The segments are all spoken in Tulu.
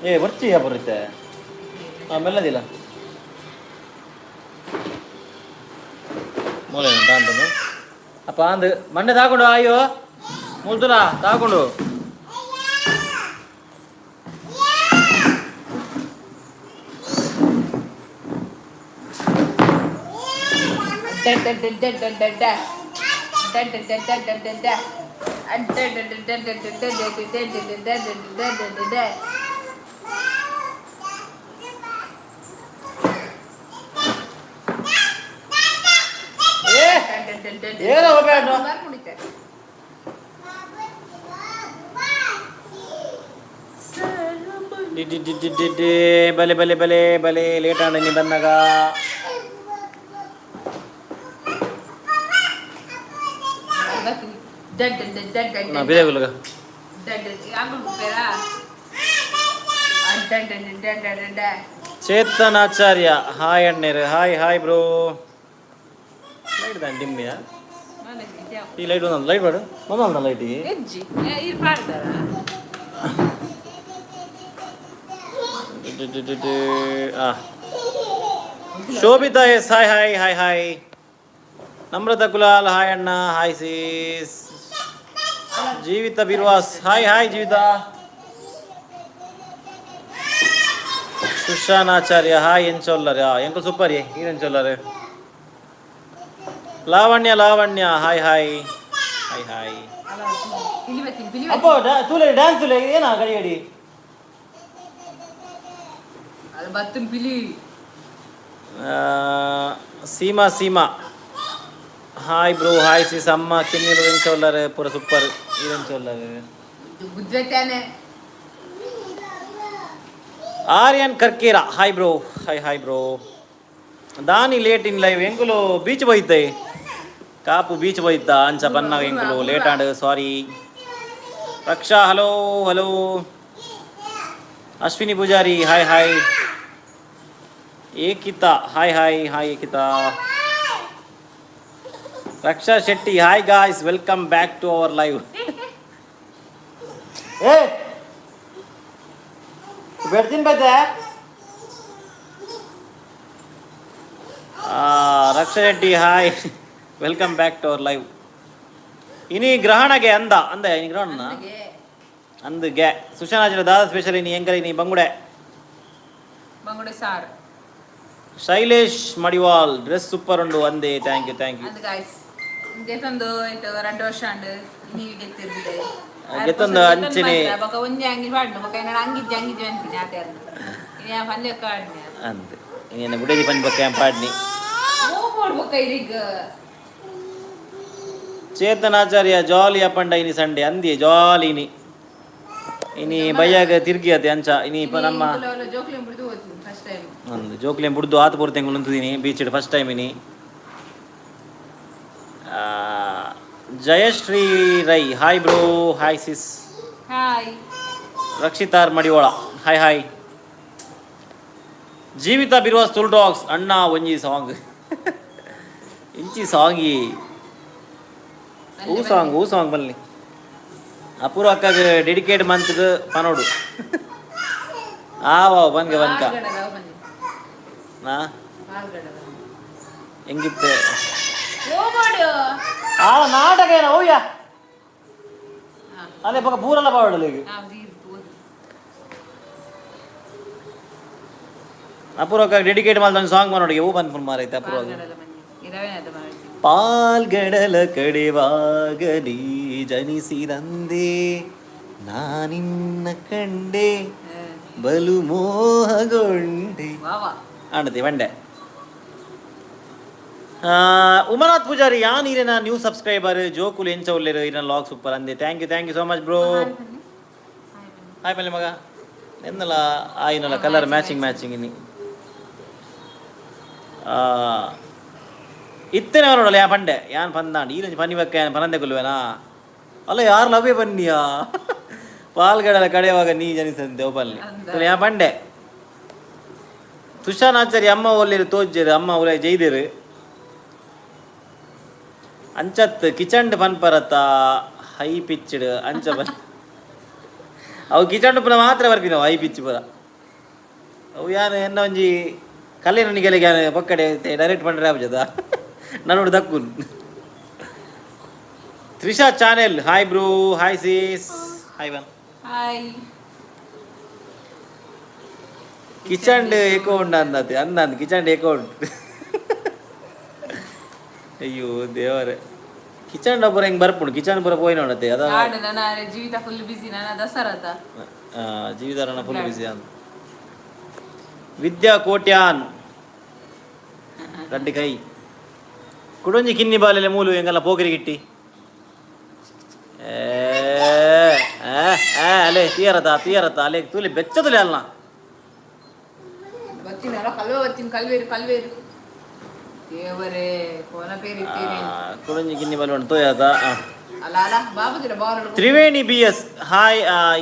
ಏ ಬರ್ಚಿ ಬರುತ್ತೆ ಮೆಲ್ಲದಿಲ್ಲ ಮೂಲೆ ತಾಂಟು ಅಪ್ಪ ಅಂದು ಮಂಡೆ ತಾಕೊಂಡು ಅಯ್ಯೋ ಮುಲ್ತುಲ ತಾಕೊಂಡು. ಏ ಏನೋ ಹೋಗ್ಬೇಡ. ಡಿ ಡಿ ಡಿ ಡಿ ಡಿ ಡಿ ಬಲೆ ಬಲೆ ಬಲೆ ಬಲೆ ಲೇಟ್ ಆಂಡ ನೀ ಬಂದಾಗ. ನಾ ಬಿದೆ. ಚೇತನ್ ಆಚಾರ್ಯ ಹಾಯ್ ಅಣ್ಣೇರು, ಹಾಯ್ ಹಾಯ್ ಬ್ರೋ. ಲೈಟ್ ದಾನ್ ಡಿಮ್ಮಿಯಾ ಈ ಲೈಟ್? ಒಂದೊಂದು ಲೈಟ್ ಬೇಡ, ಒಂದೊಂದು ಲೈಟ್. ಎಜ್ಜಿ ಇರ್ ಪಾಡ್ದಾರ. ಆ Shobhita S, hi hi hi hi. Namrata Kulal, hi ಅಣ್ಣ, hi sis. Jeevitha Birvas, hi hi Jeevitha. Sushan Acharya hi. ಎಂಚೊಲ್ಲರ್ ಎಂಕಲ್ ಸೂಪರ್ ಈರೆಂಚೊಲ್ಲರ್. Lavanya Lavanya, hi hi hi hi. ಪಿಲಿ ಬತ್ತೀನಿ ಪಿಲಿ. ಅಪ್ಪೋ ತೂಲೆ ಡ್ಯಾನ್ಸ್ ತೂಲೆ ಏನಾ ಗಡಿ ಗಡಿ. ಅದು ಬತ್ತಿನ ಪಿಲಿ. Seema Seema, hi bro, hi sis. ಅಮ್ಮ ಕಿನ್ನಿರು ಎಂಚೊಲ್ಲರ್ ಪೂರ ಸೂಪರ್ ಈರೆಂಚೊಲ್ಲರ್. ಗುದ್ವೆತ್ತಾನೆ. Aryan Karkera, hi bro, hi hi bro. ದಾನಿ ಲೇಟ್ ಇನ್ ಲೈವ್? ಎಂಕುಲು ಬೀಚ್ ಪೋಯಿತ್ತೆ, ಕಾಪು ಬೀಚ್ ಪೋಯಿತ್ತ. ಅಂಚ ಬನ್ನಾಗ ಎಂಕುಲು late and, sorry. Raksha, hello hello. Ashwini Poojary, hi hi. Ekitha, hi hi hi Ekitha. Raksha Shetty, hi guys, welcome back to our live. ಏ ಬೆಡ್ತೀನಿ ಬೈತೆ. Raksha Shetty, hi, welcome back to our live. ಇನಿ ಗ್ರಹಣಗೆ ಅಂದ ಅಂದ ಇನಿ ಗ್ರಹಣ ಅಂದ್ ಗೆ ಸುಶಾನಾಚರ ದಾದ ಸ್ಪೆಷಲ್ ಇನಿ ಎಂಕಲ್ ಇನಿ ಬಂಗುಡೆ. ಬಂಗುಡೆ ಸಾರು. ಶೈಲೇಶ್ ಮಡಿವಾಲ್, ಡ್ರೆಸ್ ಸೂಪರ್ ಉಂಡು ಅಂದೆ, thank you thank you. ಅಂದ್ ಗಾಯ್ಸ್, ಗೆತ್ತೊಂದು ಇಟ್ಟು 2 ವರ್ಷ ಅಂಡ್ ನೀವು ಗೆತ್ತಿರ್ಬಿದೆ. ಗೆತ್ತೊಂದು ಅಂಚನೆ. ಬೊಕ ಒಂಜಿ ಅಂಗಿ ಪಾಡ್ನು ಬೊಕ ಏನಾರ ಅಂಗಿಜ್ಜಿ ಅಂಗಿಜ್ಜಿ ಅಂತೀನಿ ಆತೆ ಅರ್ನ ಇನಿ ಪಲ್ಯಕ್ಕ ಆಡ್ನಿ. ಅಂದ್ ಇನ್ನು ಬುಡೇಜಿ ಪಂಚ್ ಬೊಕ್ಕ ಪಾಡ್ನಿ. ಓ ಬೊಕ ಇರಿಗ್. ಚೇತನಾಚಾರ್ಯ, ಜಾಲಿ ಅಪ್ಪಂಡ ಇನಿ ಸಂಡೆ ಅಂದಿ ಜಾಲಿ ಇನಿ ಇನಿ ಬಯ್ಯಾಗ ತಿರ್ಗಿ ಅತೆ ಅಂಚ ಇನಿ ನಮ್ಮ ಜೋಕ್ಲಿ ಬಿಡ್ದು ಹೋಗ್ತೀನಿ ಫಸ್ಟ್ ಟೈಮ್. ಒಂದು ಜೋಕ್ಲಿ ಬುಡ್ದು ಆತ ಪೂರ್ತಿ ಉಂತಿದ್ದೀನಿ ಬೀಚ್ ಫಸ್ಟ್ ಟೈಮ್ ಇನಿ. Jayashree Rai, hi bro, hi sis. Hi. ರಕ್ಷಿತಾರ್ ಮಡಿವಾಳ, hi hi. ಜೀವಿತ ಬಿರ್ವಾಸ್ ತುಲ್ ಡಾಗ್ಸ್, ಅಣ್ಣ ಒಂಜಿ ಸಾಂಗ್ ಇಂಚಿ ಸಾಂಗಿ ಹೂ ಸಾಂಗ್ ಹೂ ಸಾಂಗ್ ಬನ್ನಿ. ಅಪೂರ್ವ ಅಕ್ಕಾಗ ಡೆಡಿಕೇಟ್ ಮಂತ್ಗ್ ಪನೋಡು ಆವ ಬನ್ಗ ಬನ್ಕ. ನಾ ಹೆಂಗಿತ್ತೆ? ಆ ನಾಟಕ ಏನ ಓಯ್ಯ ಅದೇ ಪಕ್ಕ ಪೂರಲ್ಲ ಪಾಡಲ್ಲ ಈಗ. ಅಪೂರ್ವಕ್ಕ ಡೆಡಿಕೇಟ್ ಮಾಡ್ದ ಒಂದು ಸಾಂಗ್ ಮಾಡೋಡಿಗೆ ಹೂ ಬಂದ್ ಮಾರೈತೆ ಅಪೂರ್ವ. ಪಾಲ್ಗಡಲ ಕಡೆವಾಗ ನೀ ಜನಿಸಿದಂದೆ ನಾನಿನ್ನ ಕಂಡೆ ಬಲು ಮೋಹಗೊಂಡೆ ಆಂಡತಿ ಬಂಡೆ. ಉಮನಾಥ್ ಪೂಜಾರಿ, ಯಾನ್ ಈರೆನ ನ್ಯೂ ಸಬ್ಸ್ಕ್ರೈಬರ್, ಜೋಕುಲು ಎಂಚ ಉಲ್ಲೆರು, ಈರೆನ ಲಾಗ್ ಸೂಪರ್ ಅಂದೆ. Thank you, thank you so much bro. Hi ಪಲ್ಲೆ ಮಗ ಎಂದಲ್ಲ ಆಯ್ನಲ್ಲ ಕಲರ್ ಮ್ಯಾಚಿಂಗ್ ಮ್ಯಾಚಿಂಗ್ ಇನಿ. ಇತ್ತನೆ ಅವರೋಡಲ್ಲ ಯಾ ಪಂಡೆ ಯಾನ್ ಪಂದಾಂಡ್ ಈರಂಜಿ ಪನ್ನಿ ಬಕ್ಕ ಯಾನ್ ಪನಂದೆ ಕೊಲ್ಲುವೆನಾ ಅಲ್ಲ ಯಾರು ಲವ್ವೇ ಬನ್ನಿಯಾ ಪಾಲ್ಗಡಲ ಕಡೆಯುವಾಗ ನೀ ಜನಿಸಂತೆ ಒಬ್ಬಲ್ಲಿ ಯಾ ಪಂಡೆ. ತುಷಾನಾಚಾರಿ, ಅಮ್ಮ ಒಲ್ಲೇರು ತೋಜ್ಜೇರು ಅಮ್ಮ ಒಲೆ ಜೈದೇರು ಅಂಚತ್ ಕಿಚಂಡ್ ಪನ್ಪರತ ಹೈ ಪಿಚ್ಡ್ ಅಂಚ ಬನ್. ಅವು ಕಿಚನ್ ಪುರ ಮಾತ್ರ ಬರ್ಪಿನವು I pitch ಪುರ. ಅವು ಯಾನ್ ಎನ್ನ ಒಂಜಿ ಕಲ್ಯಾಣ ನಿಗಲಿಗೆ ಯಾನ್ ಪಕ್ಕಡೆ direct ಪಂಡ್ರೆ ಆಪುಜದ ನಡುಡು ದಕ್ಕುನ್. Trisha channel, hi bro, hi sis, hi one. Hi. Kitchen ಏಕೋ ಉಂಡು ಅಂದತೆ ಅಂದಂದು ಕಿಚನ್ ಏಕೋ ಉಂಟು. ಅಯ್ಯೋ ದೇವರೇ, ಕಿಚನ್ ಒಬ್ಬರ ಹೆಂಗ್ ಬರ್ಪುಂಡು, ಕಿಚನ್ ಪೂರ ಪೋಯಿನ ಉಂಡತೆ ಅದ. ಆಡು ನನ್ನ ಜೀವಿತ ಫುಲ್ ಬಿಸಿ, ನನ್ನ ದಸರಾತ. ಜೀವಿತಾರಣ ಫುಲ್ ಬಿಸಿ ಅಂತ. ವಿದ್ಯಾ ಕೋಟ್ಯಾನ್ ರಡ್ಡಿ ಕೈ ಕುಡೊಂಜಿ ಕಿನ್ನಿ ಬಾಲೆಲೆ ಮೂಲು ಎಂಗಲ್ಲ ಪೋಕಿರಿ ಗಿಟ್ಟಿ. ಏ ಏ, ಏ, ಅಲೆ ತೀಯರತ ತೀಯರತ ಅಲೆ ತೂಲಿ ಬೆಚ್ಚದುಲೆ ಅಲ್ಲ. ಬತ್ತೀನಿ ಅಲ್ಲ, ಕಲ್ವೆ ಬತ್ತೀನಿ, ಕಲ್ವೇರು ಕಲ್ವೇರು, ದೇವರೇ ಕೋನ ಪೇರು ಇತ್ತೀರಿ. ಕುಡೊಂಜಿ ಕಿನ್ನಿ ಬಾಲೆ ಉಂಟು ತೋಯತ. ಅಲ್ಲ ಅಲ್ಲ, ಬಾಬುದಿರ ball. Triveni B S hi,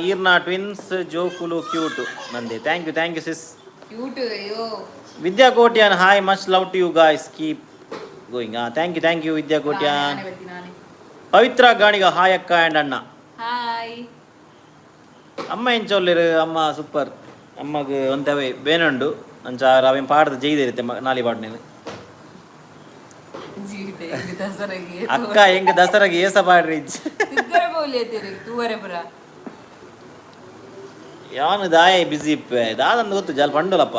ಈರ್ನಾ twins ಜೋಕುಲು ಕ್ಯೂಟ್ ಮಂದೆ. Thank you, thank you sis. Cute, ಅಯ್ಯೋ. Vidya Kotian hi, much love to you guys, keep going. Thank you, thank you Vidya Kotian. ನಾನೇ ಬತ್ತೀನಿ ನಾನೇ. ಪವಿತ್ರ ಗಾಣಿಗ ಹಾಯ್ ಅಕ್ಕ ಆ್ಯಂಡ್ ಅಣ್ಣ. ಹಾಯ್. ಅಮ್ಮ ಎಂಚೊಲ್ಲೆರು? ಅಮ್ಮ ಸೂಪರ್. ಅಮ್ಮಗ್ ಒಂತವೇ ಬೇನುಂಡು ಅಂಚ ಅವೇನು ಪಾಡ್ದು ಜೈದಿರುತ್ತೆ ನಾಲಿ ಪಾಡ್ ನೀನು. ಜೀವಿತ ಹೆಂಗ್ ದಸರಾಗೆ? ಅಕ್ಕ ಹೆಂಗ ದಸರಾಗೆ ಏಸ ಪಾಡ್ರಿ. ತಿಕ್ಕರೆ ಬೋಲಿ ಐತಿರಿ ತೂವರೆ ಪುರ. ಯಾನು ದಾಯ ಬಿಸಿ ಇಪ್ಪೆ ದಾದಂದು ಗೊತ್ತು ಜಾಲ್ ಪಂಡುಲಪ್ಪ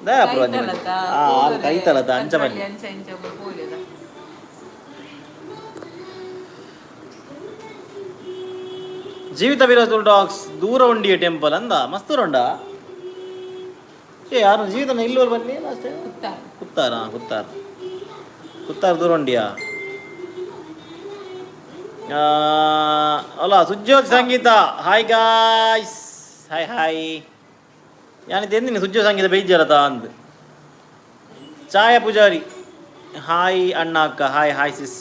ದಾಯ ಪುರ. ಕೈತಲತ. ಕೈತಲತ ಅಂಚ ಬನ್ನಿ. ಅಂಚ ಇಂಚ ಪೋಲಿದ. ಜೀವಿತ ವೀರಸುಲ್ ಡಾಗ್ಸ್ ದೂರ ಉಂಡಿಯ ಟೆಂಪಲ್ ಅಂದ, ಮಸ್ತ್ ದೂರ ಉಂಡ. ಏ ಯಾರು ಜೀವಿತನ ಇಲ್ಲೂರು ಬನ್ನಿ ಅಷ್ಟೇ. ಕುತ್ತ. ಕುತ್ತಾರ ಕುತ್ತಾರ ಕುತ್ತಾರ ದೂರ ಉಂಡಿಯಾ ಅಲ್ಲ. Sujyoth Sangeetha hi guys, hi hi. ಯಾನಿದ್ ಎಂದಿನಿ ಸುಜ್ಯೋತ್ ಸಂಗೀತ ಬೇಜಾರತ ಅಂದ್. ಛಾಯಾ ಪೂಜಾರಿ ಹಾಯ್ ಅಣ್ಣ ಅಕ್ಕ, ಹಾಯ್ ಹಾಯ್ ಸಿಸ್.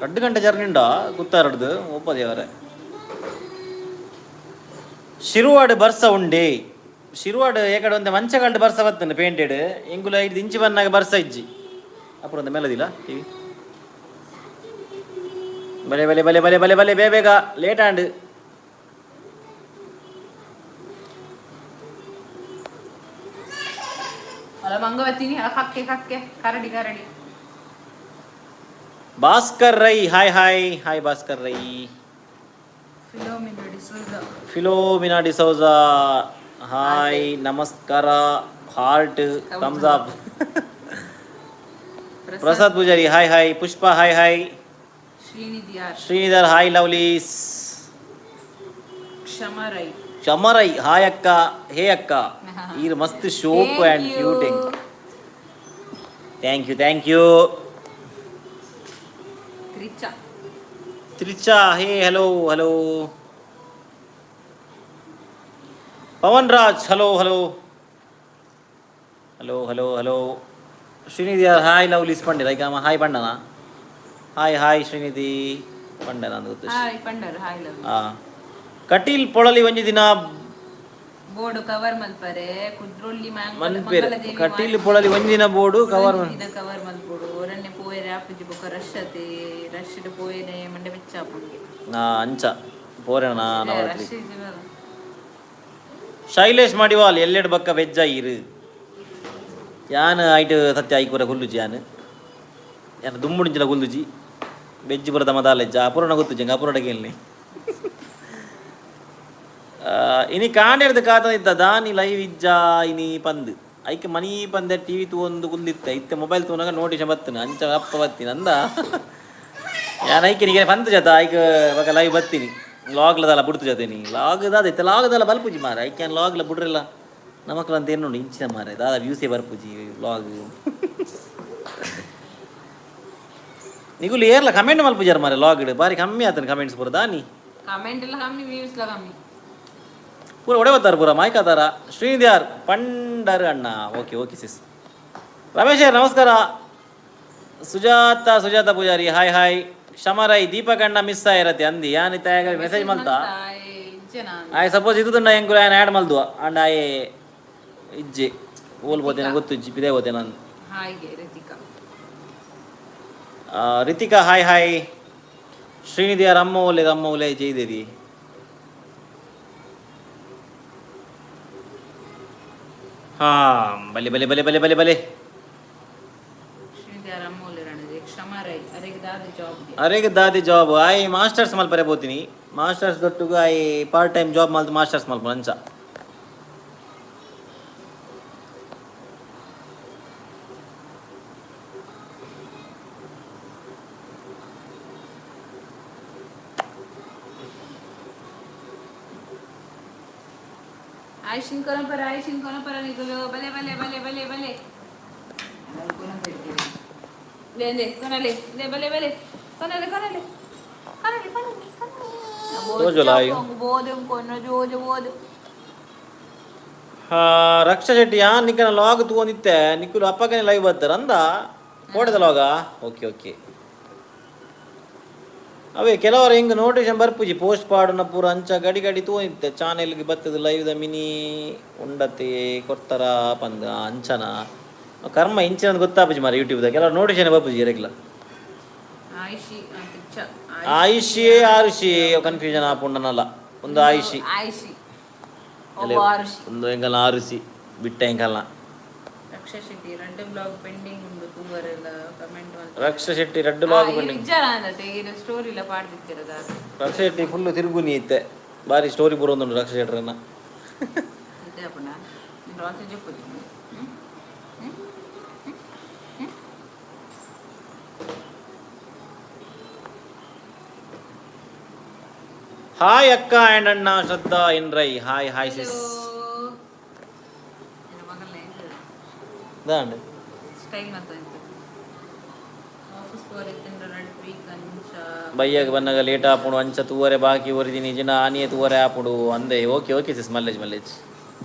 2 ಗಂಟೆ ಜರ್ನಿ ಉಂಡ ಕುತ್ತಾರಡ್ದು ಒಪ್ಪ ದೇವರೇ. ಶಿರುವಾಡು ಬರ್ಸ ಉಂಡೆ, ಶಿರುವಾಡು ಏಕಡೆ ಒಂದೆ ಮಂಚಗಲ್ಡ್ ಬರ್ಸ ಬತ್ತಂಡೆ ಪೇಂಟೆಡ್ ಎಂಗುಲ 5 ಇಂಚು ಬನ್ನಾಗ ಬರ್ಸ ಇಜ್ಜಿ. ಅಪ್ಪು ಒಂದು ಮೇಲದಿಲ್ಲ ಟಿವಿ. ಬಲೆ ಬಲೆ ಬಲೆ ಬಲೆ ಬಲೆ ಬಲೆ, ಬೇಗ ಬೇಗ, ಲೇಟ್ ಆಂಡ್. ಅಲ್ಲ ಮಂಗ ಬತ್ತೀನಿ ಅಲ್ಲ, ಕಕ್ಕೆ ಕಕ್ಕೆ, ಕರಡಿ ಕರಡಿ. Bhaskar Rai hi hi hi Bhaskar Rai. Philomena D'Souza. Philomena D'Souza hi, ನಮಸ್ಕಾರ, heart, thumbs up. Prasad Poojary hi hi. Pushpa hi hi. Srinidhi R. Sridhar hi lovelies. Kshama Rai. Kshama Rai hi ಅಕ್ಕ, ಹೇ ಅಕ್ಕ ಈರ್ ಮಸ್ತ್ ಶೋಕ್ and cuting. Thank you, thank you. Tricha. Tricha hey, hello hello. Pavan Raj hello hello hello hello hello. Srinidhi hi lovelies ಪಂಡಿರ ಈಗ hi ಪಂಡನ, hi hi Srinidhi ಪಂಡನ ಅಂದ್ ಗೊತ್ತು. ಹಾಯ್ ಪಂಡರ್, ಹಾಯ್ ಲವ್. ಆ ಕಟೀಲ್ ಪೊಳಲಿ ಒಂಜಿ ದಿನ ಬೋರ್ಡು ಕವರ್ ಮಲ್ಪರೆ ಕುದ್ರೊಳ್ಳಿ. ಮನ್ಪೇರು ಕಟೀಲ್ ಪೊಳಲಿ ಒಂಜಿ ದಿನ ಬೋರ್ಡು ಕವರ್. ದಿನ ಕವರ್ ಮಲ್ಪೊಡು, ಒರನ್ನೆ ಪೋಯೆರೆ ಆಪುಜಿ ಬೊಕ ರಶ್ ಅತೆ, ರಶ್ ಪೋಯೆರೆ ಮಂಡೆ ಬೆಚ್ಚ ಆಪುಂಡು. ಅಂಚ ಪೋರೆಣ ನವರಾತ್ರಿ. ರಶ್ ಇಜ್ಜಿನಲ್ಲ. ಶೈಲೇಶ್ ಮಡಿವಾಲ್ ಎಲ್ಲೆಡ್ ಬಕ್ಕ ವೆಜ್ಜ ಇರು ಯಾನ್ ಐಟ್ ಸತ್ಯ ಐಕುರ ಕುಲ್ಲುಜಿ ಯಾನ್ ಯಾನ್ ದುಂಬುಡಿಂಚಿಲ ಕುಲ್ಲುಜಿ ವೆಜ್ ಪುರ ದಮದಾಲೆಜ್ಜ ಅಪೂರ್ಣ ಗೊತ್ತುಜಿ ಎಂಕ್ ಅಪೂರ್ಣ ಕೇಳ್ನಿ. ಇನಿ ಕಾಂಡೆರ್ದು ಕಾತ ಇದ್ದ ದಾನಿ ಲೈವ್ ಇಜ್ಜ ಇನಿ ಪಂದ್ ಐಕೆ ಮನಿ ಪಂದೆ ಟಿವಿ ತೂವೊಂದು ಕುಂದಿತ್ತೆ ಇತ್ತೆ ಮೊಬೈಲ್ ತೂನಾಗ ನೋಟಿಷ ಬತ್ತನ ಅಂಚ ಅಪ್ಪ ಬತ್ತೀನಿ ಅಂದ. ಯಾನ್ ಐಕೆ ನಿಗೆ ಪಂತ ಜತ ಐಕ್ ಬಕ ಲೈವ್ ಬತ್ತೀನಿ ಲಾಗ್ಲದಲ್ಲ ಬುಡ್ತು ಜೊತೆ ನೀ ಲಾಗ್ ದಾದ ಇತ್ತೆ ಲಾಗ್ದಲ್ಲ ಬಲ್ಪುಜಿ ಮಾರ. ಐಕೆ ಲಾಗ್ಲ ಬುಡ್ರಿಲ್ಲ ನಮಕ್ಲ ಅಂತ ಏನು ಇಂಚಿನ ಮಾರೆ ದಾದ ವ್ಯೂಸೇ ಬರ್ಪುಜಿ ಲಾಗ್. ನಿಗುಲು ಏರ್ಲ ಕಮೆಂಟ್ ಮಲ್ಪುಜಾರ ಮಾರೆ, ಲಾಗ್ ಬಾರಿ ಕಮ್ಮಿ ಆತನ ಕಮೆಂಟ್ಸ್ ಪೂರ ದಾನಿ. ಕಮೆಂಟ್ ಎಲ್ಲ ಕಮ್ಮಿ, ವ್ಯೂಸ್ ಎಲ್ಲ ಕಮ್ಮಿ. ಪೂರ ಒಡೆ ಬರ್ತಾರೆ ಪೂರ ಮಾಯ್ಕಾತಾರ. ಶ್ರೀನಿಧಿ ಆರ್ ಪಂಡರ್ ಅಣ್ಣ ಓಕೆ ಓಕೆ ಸಿಸ್. ರಮೇಶ್ ನಮಸ್ಕಾರ. Sujatha Sujatha Poojari hi hi. ಶಮರೈ ದೀಪಕ್ ಅಣ್ಣ ಮಿಸ್ ಆಯಿರತ್ತೆ ಅಂದಿ ಯಾನ್ ಇತ್ತ ಮೆಸೇಜ್ ಮಲ್ತ. ಆಯ್ ಸಪೋಸ್ ಇದು ಎಂಕುಲು ಆಯನ್ ಆ್ಯಡ್ ಮಲ್ದುವ ಅಂಡ್ ಆಯೆ ಇಜ್ಜೆ ಓಲ್ ಪೋತೇನೆ ಗೊತ್ತು ಇಜ್ಜಿ ಪಿದೆ ಪೋತೆ ನಾನು. ಹಾಯ್ಗೆ ರಿತಿಕಾ. Ritika hi hi. ಶ್ರೀನಿಧಿ ಯಾರ್ ಅಮ್ಮ ಓಲೆ ಅಮ್ಮ ಓಲೆ ಜೈದೇರಿ. ಹಾ, ಬಲೆ ಬಲೆ ಬಲೆ ಬಲೆ ಬಲೆ ಬಲೆ. ಶ್ರೀಧರ ಮೂಲೆರಣದೆ ಕ್ಷಮರೈ ಅರೆಗೆ ದಾದ ಜಾಬ್. ಅರೆಗೆ ದಾದಿ ಜಾಬ್? ಆಯ್ ಮಾಸ್ಟರ್ಸ್ ಮಲ್ಪರೆ ಪೋತೀನಿ. ಮಾಸ್ಟರ್ಸ್ ದೊಟ್ಟುಗು ಆಯ್ ಪಾರ್ಟ್ ಟೈಮ್ ಜಾಬ್ ಮಲ್ತು ಮಾಸ್ಟರ್ಸ್ ಮಲ್ಪ ಅಂಚ. ಆಯ್ಶಿನ್ ಕೊನಪರ, ಆಯ್ಶಿನ್ ಕೊನಪರ ನಿಗುಲು. ಬಲೆ ಬಲೆ ಬಲೆ ಬಲೆ ಬಲೆ. ಲೇ ಲೇ ಕೊನಲೆ ಲೇ, ಬಲೆ ಬಲೆ ಕೊನಲೆ ಕೊನಲೆ ಕೊನಲೆ ಕೊನಲೆ. ತೋಜುಲ ಆಯ್. ಬೋದು ಕೊನ ಜೋಜು ಬೋದು. ಹಾ, ರಕ್ಷಾ ಶೆಟ್ಟಿ, ಆ ನಿಕ್ಕನ ಲಾಗ್ ತೂವೊಂದಿತ್ತೆ. ನಿಕ್ಕುಲು ಅಪ್ಪಗನೆ ಲೈವ್ ಬರ್ತಾರ ಅಂದ ಕೋಟೆದ ಲಾಗ. Okay okay. ಅವೇ ಕೆಲವರು ಹಿಂಗೆ ನೋಟಿಫಿಕೇಶನ್ ಬರ್ಪುಜಿ, ಪೋಸ್ಟ್ ಪಾಡುನ ಪೂರ ಅಂಚ ಗಡಿ ಗಡಿ ತೂವೊಂದಿತ್ತೆ. ಚಾನೆಲ್ಗೆ ಬತ್ತದ ಲೈವ್ the mini ಉಂಡತೆ ಕೊರ್ತಾರ ಪಂದ್ ಅಂಚನ. ಕರ್ಮ ಇಂಚಿನ ಗೊತ್ತಾಪುಜಿ ಮಾರ. ಯೂಟ್ಯೂಬ್ದ ಕೆಲವರು ನೋಟಿಫಿಕೇಶನ್ ಬರ್ಪುಜಿ ಎರೆಗ್ಲ. ಆಯ್ಶಿ ಅಂತ ಚ. ಆಯುಷಿಯೇ ಆರುಷಿ ಕನ್ಫ್ಯೂಷನ್ ಆಪುಂಡನಲ್ಲ. ಒಂದು ಆಯುಷಿ. ಆಯ್ಶಿ ಒಬ್ಬ ಆರುಷಿ. ಒಂದು ಎಂಕಲ್ನ ಆರುಸಿ ಬಿಟ್ಟ ಎಂಕಲ್ನ. ರಕ್ಷಾ ಶೆಟ್ಟಿ రెండు ಬ್ಲಾಗ್ ಪೆಂಡಿಂಗ್ ಉಂಡು ತೂವರೆಲ್ಲ ಕಮೆಂಟ್. ರಕ್ಷಾ ಶೆಟ್ಟಿ ರಡ್ಡು ಲಾಗ್ ಪೆಂಡಿಂಗ್. ವಿಚಾರ ಅಂದತೆ ಇದು ಸ್ಟೋರಿ ಎಲ್ಲ ಪಾಡ್ದಿತ್ತಿರದ. ರಕ್ಷಾ ಶೆಟ್ಟಿ ಫುಲ್ ತಿರುಗುನಿ ಇತ್ತೆ. ಬಾರಿ ಸ್ಟೋರಿ ಬರೋದುಂಡು ರಕ್ಷಾ ಶೆಟ್ಟರನ್ನ. ಅಂತೆ ಅಪ್ಪಣ ರಾತ್ರಿ ಜಪ್ಪುದಿ. ಹಾಯ್ ಅಕ್ಕ ಆ್ಯಂಡ್ ಅಣ್ಣ, Shraddha N Rai. Hi hi sis. ದಾಂಡ್. Style ಮತ್ತೆ ಆಫೀಸ್ ಪೋರಿತ್ತಿಂಡ ರಡ್ ವೀಕ್ ಅಂಚ. ಬಯ್ಯಾಗ ಬನ್ನಗ ಲೇಟ್ ಆಪುಂಡು ಅಂಚ ತೂವರೆ ಬಾಕಿ ಒರಿದಿನಿ ಜಿನ ಆನಿಯೇ ತೂವರೆ ಆಪುಂಡು ಅಂದೆ. ಓಕೆ ಓಕೆ ಸಿಸ್, ಮಲ್ಲೇಜ್ ಮಲ್ಲೇಜ್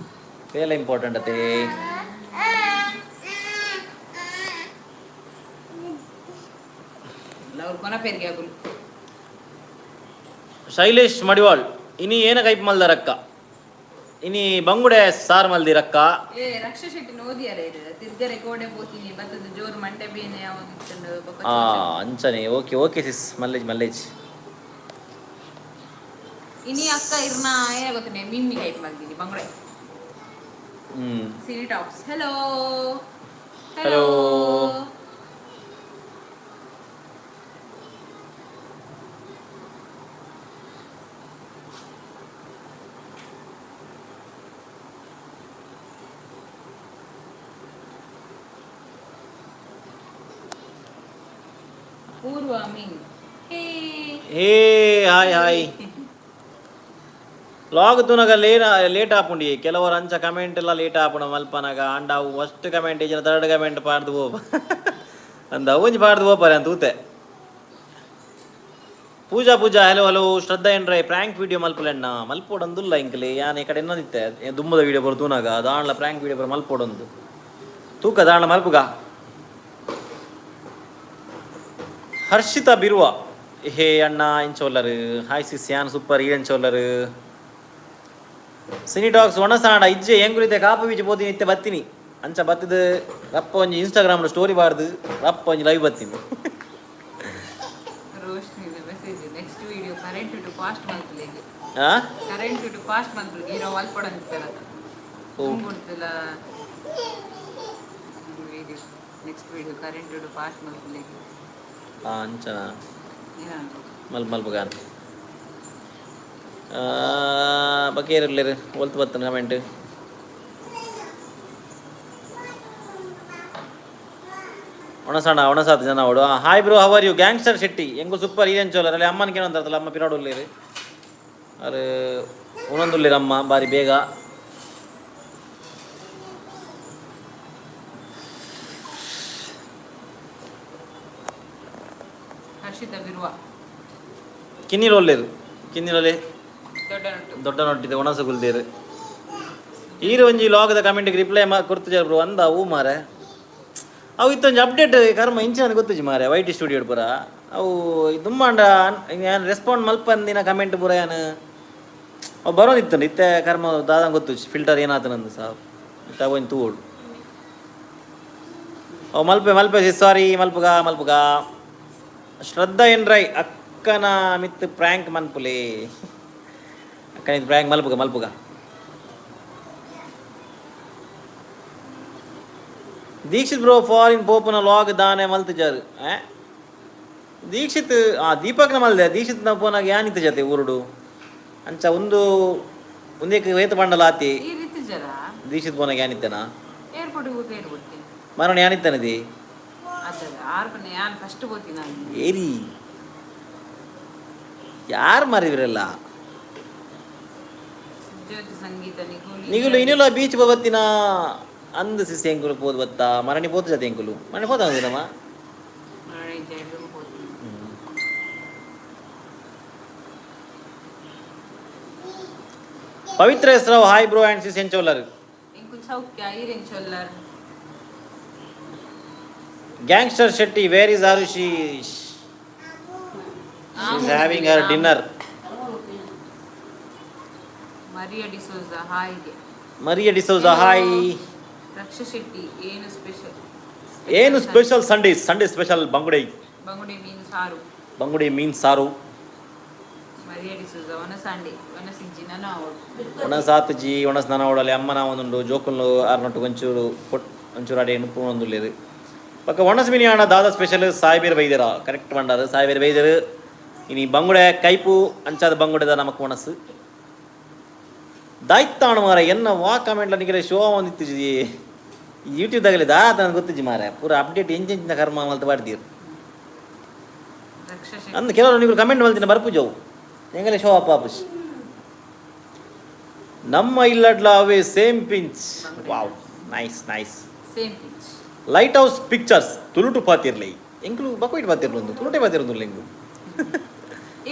ಬೇಲೆ ಇಂಪಾರ್ಟೆಂಟ್ ಅತೆ. ಅವ್ರು ಕೊನ ಪೇರಿಗೆ ಆಗುಲು. ಶೈಲೇಶ್ ಮಡಿವಾಳ್, ಇನಿ ಏನ ಕೈಪ್ ಮಲ್ದರಕ್ಕ? ಇನಿ ಬಂಗುಡೆ ಸಾರ್ ಮಲ್ದಿರಕ್ಕ. ಏ ರಕ್ಷಾ ಶೆಟ್ಟಿ ನೋದಿಯರ ಇರು ತಿರ್ಗರೆ ಕೋಡೆ ಪೋತೀನಿ ಬತ್ತದ ಜೋರು ಮಂಡೆ ಬೇನೆ ಯಾವದಿತ್ತಂಡು. ಆ ಅಂಚನೆ. ಓಕೆ ಓಕೆ ಸಿಸ್, ಮಲ್ಲೇಜ್ ಮಲ್ಲೇಜ್. ಇನಿ ಅಕ್ಕ ಇರ್ನ ಏನಾಗುತ್ತೆ ಮಿಮ್ಮಿ ಕೈಪ್ ಮಲ್ದಿನಿ ಬಂಗುಡೆ. ಹ್ಮ್. Cine tops hello. Hello. Purva ಮೀನ್ hey. Hey, hi hi. Vlog ತುನಗ ಲೇಟ್ ಆಪುಂಡಿ. ಕೆಲವರು ಅಂಚ ಕಮೆಂಟ್ ಎಲ್ಲ ಲೇಟ್ ಆಪುಂಡು ಮಲ್ಪನಾಗ. ಅಂಡ ಅವು ಫಸ್ಟ್ ಕಮೆಂಟ್ ಇಜ್ಜಿನ ಥರ್ಡ್ ಕಮೆಂಟ್ ಪಾಡ್ದು ಪೋಪ ಅಂದ ಒಂಜಿ ಪಾಡ್ದು ಪೋಪಾರೆ ಅಂತ ತೂತೆ. Pooja Pooja hello hello. ಶ್ರದ್ಧಾ ಏನ್ರೈ, ಪ್ರ್ಯಾಂಕ್ ವಿಡಿಯೋ ಮಲ್ಪಲೆಣ್ಣ. ಮಲ್ಪೋಡಂದುಲ್ಲ ಇಂಕಲೆ. ಯಾನ್ ಈ ಕಡೆ ಇನ್ನೊಂದಿತ್ತೆ ದುಮ್ಮದ ವಿಡಿಯೋ ಬರು ತೂನಾಗ ದಾಂಡ್ಲ ಪ್ರ್ಯಾಂಕ್ ವಿಡಿಯೋ ಬರ ಮಲ್ಪೋಡೊಂದು ತೂಕ ದಾಂಡ್ಲ ಮಲ್ಪುಗ. ಹರ್ಷಿತಾ ಬಿರುವ, ಹೇ ಅಣ್ಣ ಇಂಚೋಲ್ಲರು. ಹಾಯ್ ಸಿಸ್, ಯಾನ್ ಸೂಪರ್ ಈರೆಂಚೋಲ್ಲರು. ಸಿನಿ ಟಾಕ್ಸ್ ಒಣಸಾಡ ಇಜ್ಜೆ ಹೆಂಗುರಿತೆ ಕಾಪು ಬೀಚ್ ಪೋತೀನಿ ಇತ್ತೆ ಬತ್ತೀನಿ. ಅಂಚ ಬತ್ತದ ರಪ್ಪ ಒಂಜಿ ಇನ್ಸ್ಟಾಗ್ರಾಮ್ ಸ್ಟೋರಿ ಬಾರ್ದು ರಪ್ಪ ಒಂಜಿ ಲೈವ್ ಬತ್ತೀನಿ. Roshni message, next video current to fast ಮಲ್ಪುಲೆಗೆ. ಆ. ಕರೆಂಟ್ ಟು ಫಾಸ್ಟ್ ಮಲ್ಪುಲೆಗೆ ಇರೋ ಮಲ್ಪಡಂತಿತ್ತಲ್ಲ. ಓ. ತುಂಬಿಡ್ತಿಲ್ಲ. Video next video current to fast ಮಲ್ಪುಲೆಗೆ. ಆ, ಅಂಚನ. ಏನಾದ್ರು. ಮಲ್ಪ ಮಲ್ಪಗಾನ್ ಬಕೇರಿರ್ಲಿರು ಒಲ್ತು ಬತ್ತನ ಕಮೆಂಟ್. ಒಣಸಣ್ಣ ಒಣಸಾತ್ ಜನ ಅವಡು. Hi bro, how are you? Gangster Shetty, ಎಂಗು super ಈರೆನ್ ಚೋಲರ್. ಅಲ್ಲಿ ಅಮ್ಮನ ಏನಂತಾರಲ್ಲ, ಅಮ್ಮ ಪಿರಾಡು ಉಳ್ಳೇರು ಅರೆ ಉಣಂದುಳ್ಳೇರು ಅಮ್ಮ ಬಾರಿ ಬೇಗ. ಹರ್ಷಿತಾ ಬಿರುವ. ಕಿನ್ನಿಲು ಒಲ್ಲೇರು ಕಿನ್ನಿಲೊಲೆ. ದೊಡ್ಡ ನೊಟ್ಟು. ದೊಡ್ಡ ನೊಟ್ಟಿದೆ ಒಣಸು ಗುಲ್ದೇರು. ಈರು ಒಂಜಿ ಲಾಗದ ಕಮೆಂಟ್ಗೆ ರಿಪ್ಲೈ ಮಾ ಕೊಡ್ತಿದ್ದಾರೆ ಬ್ರೋ ಅಂದ. ಅವು ಮಾರೆ ಅವು ಇತ್ತೊಂಜಿ ಅಪ್ಡೇಟ್ ಕರ್ಮ ಇಂಚಿನ ಗೊತ್ತುಜಿ ಮಾರೆ. ವೈಟಿ ಸ್ಟುಡಿಯೋ ಪೂರ ಅವು ದುಮ್ಮಾಂಡ ಯಾನ್ ರೆಸ್ಪಾಂಡ್ ಮಲ್ಪಂದಿನ ಕಮೆಂಟ್ ಪೂರ ಯಾನ್ ಅವು ಬರೋದಿತ್ತು ಇತ್ತೆ. ಕರ್ಮ ದಾದ ಗೊತ್ತುಜಿ ಫಿಲ್ಟರ್ ಏನಾತನಂದು ಸಾವು ಇತ್ತ ಒಂಜಿ ತೂಡು ಅವು ಮಲ್ಪೆ ಮಲ್ಪೆ. ಸಾರಿ, ಮಲ್ಪುಗ ಮಲ್ಪುಗ. ಶ್ರದ್ಧಾ ಏನ್ರೈ, ಅಕ್ಕನ ಮಿತ್ ಪ್ರ್ಯಾಂಕ್ ಮನ್ಪುಲೆ. ಅಕ್ಕನ ಪ್ರ್ಯಾಂಕ್ ಮಲ್ಪುಗ ಮಲ್ಪುಗ. ದೀಕ್ಷಿತ್ ಬ್ರೋ ಫಾರಿನ್ ಪೋಪುನ ಲಾಗ್ ದಾನೆ ಮಲ್ತಿಜಾರು. ದೀಕ್ಷಿತ್ ಆ ದೀಪಕ್ನ ಮಲ್ದೆ. ದೀಕ್ಷಿತ್ ನ ಪೋನಾಗ ಯಾನಿತ್ತ ಜತೆ ಊರುಡು ಅಂಚ ಒಂದು ಒಂದೇಕ್ ವೇತ ಬಂಡಲ ಆತಿ. ಈ ರೀತಿ ಜರ. ದೀಕ್ಷಿತ್ ಪೋನಾಗ ಯಾನಿತ್ತನಾ? ಏರ್ಪೋರ್ಟ್ ಹೋಗಿ ಏರ್ಪೋರ್ಟ್. ಮರಣ ಯಾನಿತ್ತನದಿ? ಅದ ಆರು ಪನ್ನೆ ಯಾನ್ ಫಸ್ಟ್ ಹೋಗ್ತೀನಿ ನಾನು. ಏರಿ ಯಾರು ಮಾರಿದ್ರಲ್ಲ? ಜ್ಯೋತಿ ಸಂಗೀತ ನಿಗುಲಿ. ನಿಗುಲು ಇನುಲ ಬೀಚ್ ಬತ್ತಿನ ಅಂದು ಸಿಸಿ ಎಂಕುಲು ಪೋದು ಬತ್ತ ಮರಣಿ ಪೋತು ಜತೆ ಎಂಕುಲು ಮರಣಿ ಪೋತ ನಮ್ಮ. ಮರಣ ಜೈಲು ಹೋಗ್ತೀನಿ. ಪವಿತ್ರ ಹೆಸರಾವ್, ಹಾಯ್ ಬ್ರೋ ಆ್ಯಂಡ್ ಸಿಸ್, ಎಂಚೋಲರ್? ಇಂಕುಲ್ ಸೌಖ್ಯ, ಈರೆನ್ ಚೊಲ್ಲರ್? Gangster Shetty, where is Arushi? Is having her dinner. Maria D'Souza ಹಾಯ್ಗೆ. Maria D'Souza, hi. Raksha Shetty, ಏನು ಸ್ಪೆಷಲ್? ಏನು ಸ್ಪೆಷಲ್? ಸಂಡೇ ಸಂಡೇ ಸ್ಪೆಷಲ್ ಬಂಗುಡೆ. ಬಂಗುಡೆ ಮೀನು ಸಾರು. ಬಂಗುಡೆ ಮೀನ್ ಸಾರು. ಮರಿಯಾ ಡಿಸೋಜ, ವನಸಾಂಡೆ ವನಸಿಜ್ಜಿ ನಾನು ಅವಳು. ಒಣಸಾತ್ ಜಿ ಒಣ ಸ್ನಾನ ಓಡಲಿ ಅಮ್ಮನ ಒಂದುಂಡು ಜೋಕುಲು ಆರ್ನೊಟ್ಟು ಒಂಚೂರು ಪೊಟ್ ಒಂಚೂರು ಅಡೆ ಉಪ್ಪು ಒಂದುಲ್ಲೇರು. ಪಕ್ಕ ಒಣಸ್ ಮಿನಿ ಅಣ್ಣ, ದಾದಾ ಸ್ಪೆಷಲ್? ಸಾಯ್ಬೇರು ಬೈದಿರ, ಕರೆಕ್ಟ್ ಬಂಡಾರು ಸಾಯ್ಬೇರು ಬೈದರು. ಇನಿ ಬಂಗುಡೆ ಕೈಪು ಅಂಚಾದ ಬಂಗುಡೆದ ನಮಕ್ ಒಣಸು ದಾಯ್ತಾಣ ಮಾರ. ಎನ್ನ ವಾ ಕಮೆಂಟ್ಲ ನಿಗರೆ ಶೋ ಒಂದಿತ್ತು ಜಿ. ಯೂಟ್ಯೂಬ್ ದಾಗಲಿ ದಾ ನನಗೆ ಗೊತ್ತಿಜ್ಜಿ ಮಾರ. ಪೂರ ಅಪ್ಡೇಟ್ ಎಂಚೆಂಚಿನ ಕರ್ಮ ಮಲ್ತು ಪಾಡ್ದೀರು. ರಕ್ಷ ಶೆಟ್ಟಿ. ಅಂದ್ ಕೆಲವರು ನೀವು ಕಮೆಂಟ್ ಮಲ್ತಿನ ಬರ್ಪುಜವು ಎಂಗಲೆ ಶೋ ಅಪ್ಪ ಆಪುಜ್. ನಮ್ಮ ಇಲ್ಲಡ್ಲ ಅವೇ same pinch. Wow, nice nice. Same pinch. Light house pictures ತುಳುಟು ಪಾತಿರ್ಲಿ ಎಂಕ್ಲು ಬಕ್ವೈಟ್ ಪಾತಿರ್ಲು ಒಂದು ತುಳುಟೆ ಪಾತಿರ್ಲು ಎಂಗು.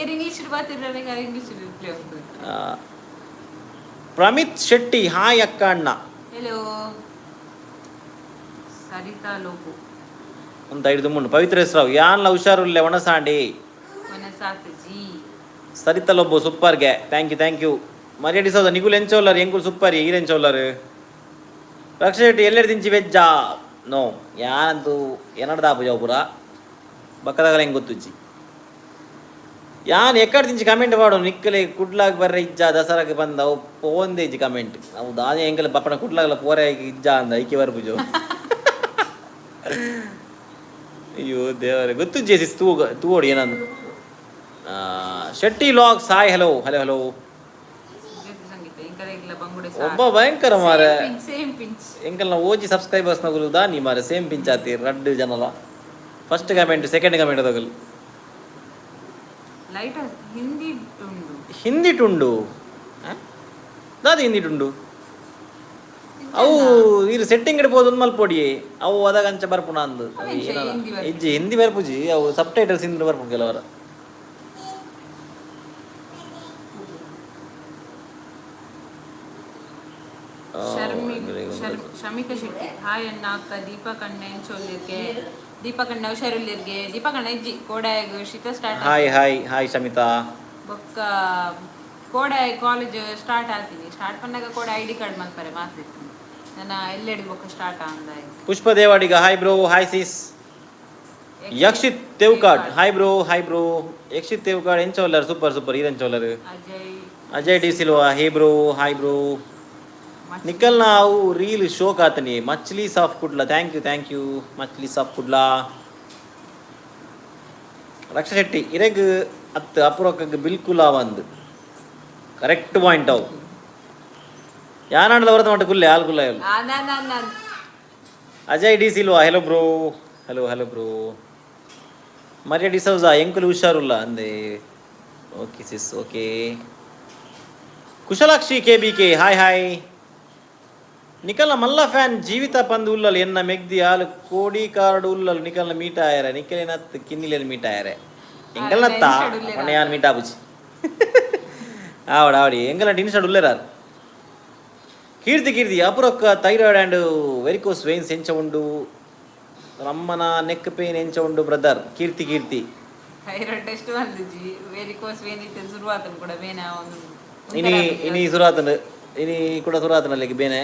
ಏರ್ ಇಂಗ್ಲೀಷ್ ಬಾತಿರ್ರೆ, ಇಂಗ್ಲೀಷ್ ರಿಪ್ಲೈ ಆಗ್ತದೆ. ಪ್ರಮಿತ್ ಶೆಟ್ಟಿ, ಹಾಯ್ ಅಕ್ಕ ಅಣ್ಣ. ಹೆಲೋ ಸರಿತಾ ಲೋಪು. ಒಂದು ಐದು ಮುಣ್ಣು. ಪವಿತ್ರ ಹೆಸರಾವ್, ಯಾನ್ಲ ಹುಷಾರುಲ್ಲೆ, ಒಣಸಾಂಡಿ. ವನಸಾತ್ ಜಿ. ಸರಿತಾ ಲೊಬ್ಬು ಸೂಪರ್ಗೆ, thank you thank you. Maria D'Souza, ನಿಗುಲ್ ಎಂಚೋಲ್ಲರ್? ಎಂಕುಲ್ ಸೂಪರ್, ಈರ್ ಎಂಚೋಲ್ಲರ್? ರಕ್ಷ ಶೆಟ್ಟಿ, ಎಲ್ಲೆಡೆ ದಿಂಚಿ ವೆಜ್ಜಾ? ನೋ, ಯಾನಂತೂ ಎನ್ನಡ್ದಾಪು ಜೋಪುರ ಬಕ್ಕದಾಗಲ ಹೆಂಗೆ ಗೊತ್ತುಜ್ಜಿ. ಯಾನ್ ಎಕ್ಕಡ ದಿಂಚಿ ಕಮೆಂಟ್ ಪಾಡು ನಿಕ್ಕಲೆ ಕುಡ್ಲಾಗ್ ಬರ್ರೆ ಇಜ್ಜ ದಸರಾಗ್ ಬಂದ ಅವು ಪೋಂದೆ ಇಜ್ಜಿ ಕಮೆಂಟ್. ಅವು ದಾನೆ ಎಂಕಲೆ ಬಪ್ಪನ ಕುಡ್ಲಾಗಲ ಪೋರೆ ಇಜ್ಜ ಅಂದ ಐಕೆ ಬರ್ಪುಜು. ಅಯ್ಯೋ ದೇವರೇ, ಗೊತ್ತುಜ್ಜಿ ಸಿಸ್ ತೂ ತೂವೋಡು ಏನಂದು. Shetty logs, hi, hello hello hello. ಜ್ಯೋತಿ ಸಂಗೀತ, ಇಂಕಲ ಬಂಗುಡೆ. ಒಬ್ಬ ಭಯಂಕರ ಮಾರೆ. Same pinch. ಎಂಕಲ್ನ ಓಜಿ ಸಬ್ಸ್ಕ್ರೈಬರ್ಸ್ ನಗುಲು ದಾನಿ ಮಾರೆ, ಸೇಮ್ ಪಿಂಚ್ ಆತಿ ರಡ್ಡು ಜನಲ. ಫಸ್ಟ್ ಕಮೆಂಟ್ ಸೆಕೆಂಡ್ ಕಮೆಂಟ್ ತಗಲು. ಲೈಟ್ ಹಿಂದಿ ತುಂಡು. ಹಿಂದಿ ಟುಂಡು ದಾದ ಹಿಂದಿ ಟುಂಡು? ಅವು ಇರು ಸೆಟ್ಟಿಂಗ್ ಇಡ್ಬೋದು ಒಂದು ಮಲ್ಪೊಡಿ ಅವು ಅದಾಗ ಅಂಚ ಬರ್ಪುಣ ಅಂದು. ಅವು ಎಂಚ ಹಿಂದಿ ಬರ್ಪುಜಿ? ಇಜ್ಜಿ, ಹಿಂದಿ ಬರ್ಪುಜಿ. ಅವು ಸಬ್ ಟೈಟಲ್ಸ್ ಹಿಂದಿ ಬರ್ಪುಣ ಕೆಲವರ. ಶರ್ಮಿ ಶಮಿಕ ಶೆಟ್ಟಿ, ಹಾಯ್ ಅಣ್ಣ ಅಕ್ಕ ದೀಪಕ್ ಅಣ್ಣ ಎಂಚೊಲ್ಲಿರ್ಗೆ? ದೀಪಕ್ ಅಣ್ಣ ಹುಷಾರುಲ್ಲಿರ್ಗೆ. ದೀಪಕ್ ಅಣ್ಣ ಇಜ್ಜಿ ಕೋಡಾಯಗ್ ಶೀತ start. Hi hi hi Shamita. ಬೊಕ್ಕ ಕೋಡಾಯ ಕಾಲೇಜ್ ಸ್ಟಾರ್ಟ್ ಆಗ್ತೀನಿ. ಸ್ಟಾರ್ಟ್ ಪನ್ನಾಗ ಕೋಡ ಐಡಿ ಕಾರ್ಡ್ ಮಲ್ಪರೆ ಮಾತಿರ್ತೀನಿ ನನ್ನ ಎಲ್ಲೆಡೆ. ಬೊಕ್ಕ ಸ್ಟಾರ್ಟ್ ಅಂದ. Pushpa Devadiga, hi bro, hi sis. Yakshit Tevkad, hi bro, hi bro. Yakshit Tevkad ಎಂಚೋಲ್ಲರ್? Super super, ಈರೆಂಚೋಲ್ಲರ್? Ajay. Ajay D Silva, hey bro, hi bro. ನಿಖಲ್ನ ಅವು ರೀಲ್ ಶೋಕ್ ಆತನಿ. ಮಚ್ಲಿ ಸಾಫ್ Kudla, thank you thank you. ಮಚ್ಲಿ ಸಾಫ್ ಕುಡ್ಲ. ರಕ್ಷ ಶೆಟ್ಟಿ, ಇರೆಗ್ ಅತ್ತು ಅಪುರಕ್ಕಗ್ ಬಿಲ್ಕುಲ್ ಆವಂದು. ಕರೆಕ್ಟ್ ಪಾಯಿಂಟ್ ಅವು. ಯಾನಾಂಡಲ ಬರತ ಮಟ್ಟ ಕುಲ್ಲೆ ಆಲ್ ಕುಲ್ಲ. ನಾನು Ajay D Silva, hello bro, hello hello bro. Maria D'Souza, ಎಂಕುಲು ಹುಷಾರುಲ್ಲ ಅಂದೆ. Okay sis, okay. Kushalakshi K B K, hi hi. ನಿಕಲ್ನ ಮಲ್ಲ ಫ್ಯಾನ್ ಜೀವಿತ ಪಂದು ಉಲ್ಲಲ್. ಎನ್ನ ಮೆಗ್ದಿ ಆಲು ಕೋಡಿ ಕಾರ್ಡ್ ಉಲ್ಲಲ್. ನಿಕಲ್ನ ಮೀಟ್ ಆಯರೆ ನಿಕಲೇನತ್ ಕಿನ್ನಿಲೇನು ಮೀಟ್ ಆಯರೆ ಎಂಕಲ್ನತ್ತ ಮೊನ್ನೆ ಯಾನ್ ಮೀಟ್ ಆಪುಜಿ. ಆವಡ ಆವಡಿ ಎಂಕಲ್ನ ಟಿನ್ಷಡ್ ಉಲ್ಲೇರಾರು. ಕೀರ್ತಿ ಕೀರ್ತಿ, ಅಪುರಕ್ಕ ಥೈರಾಯ್ಡ್ ಆ್ಯಂಡ್ ವೆರಿಕೋಸ್ ವೇನ್ಸ್ ಎಂಚ ಉಂಡು? ಅಮ್ಮನ ನೆಕ್ ಪೇನ್ ಎಂಚ ಉಂಡು brother? Kirti Kirti. Thyroid test ಬಂದಿಜ್ಜಿ. ವೆರಿಕೋಸ್ ವೇನ್ ಇತ್ತು ಶುರುವಾತನ ಕೂಡ ಬೇನೆ ಒಂದು. ಇನಿ ಇನಿ ಸುರಾತನ ಇನಿ ಕೂಡ ಸುರಾತನ ಅಲ್ಲಿಗೆ ಬೇನೆ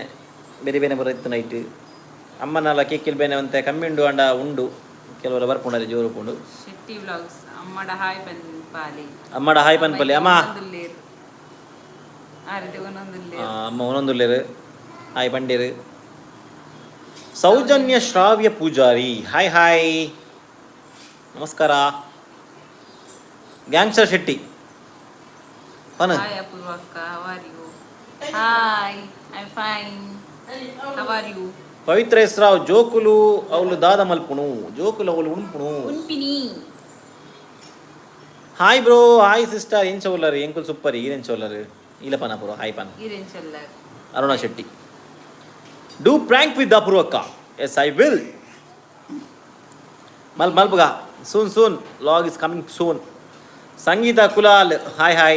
ಬೇರೆ ಬೇನೆ ಬರತ್ತು ನೈಟ್. ಅಮ್ಮನಲ್ಲ ಕೇಕಿಲ್ ಬೇನೆ ಅಂತೆ ಕಮ್ಮಿ ಉಂಡು ಅಂಡ ಉಂಡು ಕೆಲವರ ಬರ್ಪುಂಡಲ್ಲಿ ಜೋರು ಪುಂಡು. ಶೆಟ್ಟಿ ವ್ಲಾಗ್ಸ್, ಅಮ್ಮಡ ಹಾಯ್ ಪನ್ಪಾಲಿ. ಅಮ್ಮಡ ಹಾಯ್ ಪನ್ಪಲ್ಲಿ ಅಮ್ಮ. ಒಂದೊಂದುಲ್ಲೇರು ಆರತಿ ಒಂದೊಂದುಲ್ಲೇರು. ಅಮ್ಮ ಒಂದೊಂದುಲ್ಲೇರು, ಹಾಯ್ ಪಂಡೀರು. Soujanya Shravya Poojary, hi hi, ನಮಸ್ಕಾರ. ಗ್ಯಾಂಗ್ಸ್ಟರ್ ಶೆಟ್ಟಿ ಪನ. ಹಾಯ್ ಅಪೂರ್ವ ಅಕ್ಕ, how are you? Hi, I fine, how are you? Pavitresh Rao, ಜೋಕುಲು ಅವಳು ದಾದ ಮಲ್ಪುಣು, ಜೋಕುಲು ಅವಳು ಉಣ್ಪುಣು. ಉನ್ಪಿನಿ. Hi bro, hi sister, ಎಂಚ ಉಲ್ಲರು? ಎಂಕುಲ್ ಸೂಪರ್, ಈರೆಂಚ ಉಲ್ಲರು? ಇಲ್ಲಪನ ಬ್ರೋ, ಹಾಯ್ ಪನ್. ಈರೆಂಚಲ್ಲ. Aruna Shetty, do prank with ಅಪೂರ್ವಕ್ಕ. S, I will. Mal ಮಲ್ಪಗ soon soon, vlog is coming soon. Sangeetha Kulal, hi hi.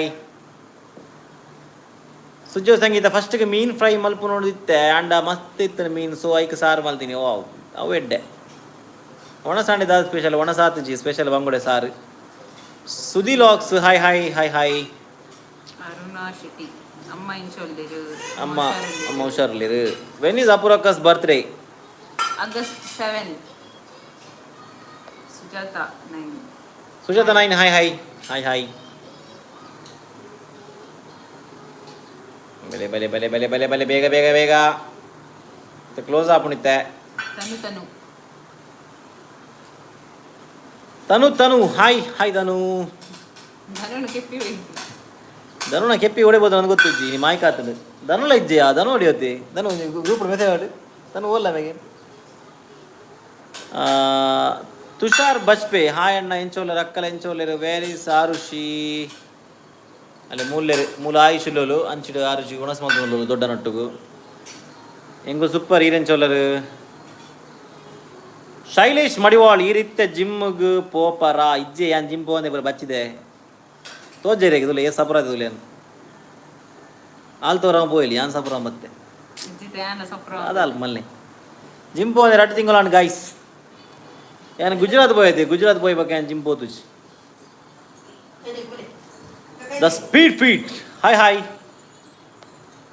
Sujo Sangeetha, ಫಸ್ಟ್ಗೆ ಮೀನ್ ಫ್ರೈ ಮಲ್ಪ ನೋಡಿತ್ತೆ ಅಂಡ ಮಸ್ತ್ ಇತ್ತು ಮೀನು, ಸೊ ಐಕ್ ಸಾರು ಮಲ್ತೀನಿ. ಓ, ಅವು ಎಡ್ಡೆ. ಒಣಸಾಂಡಿ ದಾದ ಸ್ಪೆಷಲ್? ಒಣಸಾತುಜಿ ಸ್ಪೆಷಲ್, ಬಂಗುಡೆ ಸಾರು. ಸುದಿ LOX, hi hi hi hi. Aruna Shetty, ಅಮ್ಮ ಇಂಚೊಲ್ದಿರು? ಅಮ್ಮ, ಅಮ್ಮ ಹುಷಾರ್ಲಿರು. When is ಅಪೂರ್ವಕ್ಕಸ್ birthday? August 7. Sujatha 9. Sujatha 9, hi hi hi hi. ಬಲೆ ಬಲೆ ಬಲೆ ಬಲೆ ಬಲೆ ಬಲೆ, ಬೇಗ ಬೇಗ ಬೇಗ, ಕ್ಲೋಸ್ ಆಪುಣಿತ್ತೆ. ತನು ತನು. ತನು ತನು, ಹಾಯ್ ಹಾಯ್ ತನು. ಧನುನು ಕೆಪ್ಪಿ. ಧನುನ ಕೆಪ್ಪಿ ಹೊಡಿಬೋದು ನನಗೆ ಗೊತ್ತಿಜ್ಜಿ, ನೀ ಮಾಯ್ಕ ಆತದು. ಧನುಲ ಇಜ್ಜಿ, ಆ ಧನು ಹೊಡಿಯೋತಿ. ಧನು ಗ್ರೂಪ್ ಮೆಸೇಜ್ ಮಾಡಿ, ಧನು ಓಲ್ಲ ಮೇಗೆ. ತುಷಾರ್ ಬಜ್ಪೆ, ಹಾಯ್ ಅಣ್ಣ, ಎಂಚೋಲರ್? ಅಕ್ಕಲ ಎಂಚೋಲರು? ವೇರ್ is Aarushi? ಅಲ್ಲಿ ಮೂಲ್ಯರು, ಮೂಲ ಆಯುಷುಲೋಲು ಅಂಚಿಡು ಆರುಷಿ ಗುಣಸ್ಮಲ್ತು ದೊಡ್ಡ ನಟ್ಟುಗು. ಎಂಗು ಸೂಪರ್, ಈರೆಂಚೋಲರು? ಶೈಲೇಶ್ ಮಡಿವಾಳ್, ಈ ರೀತಿಯ ಜಿಮ್ಗ್ ಪೋಪರ? ಇಜ್ಜೆ, ಯಾನ್ ಜಿಮ್ ಪೋವಂದೆ ಬರ ಬಚ್ಚಿದೆ ತೋಜೆರೆ ಇದುಲ್ಲ. ಏ ಸಪುರ ಇದುಲ್ಲ ಆಲ್ ತೋರ ಪೋಯಿಲಿ, ಯಾನ್ ಸಪುರ ಮತ್ತೆ. ಸಪ್ರ. ಅದಲ್ಲ ಮಲ್ನೆ ಜಿಮ್ ಪೋವಂದೆ 2 ತಿಂಗಳು ಗಾಯ್ಸ್. ಯಾನ್ ಗುಜರಾತ್ ಪೋಯತೆ, ಗುಜರಾತ್ ಪೋಯ್ ಬಕ್ಕ ಯಾನ್ gym ಪೋತುಜಿ. The speed feet, hi hi.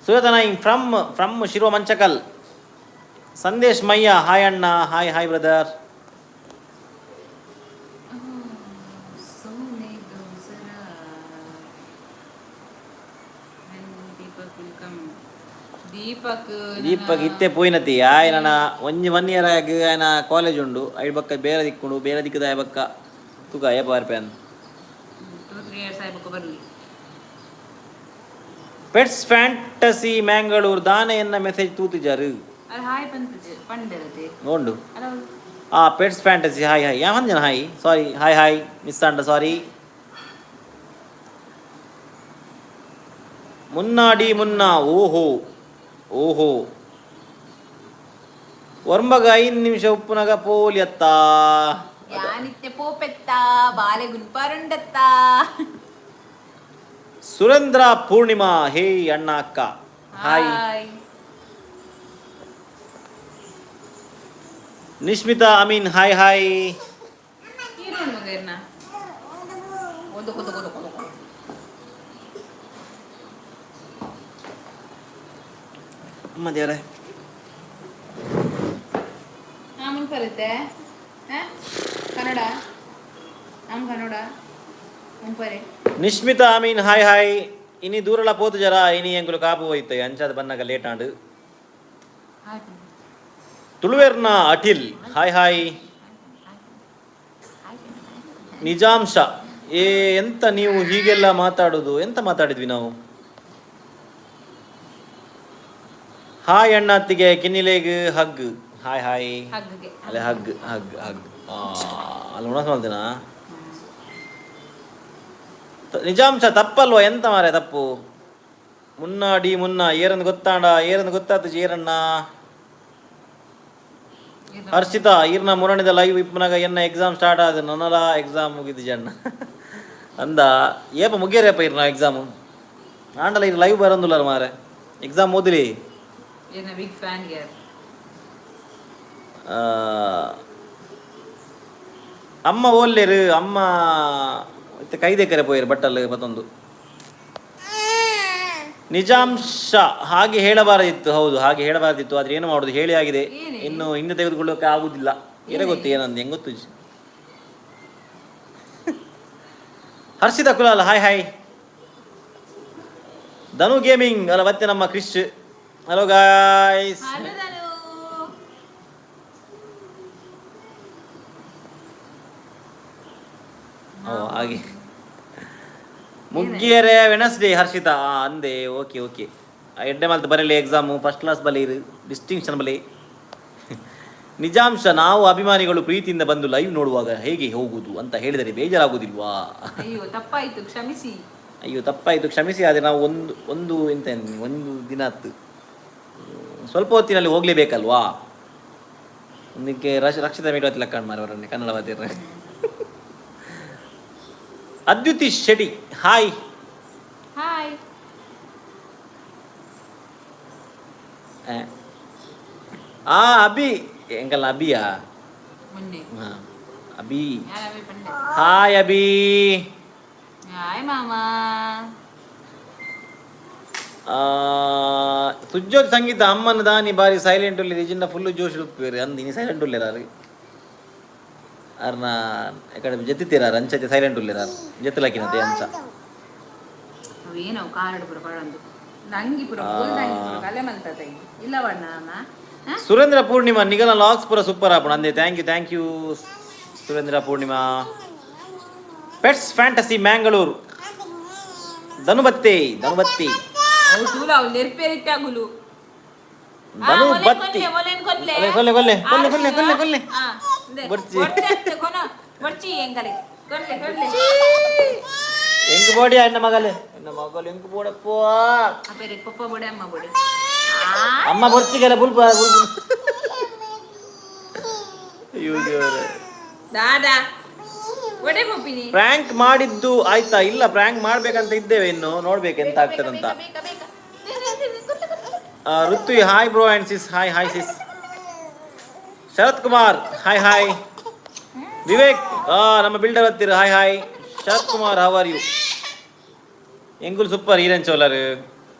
Sujatha nine from from Shirva Manchakal. Sandesh Mayya, hi ಅಣ್ಣ, hi hi brother. ಸುಮ್ಮನೆ Deepak will come. Deepak. Deepak ಇತ್ತೆ ಪೋಯಿನತಿ ಆಯನ ಒಂಜಿ ಒನ್ ಇಯರ್ ಆಗ ಆಯನ ಕಾಲೇಜ್ ಉಂಡು. ಐಡ್ ಬಕ್ಕ ಬೇರೆ ದಿಕ್ಕುಂಡು, ಬೇರೆ ದಿಕ್ಕದ ಆಯ ಬಕ್ಕ ತುಕ ಏಪ ಬರ್ಪೇನ್. 2-3 ಇಯರ್ಸ್ ಆಯ್ಬೇಕು ಬರಲಿ. ಪೆಟ್ಸ್ ಫ್ಯಾಂಟಸಿ ಮ್ಯಾಂಗಳೂರ್, ದಾನೆಯನ್ನ ಮೆಸೇಜ್ ತೂತಿಜಾರು. ಅದು ಹಾಯ್ ಬಂತು ಪಂಡಿರತೆ. ನೋಂಡು. ಅಲ್ಲ. ಆ pets fantasy, hi hi. ಯಾ ಜನ hi, sorry, hi hi, miss ಆಂಡ ಸಾರಿ. ಮುನ್ನಾಡಿ ಮುನ್ನ, ಓಹೋ ಓಹೋ, ಒರ್ಂಬಗ 5 ನಿಮಿಷ ಉಪ್ಪುನಗ ಪೋಲಿಯತ್ತ. ಯಾನಿತ್ತೆ ಪೋಪೆತ್ತ ಬಾಲೆ ಗುನ್ಪಾರುಂಡತ್ತ. ಸುರೇಂದ್ರ ಪೂರ್ಣಿಮಾ, ಹೇ ಅಣ್ಣ ಅಕ್ಕ, hi. Hi. Nishmita Amin, hi hi. ಈರೋಣ್ ಮಗ ಇರ್ನ ಒಂದು ಒಂದು ಒಂದು ಒಂದು. ಅಮ್ಮ ದೇವರೇ. ಆಮನ್ ಬರುತ್ತೆ ಕನ್ನಡ, ನಮ್ ಕನ್ನಡ ಮುಂಪರೆ. Nishmita Amin, hi hi. ಇನಿ ದೂರಲ ಪೋತು ಜರ, ಇನಿ ಎಂಗುಲು ಕಾಪು ಹೋಯ್ತು, ಅಂಚಾದ ಬನ್ನಗ ಲೇಟ್ ಆಂಡು. ಹಾಯ್. ತುಳುವೆರ್ನ ಅಟಿಲ್, ಹಾಯ್ ಹಾಯ್. ನಿಜಾಂಶ, ಏ ಎಂತ ನೀವು ಹೀಗೆಲ್ಲ ಮಾತಾಡೋದು? ಎಂತ ಮಾತಾಡಿದ್ವಿ ನಾವು? ಹಾಯ್ ಅಣ್ಣ ಅತ್ತಿಗೆ, ಕಿನ್ನಿಲೇಗ್ ಹಗ್, ಹಾಯ್ ಹಾಯ್. ಹಗ್ಗೆ. ಅಲ್ಲೇ ಹಗ್ ಹಗ್ ಹಗ್, ಅಲ್ಲಿ ಉಣಸ್ ಮಾಡ್ತೀನ. ನಿಜಾಂಶ ತಪ್ಪಲ್ವಾ? ಎಂತ ಮಾರೆ ತಪ್ಪು? ಮುನ್ನಾಡಿ ಮುನ್ನ ಏರಂದು ಗೊತ್ತಾಂಡ, ಏರಂದು ಗೊತ್ತಾತು ಏರಣ್ಣ. ಹರ್ಷಿತಾ, ಈರ್ನ ಮುರಣಿದ ಲೈವ್ ಇಪ್ಪನಾಗ ಎನ್ನ ಎಕ್ಸಾಮ್ ಸ್ಟಾರ್ಟ್ ಆದ, ನನ್ನಲ ಎಕ್ಸಾಮ್ ಮುಗಿದು ಜಣ್ಣ ಅಂದ. ಏಪ ಮುಗಿಯರೇಪ ಇರ್ನ ಎಕ್ಸಾಮು? ಆಂಡಲ ಇರ್ ಲೈವ್ ಬರಂದುಲ್ಲ ಮಾರೆ, ಎಕ್ಸಾಮ್ ಓದಿಲಿ. ಏನ ಬಿಗ್ ಫ್ಯಾನ್ ಯಾರ್? ಅಮ್ಮ ಓಲ್ಲೇರು? ಅಮ್ಮ ಇತ್ತೆ ಕೈದೆಕ್ಕರೆ ಪೋಯಿರು ಬಟ್ಟಲ್ ಮತ್ತೊಂದು. ನಿಜಾಂಶ, ಹಾಗೆ ಹೇಳಬಾರದಿತ್ತು. ಹೌದು, ಹಾಗೆ ಹೇಳಬಾರದಿತ್ತು, ಆದ್ರೆ ಏನು ಮಾಡುದು, ಹೇಳಿ ಆಗಿದೆ. ಏನೇ? ಇನ್ನು ಹಿಂದೆ ತೆಗೆದುಕೊಳ್ಳೋಕೆ ಆಗುದಿಲ್ಲ. ಏನ ಗೊತ್ತು, ಏನಂತ ಹೆಂಗ್ ಗೊತ್ತು? Harshita Kulal, hi hi. Dhanu gaming ಅಲ್ಲ, ಮತ್ತೆ ನಮ್ಮ ಕ್ರಿಶ್, hello guys. Hello ಧನು. ಹಾಗೆ ಮುಗ್ಗಿಯರೆ ವೆನಸ್ಡೇ ಹರ್ಷಿತಾ. ಅಂದೆ, ಓಕೆ ಓಕೆ. ಎಡ್ಡೆ ಮಲ್ತ್ ಬರಲಿ ಎಕ್ಸಾಮು, ಫಸ್ಟ್ ಕ್ಲಾಸ್ ಬಲಿ, ಡಿಸ್ಟಿಂಕ್ಷನ್ ಬಲಿ. ನಿಜಾಂಶ, ನಾವು ಅಭಿಮಾನಿಗಳು ಪ್ರೀತಿಯಿಂದ ಬಂದು ಲೈವ್ ನೋಡುವಾಗ ಹೇಗೆ ಹೋಗುವುದು ಅಂತ ಹೇಳಿದರೆ ಬೇಜಾರಾಗುವುದಿಲ್ವಾ? ಅಯ್ಯೋ, ತಪ್ಪಾಯ್ತು, ಕ್ಷಮಿಸಿ. ಅಯ್ಯೋ, ತಪ್ಪಾಯಿತು, ಕ್ಷಮಿಸಿ. ಆದರೆ ನಾವು ಒಂದು ಒಂದು ಎಂತ ಒಂದು ದಿನ ಆತು, ಸ್ವಲ್ಪ ಹೊತ್ತಿನಲ್ಲಿ ಹೋಗ್ಲೇಬೇಕಲ್ವಾ? ಒಂದಕ್ಕೆ ರಕ್ಷಿತ ಮೇಡವತಿ ಲಕ್ಕಣ್ ಮಾರವರನ್ನೇ ಕನ್ನಡ ಮಾತಿರ. ಅದ್ಯುತಿ ಶೆಟ್ಟಿ, ಹಾಯ್. ಹಾಯ್. ಆ ಅಭಿ ಎಂಕಲ್ಲ ಅಭಿಯಾ? ಮೊನ್ನೆ. ಹಾ, ಅಭಿ. ಯಾರು ಅಭಿ ಪಂಡೆ? ಹಾಯ್ ಅಭಿ. ಹಾಯ್ ಮಾಮ. ಸುಜ್ಯೋತ್ ಸಂಗೀತ, ಅಮ್ಮನ ದಾನಿ ಬಾರಿ ಸೈಲೆಂಟ್ ಉಳ್ಳಿ ನಿಜಿನ ಫುಲ್ ಜೋಶ್ ಉಪ್ಪೇರು ಅಂದಿನಿ. ಸೈಲೆಂಟ್ ಉಳ್ಳೇರಾರು ಅರ್ನ ಕಡೆ ಜತ್ತಿತ್ತೀರಾರು ಅಂಚತೆ ಸೈಲೆಂಟ್ ಉಳ್ಳೇರಾರು ಜತ್ತಲಕಿನತೆ ಅಂಚ. ಅವೇನವು ಕಾರ್ಡ್ ಪೂರ ಪಾಡೊಂದು ನಂಗಿ ಪೂರ ಬೋಲ್ದಂಗಿ ಪೂರ ಕಲೆ ಮಲ್ತತೆ ಇಲ್ಲವಣ್ಣ ಅಮ್ಮ. ಸುರೇಂದ್ರ ಪೂರ್ಣಿಮಾ, ನಿಗಲ ಲಾಕ್ಸ್ ಪೂರ ಸೂಪರ್ ಆಪಣ ಅಂದೆ. Thank you, thank you Surendra Purnima. Pets fantasy Mangalore, ಧನುಬತ್ತಿ ಧನುಬತ್ತಿ. ಅವು ತೂಲ ಅವು ನೆರ್ಪೇರಿಟ್ಟಾಗುಲು. ಧನುಬತ್ತಿ. ಕೊಲ್ಲೆ. ಕೊಲ್ಲೆ ಕೊಲ್ಲೆ ಕೊಲ್ಲೆ ಕೊಲ್ಲೆ ಕೊಲ್ಲೆ ಕೊಲ್ಲೆ. ಬೊರ್ಚಿ. ಬೊರ್ಚಿ ಎಂಕಲೆ ಕೊಲ್ಲೆ ಕೊಲ್ಲೆ. ಎಂಕ್ ಬೋಡಿ ಎನ್ನ ಮಗಲೆ ಎನ್ನ ಮಗಲು ಎಂಕ್ ಬೋಡಪ್ಪ. ಅಪ್ಪೇರೆ ಪಪ್ಪ ಬೋಡೆ, ಅಮ್ಮ ಬೋಡೆ. ಅಮ್ಮ ಬೊರ್ಚಿಗೆಲ್ಲ ಬುಲ್ಪ ಬುಲ್ಪ. ಅಯ್ಯೋ ದೇವರೇ. ದಾದಾ ಒಡೆ ಪಪ್ಪಿನಿ. ಪ್ರ್ಯಾಂಕ್ ಮಾಡಿದ್ದು ಆಯ್ತಾ? ಇಲ್ಲ, ಪ್ರ್ಯಾಂಕ್ ಮಾಡ್ಬೇಕಂತ ಇದ್ದೇವೆ, ಇನ್ನು ನೋಡ್ಬೇಕು ಎಂತ ಆಗ್ತದಂತ. ಬೇಗ ಬೇಗ. Ruthvi, hi bro and sis. Hi hi sis. Sharath Kumar, hi hi. Vivek, ನಮ್ಮ ಬಿಲ್ಡರ್ ಹತ್ತಿರ. Hi hi Sharath Kumar, how are you? ಎಂಗುಲ್ super. ಈರೆನ್ ಚೋಲರ್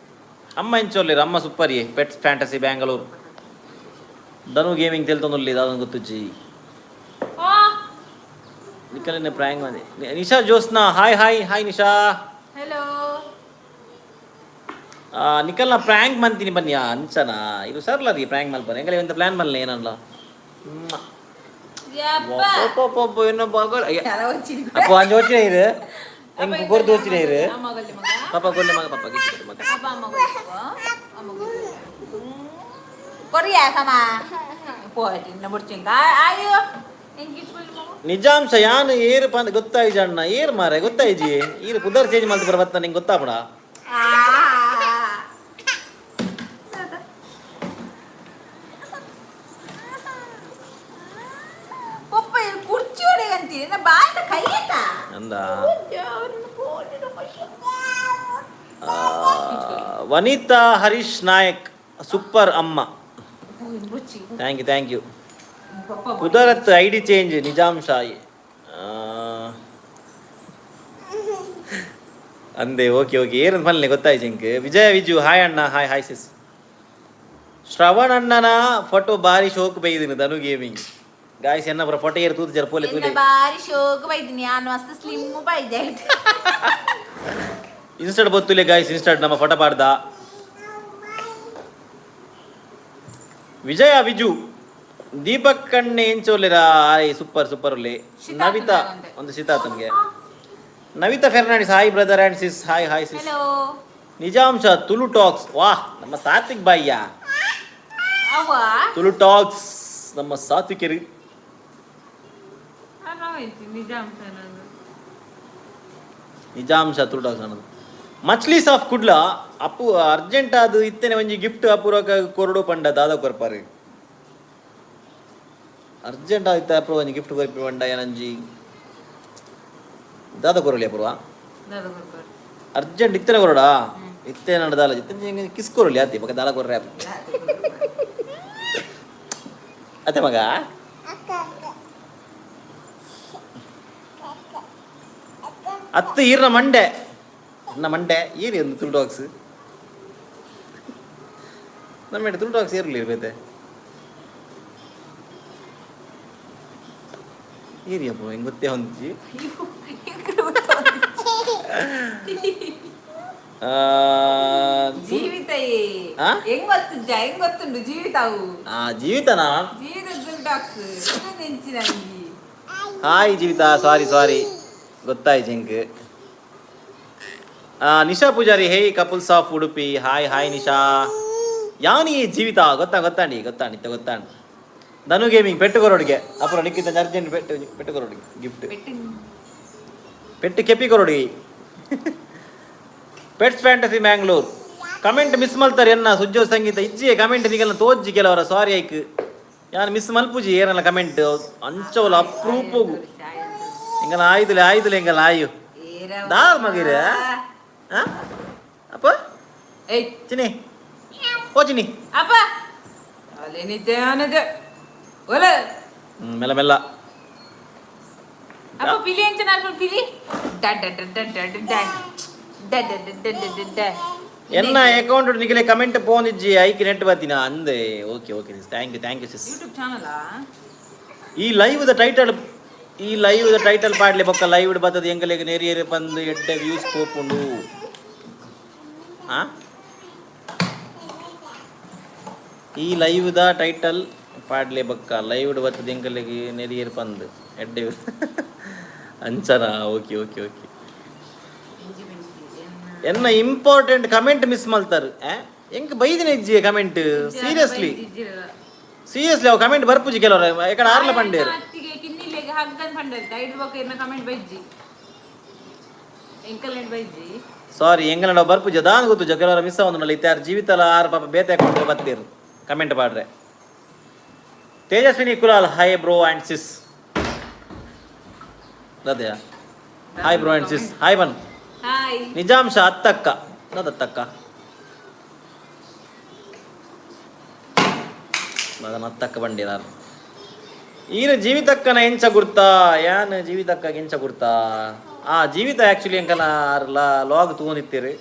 ಅಮ್ಮ ಎಂಚೋಲಿರ್ ಅಮ್ಮ ಸೂಪರ್. ಏ ಪೆಟ್ಸ್ ಫ್ಯಾಂಟಸಿ ಬ್ಯಾಂಗ್ಳೂರ್, ಧನು ಗೇಮಿಂಗ್ ತೆಲ್ತೊಂದುಲ್ಲಿ ದಾದನ್ ಗೊತ್ತುಜ್ಜಿ. ನಿಕ್ಕಲಿನ ಪ್ರ್ಯಾಂಕ್ ಮಾಡಿ. Nisha Jyotsna, hi hi hi Nisha. Hello. ನಿಕಲ್ನ prank ಮಂತೀನಿ ಬನ್ನಿ ಅಂಚನಾ ಇದು ಸರ್ಲ ರೀ ಪ್ರ್ಯಾಂಕ್ ಮಲ್ಪನೆ ಎಂಗಲೆ ಎಂತ ಪ್ಲಾನ್ ಮಲ್ಲೆ ಏನಲ್ಲ. ಅಪ್ಪ ಅಂಜು వచ్చిన ಇರು ಎಂಕ್ ಕೊರ್ದು వచ్చిన ಇರು. ಪಾಪ ಕೊಲ್ಲೆ ಮಗ, ಪಾಪ ಗಿಚ್ಚಿ ಮಗ. ಕೊರಿಯಾ ಸಮ ಪೋಟಿನ ಬುಡ್ಚಿಂಗ ಅಯ್ಯೋ ಎಂಕ್ ಇಚ್ಕೊಳ್ಳಿ ಮಗು. ನಿಜಾಂಶ ಯಾನು ಏರು ಪಂದ್ ಗೊತ್ತಾಯ್ಜ ಅಣ್ಣ, ಏರು ಮಾರೆ ಗೊತ್ತಾಯ್ಜಿ. ಈರು ಪುದರ್ ಚೇಂಜ್ ಮಲ್ತು ಬರ ಬತ್ತ ನಿಂಗೆ ಗೊತ್ತಾಪಡ. ಪಪ್ಪ ಕುರ್ಚಿ ಹೊಡೆಗಂತೀನಿ ನಾ ಬಾಯ್ದ ಕೈಯತ್ತ. ಅಂದ. ವನಿತಾ ಹರೀಶ್ ನಾಯಕ್, ಸೂಪರ್ ಅಮ್ಮ. Thank you, thank you. ಕುದರತ್ I D change ನಿಜಾಂಶ ಅಂದೆ. ಓಕೆ ಓಕೆ, ಏನ್ ಫಲ್ನೆ ಗೊತ್ತಾಯ್ತು ಇಂಕ್. ವಿಜಯ ವಿಜು, ಹಾಯ್ ಅಣ್ಣ. Hi hi sis. ಶ್ರವಣ್ ಅಣ್ಣನ ಫೋಟೋ ಬಾರಿ ಶೋಕ್ ಬೈದಿನ. ಧನು ಗೇಮಿಂಗ್ ಗಾಯ್ಸ್, ಎನ್ನ ಬರ ಫೋಟೋ ಏರ್ ತೂತು ಜರ ಪೋಲೆ ತೂಲೆ. ಬಾರಿ ಶೋಕ್ ಬೈದಿನಿ ನಾನು, ಮಸ್ತ್ ಸ್ಲಿಮ್ ಬೈದೆ. ಇನ್ಸ್ಟಾಡ್ ಬತ್ತುಲೆ ಗಾಯ್ಸ್, ಇನ್ಸ್ಟಾಡ್ ನಮ್ಮ ಫೋಟೋ ಪಾಡ್ದ. ವಿಜಯ ವಿಜು, ದೀಪಕ್ ಕಣ್ಣೆ ಎಂಚೋಲೆರಾ? ಸೂಪರ್ ಸೂಪರ್ ಒಳ್ಳೆ. ನವಿತಾ ಒಂದು ಸೀತಾತನ್ಗೆ. Navita Fernandes, hi brother and sis. Hi hi sis. Hello. Nijamsha Tulu talks, ವಾಹ್, ನಮ್ಮ ಸಾತ್ವಿಕ್ ಬಾಯ್ಯ. ಅವ್ವ. ತುಳು ಟಾಕ್ಸ್ ನಮ್ಮ ಸಾತ್ವಿಕರು. ನಿಜಾಂಶ ನಾನು. ನಿಜಾಂಶ ತುಳು ಟಾಕ್ಸ್ ಅನ್ನೋದು. ಮಚ್ಲೀಸ್ ಆಫ್ ಕುಡ್ಲ, ಅಪ್ಪು ಅರ್ಜೆಂಟ್ ಅದು ಇತ್ತನೆ ಒಂಜಿ ಗಿಫ್ಟ್ ಅಪೂರ್ವಕ ಕೊರಡು ಪಂಡ ದಾದ ಕೊರ್ಪಾರು. ಅರ್ಜೆಂಟ್ ಆಯ್ತು ಅಪೂರ್ವ ಒಂಜಿ ಗಿಫ್ಟ್ ಕೊರ್ಪಿ ಪಂಡ ಏನಂಜಿ ದಾದ ಕೊರಲಿ ಅಪೂರ್ವ? ದಾದ ಕೊರ್ಪಾರು? ಅರ್ಜೆಂಟ್ ಇತ್ತನೆ ಕೊರಡಾ ಇತ್ತೆ ನಡ ದಾಲ ಇತ್ತನೆ ಕಿಸ್ ಕೊರಲಿ ಆತಿ ಬಕ ದಾಲ ಕೊರ್ರೆ ಅತ್ತೆ ಮಗ. ಅತ್ತು ಈರ್ನ ಮಂಡೆ ನನ್ನ ಮಂಡೆ ಏರಿ ಒಂದು ತುಳು ಡಾಗ್ಸ್ ನಮ್ಮ ತುಳು ಡಾಗ್ಸ್ ಏರ್ಲಿ ಇರ್ಬೇತೆ ಏರಿಯಪ್ಪ ಹೆಂಗ್ ಗೊತ್ತೇ ಹೊಂಚಿ. ಜೀವಿತ. ಆ? ಹೆಂಗ್ ಗೊತ್ತುಜ್ಜ, ಹೆಂಗ್ ಗೊತ್ತುಂಡು ಜೀವಿತ ಅವು? ಆ ಜೀವಿತನಾ? ಜೀವಿತ ಡಾಕ್ಸ್ ನೆಂಚಿ ನಂಗಿ. ಹಾಯ್ ಜೀವಿತ, ಸಾರಿ ಸಾರಿ. ಗೊತ್ತಾಯ್ತು ಎಂಕ್. Nisha Poojary, hey couples of Udupi. Hi hi Nisha. ಯಾನಿ ಜೀವಿತ ಗೊತ್ತಾ? ಗೊತ್ತಾಂಡಿ ಗೊತ್ತಾಂಡಿ ಇತ್ತ ಗೊತ್ತಾಂಡಿ. ಧನು ಗೇಮಿಂಗ್ ಪೆಟ್ಟು ಕೊರೋಡಿಗೆ ಅப்புறம் ನಿಕ್ಕಿತ ಅರ್ಜೆಂಟ್ ಪೆಟ್ಟು ಪೆಟ್ಟು ಕೊರೋಡಿಗೆ ಗಿಫ್ಟ್. ಪೆಟ್ಟು ಕೆಪಿ ಕೊರೋಡಿ. Pets fantasy Mangalore, comment miss ಮಲ್ತಾರೆ ಎನ್ನ ಸುಜ್ಜೋ ಸಂಗೀತ ಇಜ್ಜಿ ಕಮೆಂಟ್ ನಿಗಲ್ನ ತೋಜ್ಜಿ ಕೆಲವರ. ಸಾರಿ ಐಕ್, ಯಾನ್ ಮಿಸ್ ಮಲ್ಪುಜಿ ಏನಲ್ಲ ಕಮೆಂಟ್. ಅಂಚವಲ ಅಪ್ರೂಪಗು ಎಂಗಲ ಆಯ್ದುಲೆ ಆಯ್ದುಲೆ ಎಂಗಲ ಆಯು ದಾಲ್ ಮಗಿರ. ಅಪ್ಪ. ಏಯ್. ಚಿನಿ, ಓ ಚಿನಿ. ಅಪ್ಪ ಅಲ್ಲೇನಿದ್ದೆ ಒಲೆ. ಮೆಲ್ಲ ಮೆಲ್ಲ. ಅಪ್ಪ, ಪಿಲಿ ಅಂಚ ನಾಲ್ಕು ಪಿಲಿ ಡ ಡ ಡ ಡ ಡ ಡ ಡ ಡ ಡ ಡ ಡ ಡ ಡ. ಎನ್ನ ಅಕೌಂಟ್ ನಿಗಲೆ ಕಮೆಂಟ್ ಪೋನಿಜ್ಜಿ, ಐಕ್ ನೆಟ್ ಬತ್ತಿನ ಅಂದೆ. Okay okay, thank you, thank you sis. YouTube channel. ಈ ಲೈವ್ the title, ಈ ಲೈವ್ the title ಪಾಡ್ಲೆ ಬೊಕ್ಕ ಲೈವ್ ಬತ್ತದ ಎಂಗಲೆಗ್ ನೆರಿಯರೆ ಬಂದು ಎಡ್ಡೆ ವ್ಯೂಸ್ ಪೋಪುಂಡು. ಆ ಈ ಲೈವ್ the title ಪಾಡ್ಲೆ ಬೊಕ್ಕ ಲೈವ್ ಬತ್ತದ ಎಂಗಲೆಗ್ ನೆರಿಯರೆ ಪಂದು ಎಡ್ಡೆ ಅಂಚನಾ? Okay okay okay. ಎನ್ನ ಇಂಪಾರ್ಟೆಂಟ್ ಕಮೆಂಟ್ ಮಿಸ್ ಮಲ್ತಾರು. ಎಂಕ್ ಬೈದಿನ ಇಜ್ಜಿ ಕಮೆಂಟ್. ಸೀರಿಯಸ್ಲಿ ಸೀರಿಯಸ್ಲಿ, ಅವು ಕಮೆಂಟ್ ಬರ್ಪುಜಿ ಕೆಲವರು ಎಕಡೆ ಆರ್ಲ ಪಂಡೇರು. ಅತ್ತಿಗೆ ಕಿನ್ನಿಲೆಗೆ ಹಗ್ಗನ್ ಪಂಡಲ್ ಐದು ಬೊಕ್ಕ ಇರ್ನ ಕಮೆಂಟ್ ಬೈಜ್ಜಿ, ಎಂಕಲ್ ಬೈಜ್ಜಿ. ಸಾರಿ, ಎಂಗಲ ಬರ್ಪುಜ ದಾನ್ ಗೊತ್ತುಜ, ಕೆಲವರ ಮಿಸ್ ಆವೊಂದುಂಡಲ್ಲ. ಇತ್ತೆ ಆರ್ ಜೀವಿತಲ ಆರ್ ಪಾಪ ಬೇತೆ ಅಕೌಂಟ್ ಬತ್ತೀರು ಕಮೆಂಟ್ ಪಾಡ್ರೆ. Tejaswini Kulal, hi bro and sis. ಅದೇ, hi bro and sis, hi bun. Hi. ನಿಜಾಂಶ ಅತ್ತಕ್ಕ ಅತ್ತಕ್ಕ ಅದನ್ನ ಅತ್ತಕ್ಕ ಬಂಡಿರಾರು. ಈರ ಜೀವಿತಕ್ಕನ ಎಂಚ ಗುರ್ತಾ? ಯಾನ್ ಜೀವಿತಕ್ಕ ಎಂಚ ಗುರ್ತಾ? ಆ ಜೀವಿತ ಆಕ್ಚುಲಿ ಎಂಕನ ಆರ್ ಲಾಗ್ ತೂವೊಂದಿತ್ತೀರಿ.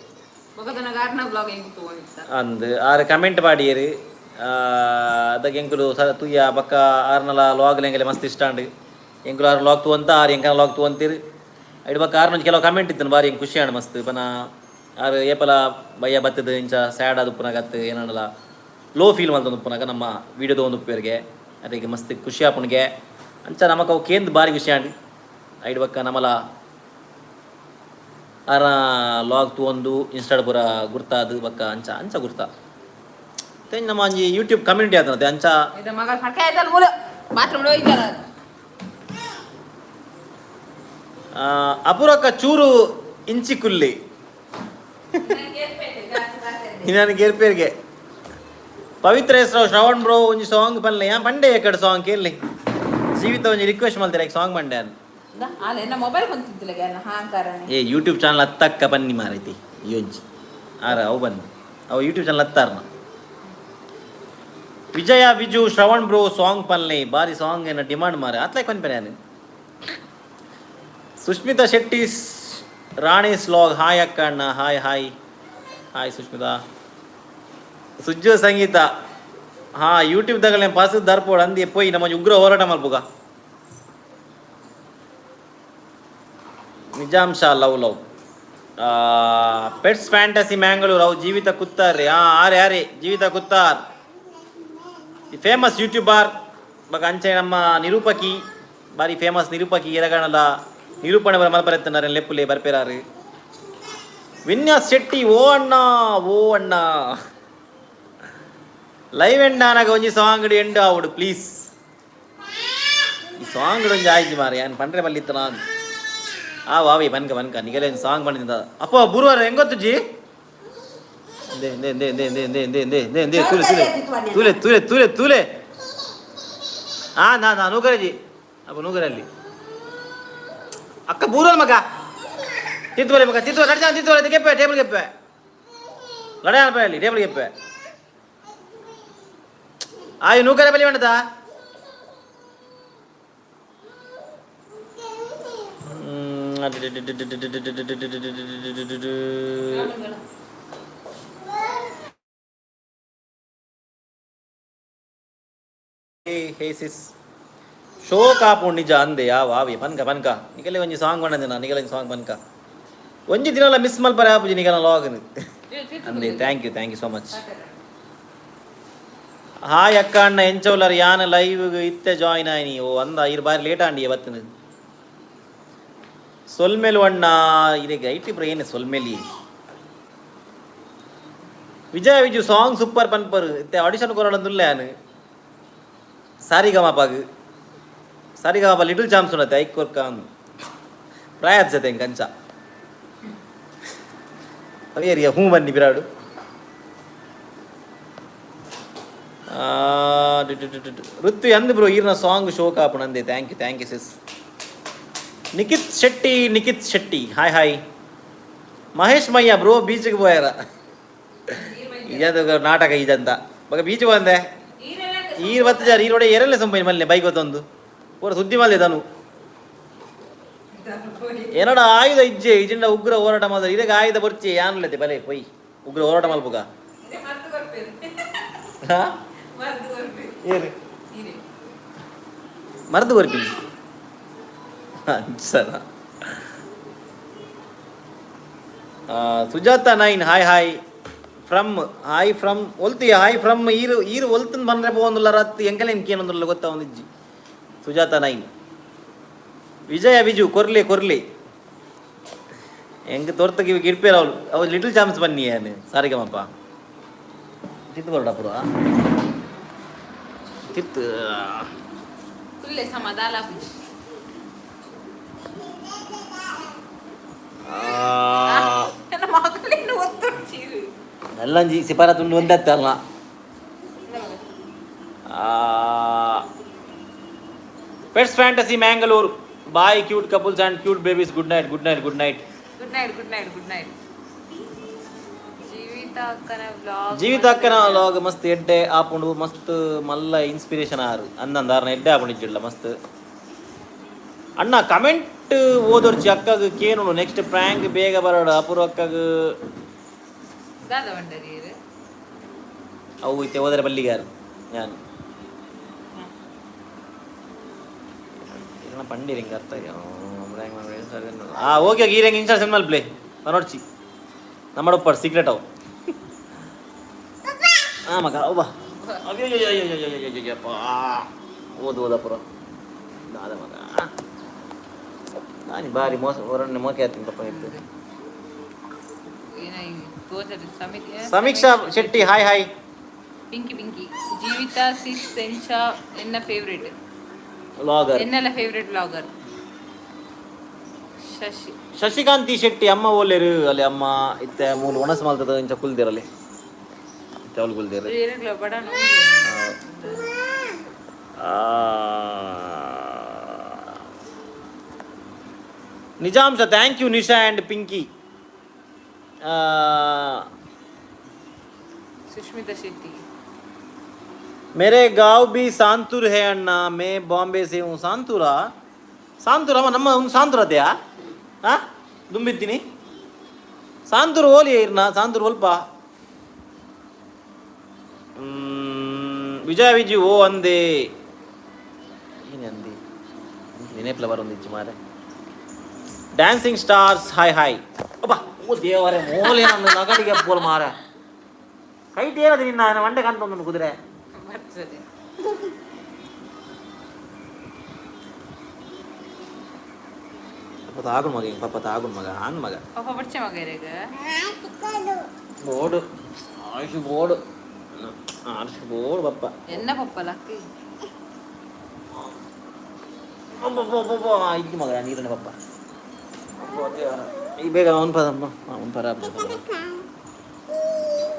ಬೊಕದನ ಗಾರ್ನ ಬ್ಲಾಗ್ ಹೆಂಗ್ ತಗೊಂಡಿತ್ತ. ಅಂದ್ ಆರ್ ಕಮೆಂಟ್ ಪಾಡಿಯರು. ಅದಕ್ಕೆ ಎಂಕುಲು ಸ ತೂಯ ಬಕ್ಕ ಆರ್ನಲ ಲಾಗ್ ಎಂಕಲೆ ಮಸ್ತ್ ಇಷ್ಟ ಅಂಡ್ ಎಂಕುಲು ಆರ್ ಲಾಗ್ ತೂವಂತ, ಆರ್ ಎಂಕನ ಲಾಗ್ ತೂವಂತೀರು. ಐಡ್ ಬಕ್ಕ ಆರ್ನ ಕೆಲವು ಕಮೆಂಟ್ ಇತ್ತು, ಬಾರಿ ಎಂಕ್ ಖುಷಿ ಆಂಡ್ ಮಸ್ತ್. ಪನ ಆರ್ ಏಪಲ ಬಯ್ಯ ಬತ್ತದ ಇಂಚ ಸ್ಯಾಡ್ ಆದ್ ಉಪ್ಪುನಾಗ ಏನಂಡಲ ಲೋ ಫೀಲ್ ಮಲ್ತೊಂದು ಉಪ್ಪುನಾಗ ನಮ್ಮ ವೀಡಿಯೋ ತಗೊಂಡು ಉಪ್ಪುವೆರ್ಗೆ ಅದಕ್ಕೆ ಮಸ್ತ್ ಖುಷಿ ಆಪುಣಿಗೆ. ಅಂಚ ನಮಕ್ ಅವು ಕೇಂದ್ ಬಾರಿ ಖುಷಿ ಆಂಡ್. ಐಡ್ ಬಕ್ಕ ನಮಲ ಆರ ಲಾಗ್ ತೂವೊಂದು ಇನ್ಸ್ಟಾಡ್ ಪೂರ ಗುರ್ತಾದು ಬಕ್ಕ ಅಂಚ ಅಂಚ ಗುರ್ತಾ. ಮತ್ತೆ ನಮ್ಮ ಒಂಜಿ ಯೂಟ್ಯೂಬ್ ಕಮ್ಯುನಿಟಿ ಆತನತೆ ಅಂಚ. ಇದು ಮಗ ಫಡ್ಕ ಆಯ್ತಲ್ಲ, ಮೂಲ ಬಾತ್ರೂಮ್ ಹೋಯ್ತಾರ. ಅಪುರಕ್ಕ ಚೂರು ಇಂಚಿ ಕುಲ್ಲಿ ನಾನು ಗೇರ್ಪೇರ್ಗೆ. ಪವಿತ್ರ ಹೆಸರು ಶ್ರವಣ್ ಬ್ರೋ, ಒಂಜಿ ಸಾಂಗ್ ಪನ್ಲೆ. ಯಾ ಪಂಡೆ ಎಕಡೆ ಸಾಂಗ್ ಕೇಳಿ ಜೀವಿತ ಒಂಜಿ ರಿಕ್ವೆಸ್ಟ್ ಮಲ್ತಾರೆ ಸಾಂಗ್ ಪಂಡೆ. ಅಲ್ಲ, ಎನ್ನ ಮೊಬೈಲ್ ಕೊಂತಿದ್ದಿಲ್ಲ ಹಾಂಕಾರನೆ. ಏ ಯೂಟ್ಯೂಬ್ ಚಾನಲ್ ಹತ್ತಕ್ಕ ಬನ್ನಿ ಮಾರೈತಿ. ಈ ಒಂಜಿ ಆರ ಅವು ಬನ್ನಿ, ಅವು ಯೂಟ್ಯೂಬ್ ಚಾನಲ್ ಹತ್ತಾರನ. ವಿಜಯ ವಿಜು, ಶ್ರವಣ್ ಬ್ರೋ ಸಾಂಗ್ ಪನ್ಲೆ. ಬಾರಿ ಸಾಂಗ್ ಏನ ಡಿಮಾಂಡ್ ಮಾರೆ. ಅತ್ಲೈ ಕೊನ್ಪೆ ನಾನು. ಸುಷ್ಮಿತಾ ಶೆಟ್ಟಿ ರಾಣಿ ಸ್ಲಾಗ್, ಹಾಯ್ ಅಕ್ಕ ಅಣ್ಣ. Hi hi hi Sushmita. Sujju Sangeetha, ಹಾ ಯೂಟ್ಯೂಬ್ ದಾಗ ಪಾಸ್ ದರ್ಪೋಡು ಅಂದಿ ಪೋಯಿ. ನಮ್ಮ ಉಗ್ರ ಹೋರಾಟ ಮಲ್ಪುಗ. ನಿಜಾಂಶ love love. Pets fantasy Mangalore, ಅವು ಜೀವಿತ ಕುತ್ತಾರ್ರಿ. ಹಾ ಆರೆ ಆರೆ ಜೀವಿತ ಕುತ್ತಾರ್ ಫೇಮಸ್ ಯೂಟ್ಯೂಬರ್. ಬಗ ಅಂಚೆ ನಮ್ಮ ನಿರೂಪಕಿ, ಬಾರಿ ಫೇಮಸ್ ನಿರೂಪಕಿ. ಎರಗಣಲ ನಿರೂಪಣೆ ಬರ ಮಲ್ಪರೆತ್ತನಾರೆ ಲೆಪ್ಪುಲೆ ಬರ್ಪೇರಾರು. ವಿನ್ಯಾಸ್ ಶೆಟ್ಟಿ, ಓ ಅಣ್ಣ ಓ ಅಣ್ಣ, ಲೈವ್ ಎಂಡ್ ಆನಾಗ ಒಂಜಿ ಸಾಂಗ್ ಎಂಡ್ ಆವಡು ಪ್ಲೀಸ್. ಈ ಸಾಂಗ್ ಒಂಜಿ ಆಯ್ತು ಮಾರ, ಯಾನ್ ಪಂಡ್ರೆ ಬಲ್ಲಿತ್ತನ. ಆ ವಾವಿ ಬನ್ಕ ಬನ್ಕ ನಿಗಲೇನು ಸಾಂಗ್ ಬಂದಿದ್ದ. ಅಪ್ಪ ಬುರುವಾರ ಹೆಂಗೊತ್ತು ಜಿ? ದೆ ದೆ ದೆ ದೆ ದೆ ದೆ ದೆ ದೆ ದೆ ದೆ ತೂಲೆ ತೂಲೆ ತೂಲೆ ತೂಲೆ ತೂಲೆ ತೂಲೆ. ಆ ನಾ ನಾ ನೂಕರಜಿ ಅಪ್ಪ ನೂಕರಲ್ಲಿ ಅಕ್ಕ ಬೂರಲ್ ಮಗ ತಿದ್ದುವಲೆ ಮಗ ತಿದ್ದುವ ನಡಿಜ ತಿದ್ದುವಲೆ ಕೆಪ್ಪೆ ಟೇಬಲ್ ಕೆಪ್ಪೆ ಲಡಾಯ ಅಲ್ಲಿ ಟೇಬಲ್ ಕೆಪ್ಪೆ ಆಯು ನೂಕರೆ ಬಲಿ ಮಂಡದ. ಹೇ ಸಿಸ್, ಶೋಕ್ ಆಪುಂಡು ನಿಜ ಅಂದೆ. ಯಾವ ಆವಿ ಪನ್ಕ ಪನ್ಕ ನಿಗಲೆ ಒಂಜಿ ಸಾಂಗ್ ಪಂಡಂದೆ ನಿಗಲೆ ಒಂಜಿ ಸಾಂಗ್ ಪನ್ಕ. ಒಂಜಿ ದಿನಲ ಮಿಸ್ ಮಲ್ಪರೆ ಆಪುಜಿ ನಿಗಲ ಲಾಗ್ ಅಂದೆ. Thank you, thank you so much. Hi ಅಕ್ಕ ಅಣ್ಣ ಎಂಚೌಲರ್. ಯಾನ್ ಲೈವ್ ಇತ್ತೆ ಜಾಯಿನ್ ಆಯ್ನಿ. ಓ ಅಂದ, ಇರ್ ಬಾರಿ ಲೇಟ್ ಆಂಡಿ ಬತ್ತಿನ. ಸೊಲ್ಮೆಲು ಅಣ್ಣ ಇರೆಗ್ IT bro ಏನೆ ಸೊಲ್ಮೆಲಿ. ವಿಜಯ ವಿಜು ಸಾಂಗ್ ಸೂಪರ್ ಪನ್ಪರು. ಇತ್ತೆ ಆಡಿಷನ್ ಕೊರೊಡಂದುಲ್ಲೆ ಯಾನ್. ಸಾರಿಗಮಪಗ್ ಸಾರಿಗಮಪ ಲಿಟಲ್ ಚಾಂಪ್ಸ್ ಉಂಡತೆ ಐಕ್ ಕೊರ್ಕ ಪ್ರಾಯ ಜತೆ ಎಂಕ್ ಅಂಚ ಅವೇರಿಯ ಹೂ ಬನ್ನಿ ಬಿರಾಡು. ಋತ್ವಿ ಅಂದ್ ಬ್ರೋ ಈರ್ನ ಸಾಂಗ್ ಶೋಕ್ ಆಪುಂಡು. Thank you, thank you sis. Nikhit Shetty, Nikhit Shetty, hi hi. Mahesh Mayya bro ಬೀಚ್ಗೆ ಪೋಯಾರ? ಇಜಂತ ನಾಟಕ ಇಜಂತ ಬೊಕ ಬೀಚ್ ಬಂದೆ. ಈರ್ ಬತ್ತು ಜಾರ್ ಈರೋಡೆ ಎರಲ್ಲೇ ಸಂಪೈ ಮಲ್ಲೆ ಬೈಕ್ ಬತ್ತೊಂದು ಪೂರ ಸುದ್ದಿ ಮಲ್ಲೆ ತನು. ಏನಡ ಆಯುಧ ಇಜ್ಜೆ ಇಜಿಂಡ ಉಗ್ರ ಹೋರಾಟ ಮಾತ್ರ ಇರೆಗ್ ಆಯುಧ ಬೊರ್ಚಿ ಯಾನ್ಲತೆ ಬಲೆ ಪೊಯ್ ಉಗ್ರ ಹೋರಾಟ ಮಲ್ಪುಗ. ಹಾ ಏರು ಮರ್ದು ಕೊರ್ಪಿನಿ ಸರ. Sujatha nine, hi hi from, hi from ಒಲ್ತಿ, hi from ಈರು ಈರು ಒಲ್ತನ್ ಬಂದ್ರೆ ಪೋವೊಂದುಲ್ಲ ರತ್ ಎಂಕಲೆ ಏನೊಂದುಲ್ಲ ಗೊತ್ತಾ ಒಂದಿಜ್ಜಿ. ಸುಜಾತ ನೈನ್. ವಿಜಯ ವಿಜು ಕೊರ್ಲಿ ಕೊರ್ಲಿ ಎಂಕ್ ತೋರ್ತಕ್ಕೆ ಇವಾಗ ಇಡ್ಪೇರ ಅವಳು ಅವು ಲಿಟಲ್ ಚಾಮ್ಸ್ ಬನ್ನಿ ಏನು ಸಾರಿಗಮಪ್ಪ ತಿತ್ತು ಬರೋಡ ಪುರ ತಿತ್ತು. ಕುಲ್ಲೆ ಸಮಾಧಾನ. ಮಕ್ಕಳಿನ್ನು ಒತ್ತೊಡ್ಚೀರು. ನಲ್ಲಂಜಿ ಸಿಪಾರ ತುಂಡು ಒಂದತ್ತಲ್ಲ. Pets fantasy Mangalore, bye cute couples and cute babies, good night, good night, good night. Good night, good night, good night. Jeevitha ಅಕ್ಕನ ವ್ಲಾಗ್. ಜೀವಿತ ಅಕ್ಕನ ವ್ಲಾಗ್ ಮಸ್ತ್ ಎಡ್ಡೆ ಆಪುಂಡು, ಮಸ್ತ್ ಮಲ್ಲ ಇನ್ಸ್ಪಿರೇಷನ್ ಆರು ಅಂದಂದ ಆರ್ನ ಎಡ್ಡೆ ಆಪುಂಡು ಇಜ್ಜಿಡ್ಲ ಮಸ್ತ್. ಅಣ್ಣ ಕಮೆಂಟ್ ಓದೊರ್ಚಿ ಅಕ್ಕಗ್ ಕೇನುಡು ನೆಕ್ಸ್ಟ್ ಪ್ರ್ಯಾಂಕ್ ಬೇಗ ಬರೋಡು ಅಪೂರ್ವ ಅಕ್ಕಗ್. ದಾದ ಬಂಡರಿ. ಅವು ಇತ್ತೆ ಹೋದರೆ ಬಲ್ಲಿಗಾರು ಯಾನ್ ಇರಣ ಪಂಡಿರ್ ಹಿಂಗೆ ಅರ್ಥ. ಆ ಓಕೆ, ಈರಂಗೆ ಇನ್ಸ್ಟಾಲ್ ಮಲ್ಪ್ಲೆ ನೋಡ್ಚಿ ನಮ್ಮಡೊಪ್ಪಾಡು ಸೀಕ್ರೆಟ್ ಅವು. ಆ ಮಗ ಒಬ್ಬ ಅಯ್ಯಯ್ಯಯ್ಯಯ್ಯಯ್ಯಯ್ಯಪ್ಪ ಓದು ಓದಪುರ ದಾದ ಮಗ ನಾನು ಬಾರಿ ಮೋಸ ಹೊರಣ್ಣೆ ಮೋಕೆ ಆತೀನಿ ಪಾಪ ಇತ್ತು. Samiksha Shetty, hi hi. Pinky Pinky Jeevitha sis ಸೆನ್ಶಾ ಎನ್ನ ಫೇವ್ರೇಟ್ ವ್ಲಾಗರ್. ಎನ್ನೆಲ್ಲ ಫೇವ್ರೇಟ್ ವ್ಲಾಗರ್ ಶಶಿ. ಶಶಿಕಾಂತಿ ಶೆಟ್ಟಿ ಅಮ್ಮ ಓಲೇರು ಅಲ್ಲಿ ಅಮ್ಮ ಇತ್ತೆ ಮೂಲು ಒಣಸು ಮಲ್ತದ ಇಂಚ ಕುಲ್ದಿರಲ್ಲಿ ಇತ್ತೆ ಅವಳು ಕುಲ್ದಿರು. ಏರೆಗ್ಲ ಬಡ. ನಿಜಾಂಶ, thank you Nisha and Pinky. Sushmita Shetty. मेरे गांव भी सांतूर है ಅಣ್ಣ, मैं ಬಾಂಬೆ से हूँ. ಸಾಂತೂರ ಸಾಂತೂರ ಅಮ್ಮ ನಮ್ಮ ಒಂದು ಸಾಂತೂರ ಅതെಯಾ. ಆ ದುಂಬಿತ್ತೀನಿ ಸಾಂತೂರು ಓಲಿ ಇರ್ನ ಸಾಂತೂರು ಒಲ್ಪ. ವಿಜಯ ವಿಜಿ ಓ ಅಂದೆ ಏನೇ ಅಂದಿ ನೆನಪಲ ಬರೋಂದಿಜ್ಜಿ ಮಾರೆ. Dancing stars, hi hi. ಅಬ್ಬಾ ಓ ದೇವರೇ ಮೋಲೆ ನನ್ನ ನಗಡಿಗೆ ಬೋಲ್ ಮಾರ ಕೈಟ್ ಏನದು ನಿನ್ನ ಮಂಡೆ ಕಾಣ್ತೊಂದು ಕುದುರೆ. ಬರ್ತದೆ. ಪಾಪ ತಾಗುಣ್ ಮಗ ಹಿಂಗೆ ಪಾಪ ತಾಗುಣ್ ಮಗ ಆನ್ ಮಗ. ಪಾಪ ಬಡ್ಚೆ ಮಗ ಇರೆಗ್. ಬೋಡು ಆಯುಷ್ ಬೋಡು ಆಯುಷ್ ಬೋಡು ಪಪ್ಪ. ಎನ್ನ ಪಪ್ಪ ಲಕ್ಕಿ. ಇಜ್ಜಿ ಮಗ ನೀರನ್ನ ಪಪ್ಪ ಈ ಬೇಗ ಅವನ್ ಪದ ಅವನ್ ಪರ.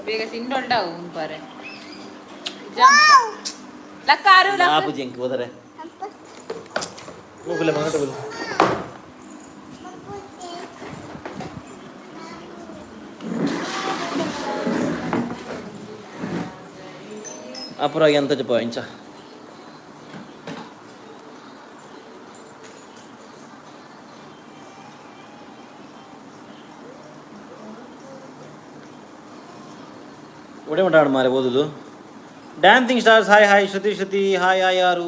ಬೇಗ ತಿಂಡೊಂಡಾವು ಉಂಪಾರೆ ಲಕ್ಕ ಆರು ಲಕ್ಕ. ಆಪುಜಿ ಎಂಕ್ ಹೋದರೆ ಹೋಗಲೆ ಮಗ ತಗೊಳ್ಳಿ. ಅಪುರಾಗಿ ಅಂತ ಜಪ ಇಂಚ ಒಡೆ ಮಟಾಡು ಮಾರೆ ಓದುದು. Dancing stars, hi hi. Shruti Shruti, hi hi. ಯಾರು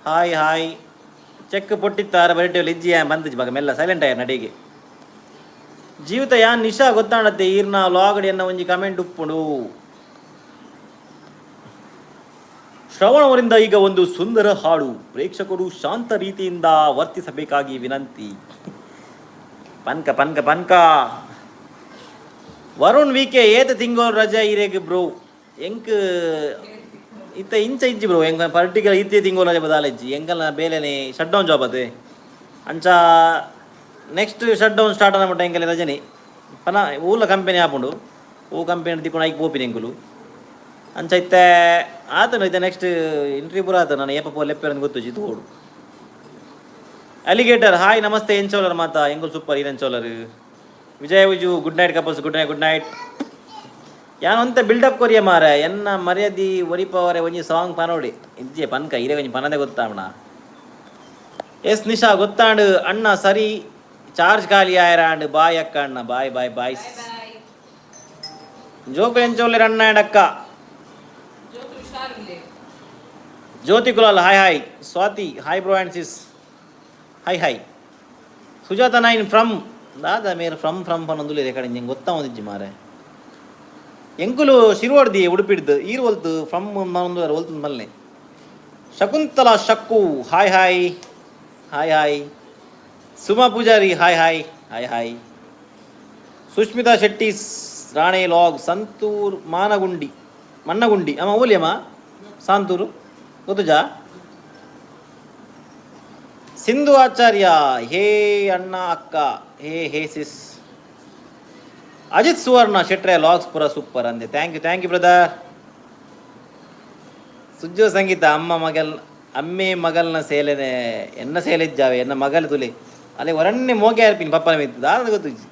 ಹಾಯ್ ಹಾಯ್. ಚೆಕ್ ಪೊಟ್ಟಿತ್ತಾರ ಬರಟೆ ಇಜ್ಜಿ ಬಂದಿಜ್ಜಿ ಮಗ ಮೆಲ್ಲ ಸೈಲೆಂಟ್ ಆಯ ನಡಿಗೆ. ಜೀವಿತ ಯಾನ್ ನಿಶಾ ಗೊತ್ತಾಣತ್ತೆ ಈರ್ನ ಲಾಗಡಿ ಎನ್ನ ಒಂಜಿ ಕಮೆಂಟ್ ಉಪ್ಪುಂಡು. ಶ್ರವಣ ಅವರಿಂದ ಈಗ ಒಂದು ಸುಂದರ ಹಾಡು. ಪ್ರೇಕ್ಷಕರು ಶಾಂತ ರೀತಿಯಿಂದ ವರ್ತಿಸಬೇಕಾಗಿ ವಿನಂತಿ. ಪನ್ಕ ಪನ್ಕ ಪನ್ಕ. ವರುಣ್ ವಿಕೆ, ಏತ್ ತಿಂಗೋಲ್ ರಜಾ ಇರೆಗ್ ಬ್ರೋ? ಎಂಕ್ ಇತ್ತ ಇಂಚ ಇಜ್ಜಿ ಬ್ರೋ. ಎಂಕ್ ಪರ್ಟಿಕ್ಯುಲರ್ ಇತ್ತೆ ತಿಂಗೋಲ್ ರಜೆ ಬದಾಲ ಇಜ್ಜಿ. ಎಂಕಲ್ನ ಬೇಲೆನೆ ಶಟ್ ಡೌನ್ ಜಾಬ್ ಅದು. ಅಂಚ ನೆಕ್ಸ್ಟ್ ಶಟ್ ಡೌನ್ ಸ್ಟಾರ್ಟ್ ಆನ ಮುಟ್ಟ ಎಂಕಲೆ ರಜನೆ. ಪನ ಊಲ ಕಂಪೆನಿ ಆಪುಂಡು, ಓ ಕಂಪೆನಿ ತಿಕ್ಕೊಂಡು ಐಕ್ ಪೋಪಿನಿ ಎಂಕುಲು. ಅಂಚ ಇತ್ತೆ ಆತನು, ಇತ್ತೆ ನೆಕ್ಸ್ಟ್ ಇಂಟರ್ವ್ಯೂ ಪೂರ ಆತ. ನಾನು ಏಪ ಪೋ ಲೆಪ್ಪೆರಂದು ಗೊತ್ತುಜಿ, ತೋಡು. Alligator hi, namaste. ಎಂಚೋಲರ್ ಮಾತಾ? ಎಂಗುಲ್ ಸೂಪರ್, ಈರೆಂಚೋಲರ್? ವಿಜಯ Viju, good night couples. Good night, good night. ಯಾನ್ ಒಂತೆ ಬಿಲ್ಡಪ್ ಕೊರಿಯ ಮಾರ. ಎನ್ನ ಮರ್ಯಾದಿ ಒರಿಪವರೆ ಒಂಜಿ ಸಾಂಗ್ ಪನೋಡಿ. ಇಜ್ಜೆ ಪನ್ಕ, ಇರೆ ಒಂಜಿ ಪನದೆ ಗೊತ್ತಾವಣ. ಎಸ್ ನಿಶಾ, ಗೊತ್ತಾಂಡು ಅಣ್ಣ. ಸರಿ, ಚಾರ್ಜ್ ಖಾಲಿ ಆಯರಾಂಡ್. ಬಾಯ್ ಅಕ್ಕ, ಅಣ್ಣ, ಬಾಯ್ ಬಾಯ್ ಬಾಯ್. ಬಾಯ್. ಜೋಕು ಎಂಚೋಲ್ಲೆರ್ ಅಣ್ಣ ಆ್ಯಂಡ್ ಅಕ್ಕ? ಜೋಕು ಹುಷಾರಿಲ್ಲ. ಜ್ಯೋತಿ Kulal, hi hi. Swati, hi bro and sis, hi hi. Sujata nine, from ದಾದಾ ಮೇರ್ ಫ್ರಮ್ ಫ್ರಮ್ ಪನ್ನೊಂದುಲ್ಲೆರ್ ಕಡೆ ಎಂಕ್ ಗೊತ್ತಾ ಒಂದಿಜ್ಜಿ ಮಾರೆ. ಎಂಕುಲು ಶಿರ್ವಡ್ದಿ ಉಡುಪಿಡ್ದು, ಈರ್ ಒಲ್ತು ಫ್ರಮ್ ಒಂದು ಒಲ್ತು ಮಲ್ನೆ. Shakuntala ಶಕ್ಕು, hi hi hi hi. Suma Poojary, hi hi hi hi. Sushmita Shetty Rane log, Santhur Managundi Mannagundi ಅಮ್ಮ ಓಲಿಯಮ್ಮ ಸಾಂತೂರು ಗೊತ್ತುಜಾ? ಸಿಂಧು ಆಚಾರ್ಯ, ಹೇ ಅಣ್ಣ ಅಕ್ಕ, ಹೇ ಹೇ ಸಿಸ್. ಅಜಿತ್ ಸುವರ್ಣ, ಶೆಟ್ರೆ ಲಾಗ್ಸ್ ಪೂರ ಸೂಪರ್ ಅಂದೆ. Thank you, thank you brother. ಸುಜ್ಜೋ ಸಂಗೀತ, ಅಮ್ಮ ಮಗಲ್ ಅಮ್ಮೆ ಮಗಲ್ನ ಸೇಲೆನೆ ಎನ್ನ ಸೇಲೆಜ್ಜಾವೆ ಎನ್ನ ಮಗಲ್ ತುಲೆ ಅಲ್ಲೇ ಒರನ್ನೆ ಮೋಗೆ ಆರ್ಪಿನಿ ಪಪ್ಪನ ಮಿತ್ತು ದಾದ ಗೊತ್ತುಜಿ.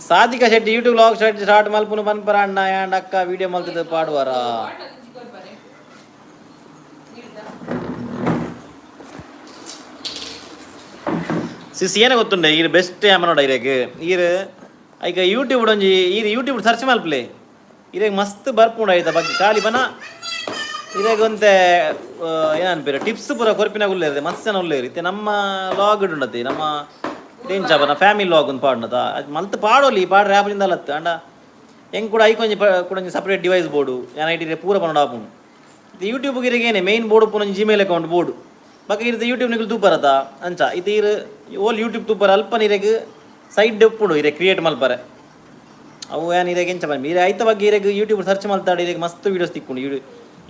Sadhika Shetty, YouTube vlog start start ಮಲ್ಪುನು ಪನ್ಪರ ಅಣ್ಣ ಆ್ಯಂಡ್ ಅಕ್ಕ, ವಿಡಿಯೋ ಮಲ್ತದ ಪಾಡುವಾರ? ಬಾಟಲ್ ಹಂಚಿಕೊಳ್ಬಾರೆ ನೀಡ್ದ. ಸಿಸ್, ಏನ ಗೊತ್ತುಂಡೆ, ಈರ್ ಬೆಸ್ಟ್ ಯಾಮನೋಡ ಇರೇಗ್. ಈರ್ ಐಕ ಯೂಟ್ಯೂಬ್ ಒಂಜಿ ಈರ್ ಯೂಟ್ಯೂಬ್ ಸರ್ಚ್ ಮಲ್ಪಲೆ, ಇರೇಗ್ ಮಸ್ತ್ ಬರ್ಪುಂಡು ಐತ ಬಗ್ಗೆ. ಖಾಲಿ ಬನ ಇರೇಗ್ ಒಂತೆ ಏನನ್ಪೇರು ಟಿಪ್ಸ್ ಪೂರ ಕೊರ್ಪಿನ ಉಲ್ಲೇರು, ಮಸ್ತ್ ಜನ ಉಲ್ಲೇರು. ಇತ್ತೆ ನಮ್ಮ ಲಾಗ್ ಉಂಡತಿ, ನಮ್ಮ ಇದೇಂಚ ಬನ ಫ್ಯಾಮಿಲಿ ಲಾಗ್ ಒಂದು ಪಾಡುನತ ಅದು ಮಲ್ತ್ ಪಾಡೋಲಿ ಪಾಡ್ರೆ ಆಪುಜಿಂದ ಅಲ್ಲತ್ತು. ಅಂಡ ಹೆಂಗ್ ಕೂಡ ಐಕೊಂಜಿ ಕೂಡ ಒಂಜಿ ಸಪ್ರೇಟ್ ಡಿವೈಸ್ ಬೋರ್ಡು ಯಾನ್ ಐಟಿ ಪೂರ ಪನೋಡು ಆಪುಂಡು. ಯೂಟ್ಯೂಬ್ ಇರೆಗೇನೆ ಮೇನ್ ಬೋರ್ಡ್ ಪುನೊಂಜಿ ಜಿಮೇಲ್ ಅಕೌಂಟ್ ಬೋರ್ಡು. ಬೊಕ ಇರ್ದ ಯೂಟ್ಯೂಬ್ ನಿಕುಲು ತೂಪರತ. ಅಂಚ ಇತ್ತೆ ಇರ್ ಓಲ್ ಯೂಟ್ಯೂಬ್ ತೂಪರ ಅಲ್ಪ ಇರೆಗ್ ಸೈಡ್ ಉಪ್ಪುಂಡು ಇರೆ ಕ್ರಿಯೇಟ್ ಮಲ್ಪರೆ. ಅವು ಏನ್ ಇರೆಗ್ ಎಂಚ ಪನ್ಪಿ, ಇರೆ ಐತ ಬಗ್ಗೆ ಇರೆಗ್ ಯೂಟ್ಯೂಬ್ ಸರ್ಚ್ ಮಲ್ತಾಡ ಇರೆಗ್ ಮಸ್ತ್ ವೀಡಿಯೋಸ್ ತಿಕ್ಕುಂಡು.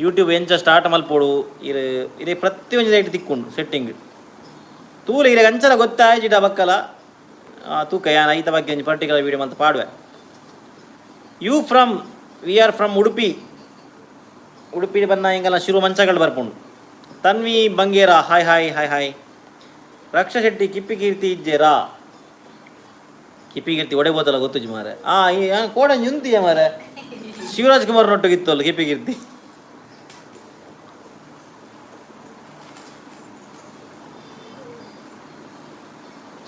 ಯೂಟ್ಯೂಬ್ ಎಂಚ ಸ್ಟಾರ್ಟ್ ಮಲ್ಪೊಡು, ಇರ್ ಇರೆ ಪ್ರತಿಯೊಂಜಿ ರೈಟ್ ತಿಕ್ಕುಂಡು ಸೆಟ್ಟಿಂಗ್. ತೂಲೆ, ಇರೆಗ್ ಅಂಚಲ ಗೊತ್ತಾಯ್ಜಿಡ ಬಕ್ಕಲ ತೂಕ. ಯಾನ್ ಐತ ಬಗ್ಗೆ ಒಂಜಿ ಪರ್ಟಿಕ್ಯುಲರ್ ವೀಡಿಯೋ ಮಲ್ತ್ ಪಾಡುವೆ. You from? We are from Udupi. Udupi ಬನ್ನ ಇಂಗಲ ಶಿರು ಮಂಚಗಳು ಬರ್ಪುಂಡು. Tanvi Bangera, hi hi hi hi. Raksha Shetty, Kippi Kirti ಇಜ್ಜೇರಾ? ಕಿಪ್ಪಿ ಕೀರ್ತಿ ಒಡೆ ಬೋತಲ್ಲ ಗೊತ್ತುಜಿ ಮಾರೆ. ಆ ಈ ಕೋಡಂಜಿ ಉಂತಿಯ ಮಾರೆ, ಶಿವರಾಜ್ ಕುಮಾರ್ ನೊಟ್ಟುಗಿತ್ತಲ್ಲ ಕಿಪ್ಪಿ ಕೀರ್ತಿ.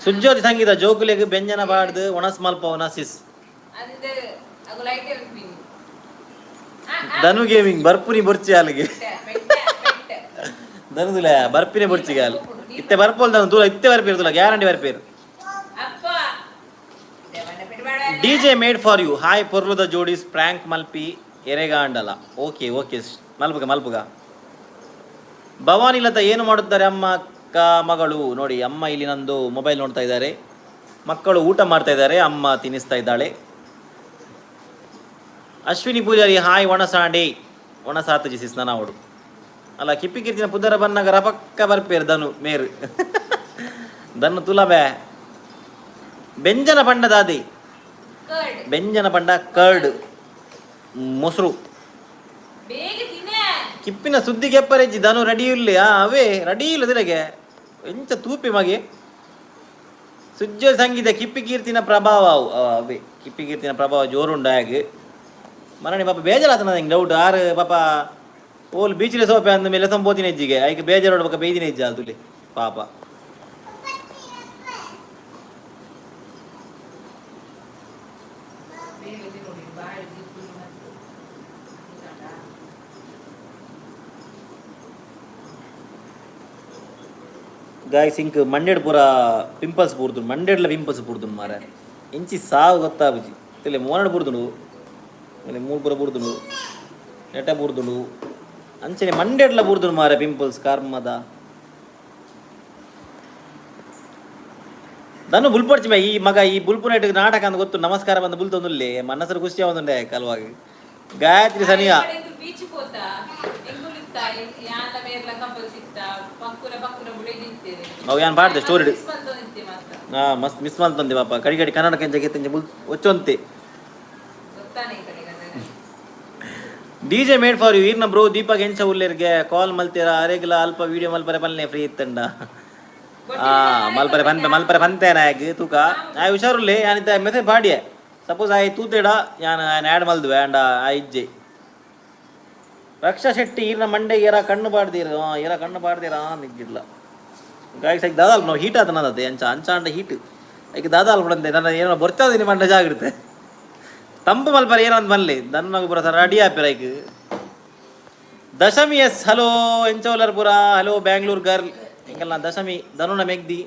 ಸುಜ್ಯೋತಿ ಸಂಗೀತ, ಜೋಕುಲೆಗ್ ಬೆಂಜನ ಬಾಡ್ದು ಒಣಸ್ ಮಲ್ಪವನ ಸಿಸ್? ಅಂದ್ ಅಗು ಲೈಟ್ ಇರ್ತೀನಿ. ಧನು ಗೇಮಿಂಗ್, ಬರ್ಪುನಿ ಬೊರ್ಚಿ ಅಲ್ಲಿಗೆ. ಬೆಟ್ಟ ಬೆಟ್ಟ. ಧನುದುಲ ಬರ್ಪಿನಿ ಬೊರ್ಚಿಗೆ ಅಲ್ಲಿ. ಇತ್ತೆ ಬರ್ಪೋಲ್ ಧನು ತೂಲ, ಇತ್ತೆ ಬರ್ಪೇರು ತುಲ, ಗ್ಯಾರಂಟಿ ಬರ್ಪೇರು. ಅಪ್ಪ ದೇವಣ್ಣ ಬಿಡಬೇಡ. DJ made for you, hi. ಪೊರ್ಲುದ ಜೋಡಿಸ್ prank ಮಲ್ಪಿ ಎರೆಗಾಂಡಲ. ಓಕೆ ಓಕೆ, ಮಲ್ಪುಗ ಮಲ್ಪುಗ. ಭವಾನಿ ಲತಾ, ಏನು ಮಾಡುತ್ತಾರೆ ಅಮ್ಮ ಅಕ್ಕ ಮಗಳು? ನೋಡಿ, ಅಮ್ಮ ಇಲ್ಲಿ ನಂದು ಮೊಬೈಲ್ ನೋಡ್ತಾ ಇದ್ದಾರೆ, ಮಕ್ಕಳು ಊಟ ಮಾಡ್ತಾ ಇದ್ದಾರೆ, ಅಮ್ಮ ತಿನ್ನಿಸ್ತಾ ಇದ್ದಾಳೆ. ಅಶ್ವಿನಿ ಪೂಜಾರಿ, ಹಾಯ್. ಒಣಸಾಂಡಿ ಒಣಸಾತಜಿ ಸಿಸ್ ಅವಡು ಅಲ್ಲ. ಕಿಪ್ಪಿ ಕೀರ್ತಿನ ಪುದರ ಬನ್ನಗ ರಪಕ್ಕ ಬರ್ಪೇರು ಧನು ಮೇರು. ಧನು ತುಲಬೆ ಬೆಂಜನ ಪಂಡ ದಾದಿ? ಕರ್ಡ್. ಬೆಂಜನ ಪಂಡ ಕರ್ಡ್, ಮೊಸರು. ಬೇಗ ತಿನ್ನೆ. ಕಿಪ್ಪಿನ ಸುದ್ದಿ ಕೆಪ್ಪರೆಜ್ಜಿ. ಧನು ರೆಡಿ ಇಲ್ಲ. ಅವೇ ರೆಡಿ ಇಲ್ಲ ತಿರಗೆ ಎಂಚ ತೂಪಿ ಮಗೆ. ಸುಜ್ಜ ಸಂಗೀತ, ಕಿಪ್ಪಿ ಕೀರ್ತಿನ ಪ್ರಭಾವ ಅವು. ಅವೇ ಕಿಪ್ಪಿ ಕೀರ್ತಿನ ಪ್ರಭಾವ ಜೋರುಂಡಾಗ ಮರಣಿ ಪಾಪ ಬೇಜಾರಾತನ ಹಿಂಗೆ ಡೌಟ್ ಆರು. ಪಾಪ ಓಲ್ ಬೀಚ್ಲೆ ಸೋಪೆ ಅಂದ ಮೇಲೆ ಸಂಬೋತಿನ ಹೆಜ್ಜಿಗೆ ಐಕ್ ಬೇಜಾರೋಡು ಬೊಕ ಬೇಯ್ದಿನ ಹೆಜ್ಜೆ ತುಲಿ ಪಾಪ. ಬೇಗ ತಿನ್ನೋಡಿ ಬಾಯಿ ದಿಕ್ಕು ಮತ್ತು. ಗಾಯ್ಸ್, ಇಂಕ್ ಮಂಡ್ಯಡ್ ಪೂರ ಪಿಂಪಲ್ಸ್ ಪೂರ್ದು, ಮಂಡ್ಯಡ್ಲ ಪಿಂಪಲ್ಸ್ ಪೂರ್ದು ಮಾರೆ. ಇಂಚಿ ಸಾವು ಗೊತ್ತಾಬುಜಿ ತಿಲೆ. ಮೋನಡ್ ಪೂರ್ದುಂಡು ಮೇಲೆ, ಮೂರು ಪೂರ ಪೂರ್ದುಂಡು, ನೆಟ ಪೂರ್ದುಂಡು, ಅಂಚನೆ ಮಂಡ್ಯಡ್ಲ ಪೂರ್ದುಂಡು ಮಾರೆ ಪಿಂಪಲ್ಸ್ ಕರ್ಮದ. ದನ್ನು ಬುಲ್ಪೊಡ್ಚಿ ಮೇ ಈ ಮಗ ಈ ಬುಲ್ಪುನೈಟ್ ನಾಟಕ ಅಂತ ಗೊತ್ತು. ನಮಸ್ಕಾರ ಬಂದು ಬುಲ್ತೊಂದುಲ್ಲೆ ಮನಸ್ಸರು ಖುಷಿ ಆವೊಂದುಂಡೆ ಕಲ್ವಾಗ ಗಾಯತ್ರಿ ಸನಿಯಾ. ಬೀಚ್ ಪೋತ ಎಂಕುಲಿತ್ತ ಯಾನ್ಲ ಮೇರ್ಲ ಕಪಲ್ಸ್ ಇತ್ತ ಪಕ್ಕುರ ಪಕ್ಕುರ ಬುಳೆದಿತ್ತೇವೆ. ಅವು ಯಾನ್ ಪಾಡ್ದೆ ಸ್ಟೋರಿ. ಮಿಸ್ ಮಲ್ತೊಂದಿತ್ತೆ ಮಾತ್ರ. ಹಾ, ಮಸ್ತ್ ಮಿಸ್ ಮಲ್ತೊಂದೆ ಪಾಪ. ಕಡಿ ಕಡಿ ಕನ್ನಡ ಕೆಂಚ ಗೆತ್ತಂಚ ಬುಲ್ ಒಚ್ಚೊಂತೆ. ಗೊತ್ತಾನೆ ಈ ಕಡೆ. ಡಿಜೆ ಮೇಡ್ ಫಾರ್ you ಈರ್ನ ಬ್ರೋ ದೀಪಕ್ ಎಂಚ ಉಲ್ಲೇರ್ಗೆ ಕಾಲ್ ಮಲ್ತೀರಾ? ಅರೆಗ್ಲ ಅಲ್ಪ ವಿಡಿಯೋ ಮಲ್ಪರೆ ಪಲ್ನೆ ಫ್ರೀ ಇತ್ತಂಡ. ಆ ಮಲ್ಪರೆ ಪನ್ಪೆ ಮಲ್ಪರೆ ಪಂತೆ ನಾಯಕ್ ತೂಕ ಆಯ್ ಹುಷಾರುಲ್ಲೆ. ಯಾನಿತ ಮೆಸೇಜ್ ಪಾಡಿಯೆ. ಸಪೋಸ್ ಆಯ್ ತೂತೇಡ ಯಾನ್ ಆಯ್ ಆ್ಯಡ್ ಮಲ್ದುವೆ ಅಂಡ ಆ ಇಜ್ಜೆ. ರಕ್ಷಾ ಶೆಟ್ಟಿ ಈರ್ನ ಮಂಡೆ ಏರ ಕಣ್ಣು ಪಾಡ್ದೀರ ಏರ ಕಣ್ಣು ಪಾಡ್ದೀರಾ ನಿಗ್ಗಿಡ್ಲ ಗಾಯ್ಸ್. ಐಕ್ ದಾದಾಲ್ ನಾವು ಹೀಟ್ ಆತನದತ್ತೆ ಅಂಚ ಅಂಚ ಅಂಡ ಹೀಟ್ ಐಕ್ ದಾದಾಲ್ ಬಿಡಂತೆ. ನನ್ನ ಏನೋ ಬರ್ತದೆ ಮಂಡೆ ಜಾಗಿರುತ್ತೆ ತಂಪು ಮಲ್ಪರೆ ಏನೋ ಒಂದು ಬನ್ಲಿ ದನ್ನಗ ಪೂರ ಸರ್ ರೆಡಿ ಆಪಿರ ಐಕ್. ದಶಮಿ ಎಸ್ ಹಲೋ, ಎಂಚೋಲರ್ ಪುರ? Hello Bangalore girl. ಎಂಕಲ್ನ ದಶಮಿ ಧನುನ ಮೆಗ್ದಿ,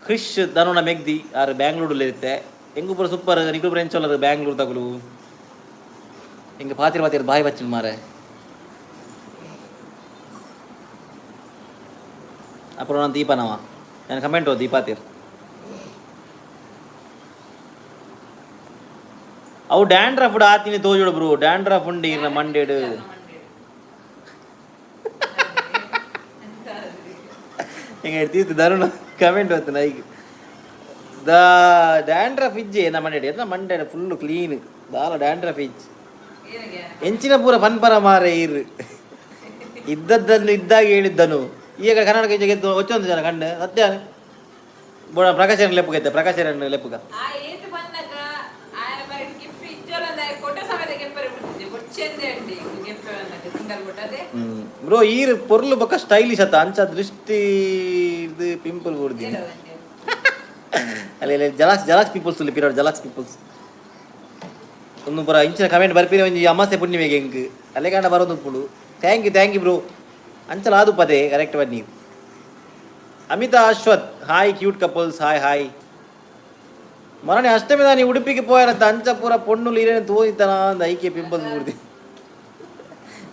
ಕ್ರಿಶ್ ಧನುನ ಮೆಗ್ದಿ ಆರು ಬ್ಯಾಂಗ್ಳೂರಲ್ಲಿ ಇರುತ್ತೆ. ಎಂಗು ಪೂರ ಸೂಪರ್. ನಿಕುಲು ಪೂರ ಎಂಚೋಲರ್ ಬ್ಯಾಂಗ್ಳೂರ್ ತಗುಲು? ಎಂಗೆ ಪಾತಿರ ಪಾತಿರ ಬಾಯಿ ಬಚ್ಚಿನ ಮಾರೆ. ಅப்புறம் ನಾನು ದೀಪನವ ನಾನು ಕಮೆಂಟ್ ಓ ದೀಪಾತಿರ್. ಅವು ಡ್ಯಾಂಡ್ರಫ್ ಆತಿನಿ ತೋಜುಡು ಬ್ರೋ. ಡ್ಯಾಂಡ್ರಫ್ ಉಂಡು ಇರ್ನ ಮಂಡೇಡು. ಹಿಂಗೆ ತೀರ್ತು ಧರುಣ ಕಮೆಂಟ್ ಬರ್ತದೆ ಐಕ್. The dandruff ಇಜ್ಜೆ ನಮ್ಮ ಮಂಡೇಡು ಎಲ್ಲ ಮಂಡೇಡು ಫುಲ್ಲು ಕ್ಲೀನ್ ದಾಲ ಡ್ಯಾಂಡ್ರಫ್ ಇಜ್ಜಿ. ಎಂಚಿನ ಪೂರ ಪನ್ಪರ ಮಾರೆ ಇರು. ಇದ್ದದ್ದನ್ನು ಇದ್ದಾಗ ಹೇಳಿದ್ದನು. ಈಗ ಕನ್ನಡ ಗೆದ್ದು ಒಚ್ಚೊಂದು ಜನ ಕಣ್ಣು ಸತ್ಯ ಬೋಡ. ಪ್ರಕಾಶ್ ಲೆಪ್ಪುಗೈತೆ, ಪ್ರಕಾಶ್ ಲೆಪ್ಪುಗ. ಆ ಏತ್ ಬಂದಾಗ ಆಯನ ಬರೀ ಕೆಪ್ಪೆ ಇಜ್ಜೋಲಂದ ಫೋಟೋ ಸಮೇತ ಕೆಪ್ಪರೆ ಬಿಡ್ತಿದ್ದೆ ಬೊಚ್ಚೆಂದೆ ಅಂಡಿ ಕೆಪ್ಪೆ ಬಂದಾಗ ಸಿಂಗಲ್ ಫೋಟೋ ಅದೇ. ಬ್ರೋ ಈರ್ ಪೊರ್ಲು ಬೊಕ್ಕ ಸ್ಟೈಲಿಶ್ ಅತ್ತ ಅಂಚ ದೃಷ್ಟಿ ಇದು ಪಿಂಪಲ್ ಬೂರ್ದಿನಿ. ಅಲ್ಲಿ ಅಲ್ಲಿ ಜಲಾಕ್ಸ್ ಜಲಾಕ್ಸ್ ಪೀಪಲ್ಸ್ ಉಲ್ಲ ಪಿರಾಡ್ ಜಲಾಕ್ಸ್ ಪೀಪಲ್ಸ್. ಒಂದು ಪುರ ಇಂಚಿನ ಕಮೆಂಟ್ ಬರ್ಪಿನ ಒಂಜಿ ಅಮಾಸೆ ಪುಣ್ಣಿಮೆಗೆ ಎಂಕ್ ಅಲ್ಲೇ ಕಂಡ ಬರೋದು ಉಪ್ಪುಂಡು. Thank you, thank you bro. ಅಂಚಲ ಆದು ಪದೇ ಕರೆಕ್ಟ್ ಬನ್ನಿ. Amitha Ashwath hi, cute couples, hi hi. ಮರಣೆ ಅಷ್ಟಮಿ ದಾನಿ ಉಡುಪಿಗೆ ಪೋಯರಂತ ಅಂಚ ಪೂರ ಪೊಣ್ಣುಲು ಇರೇನು ತೋದಿತ್ತನ ಅಂದ ಐಕೆ ಪಿಂಪಲ್ಸ್ ಬೂರ್ದಿ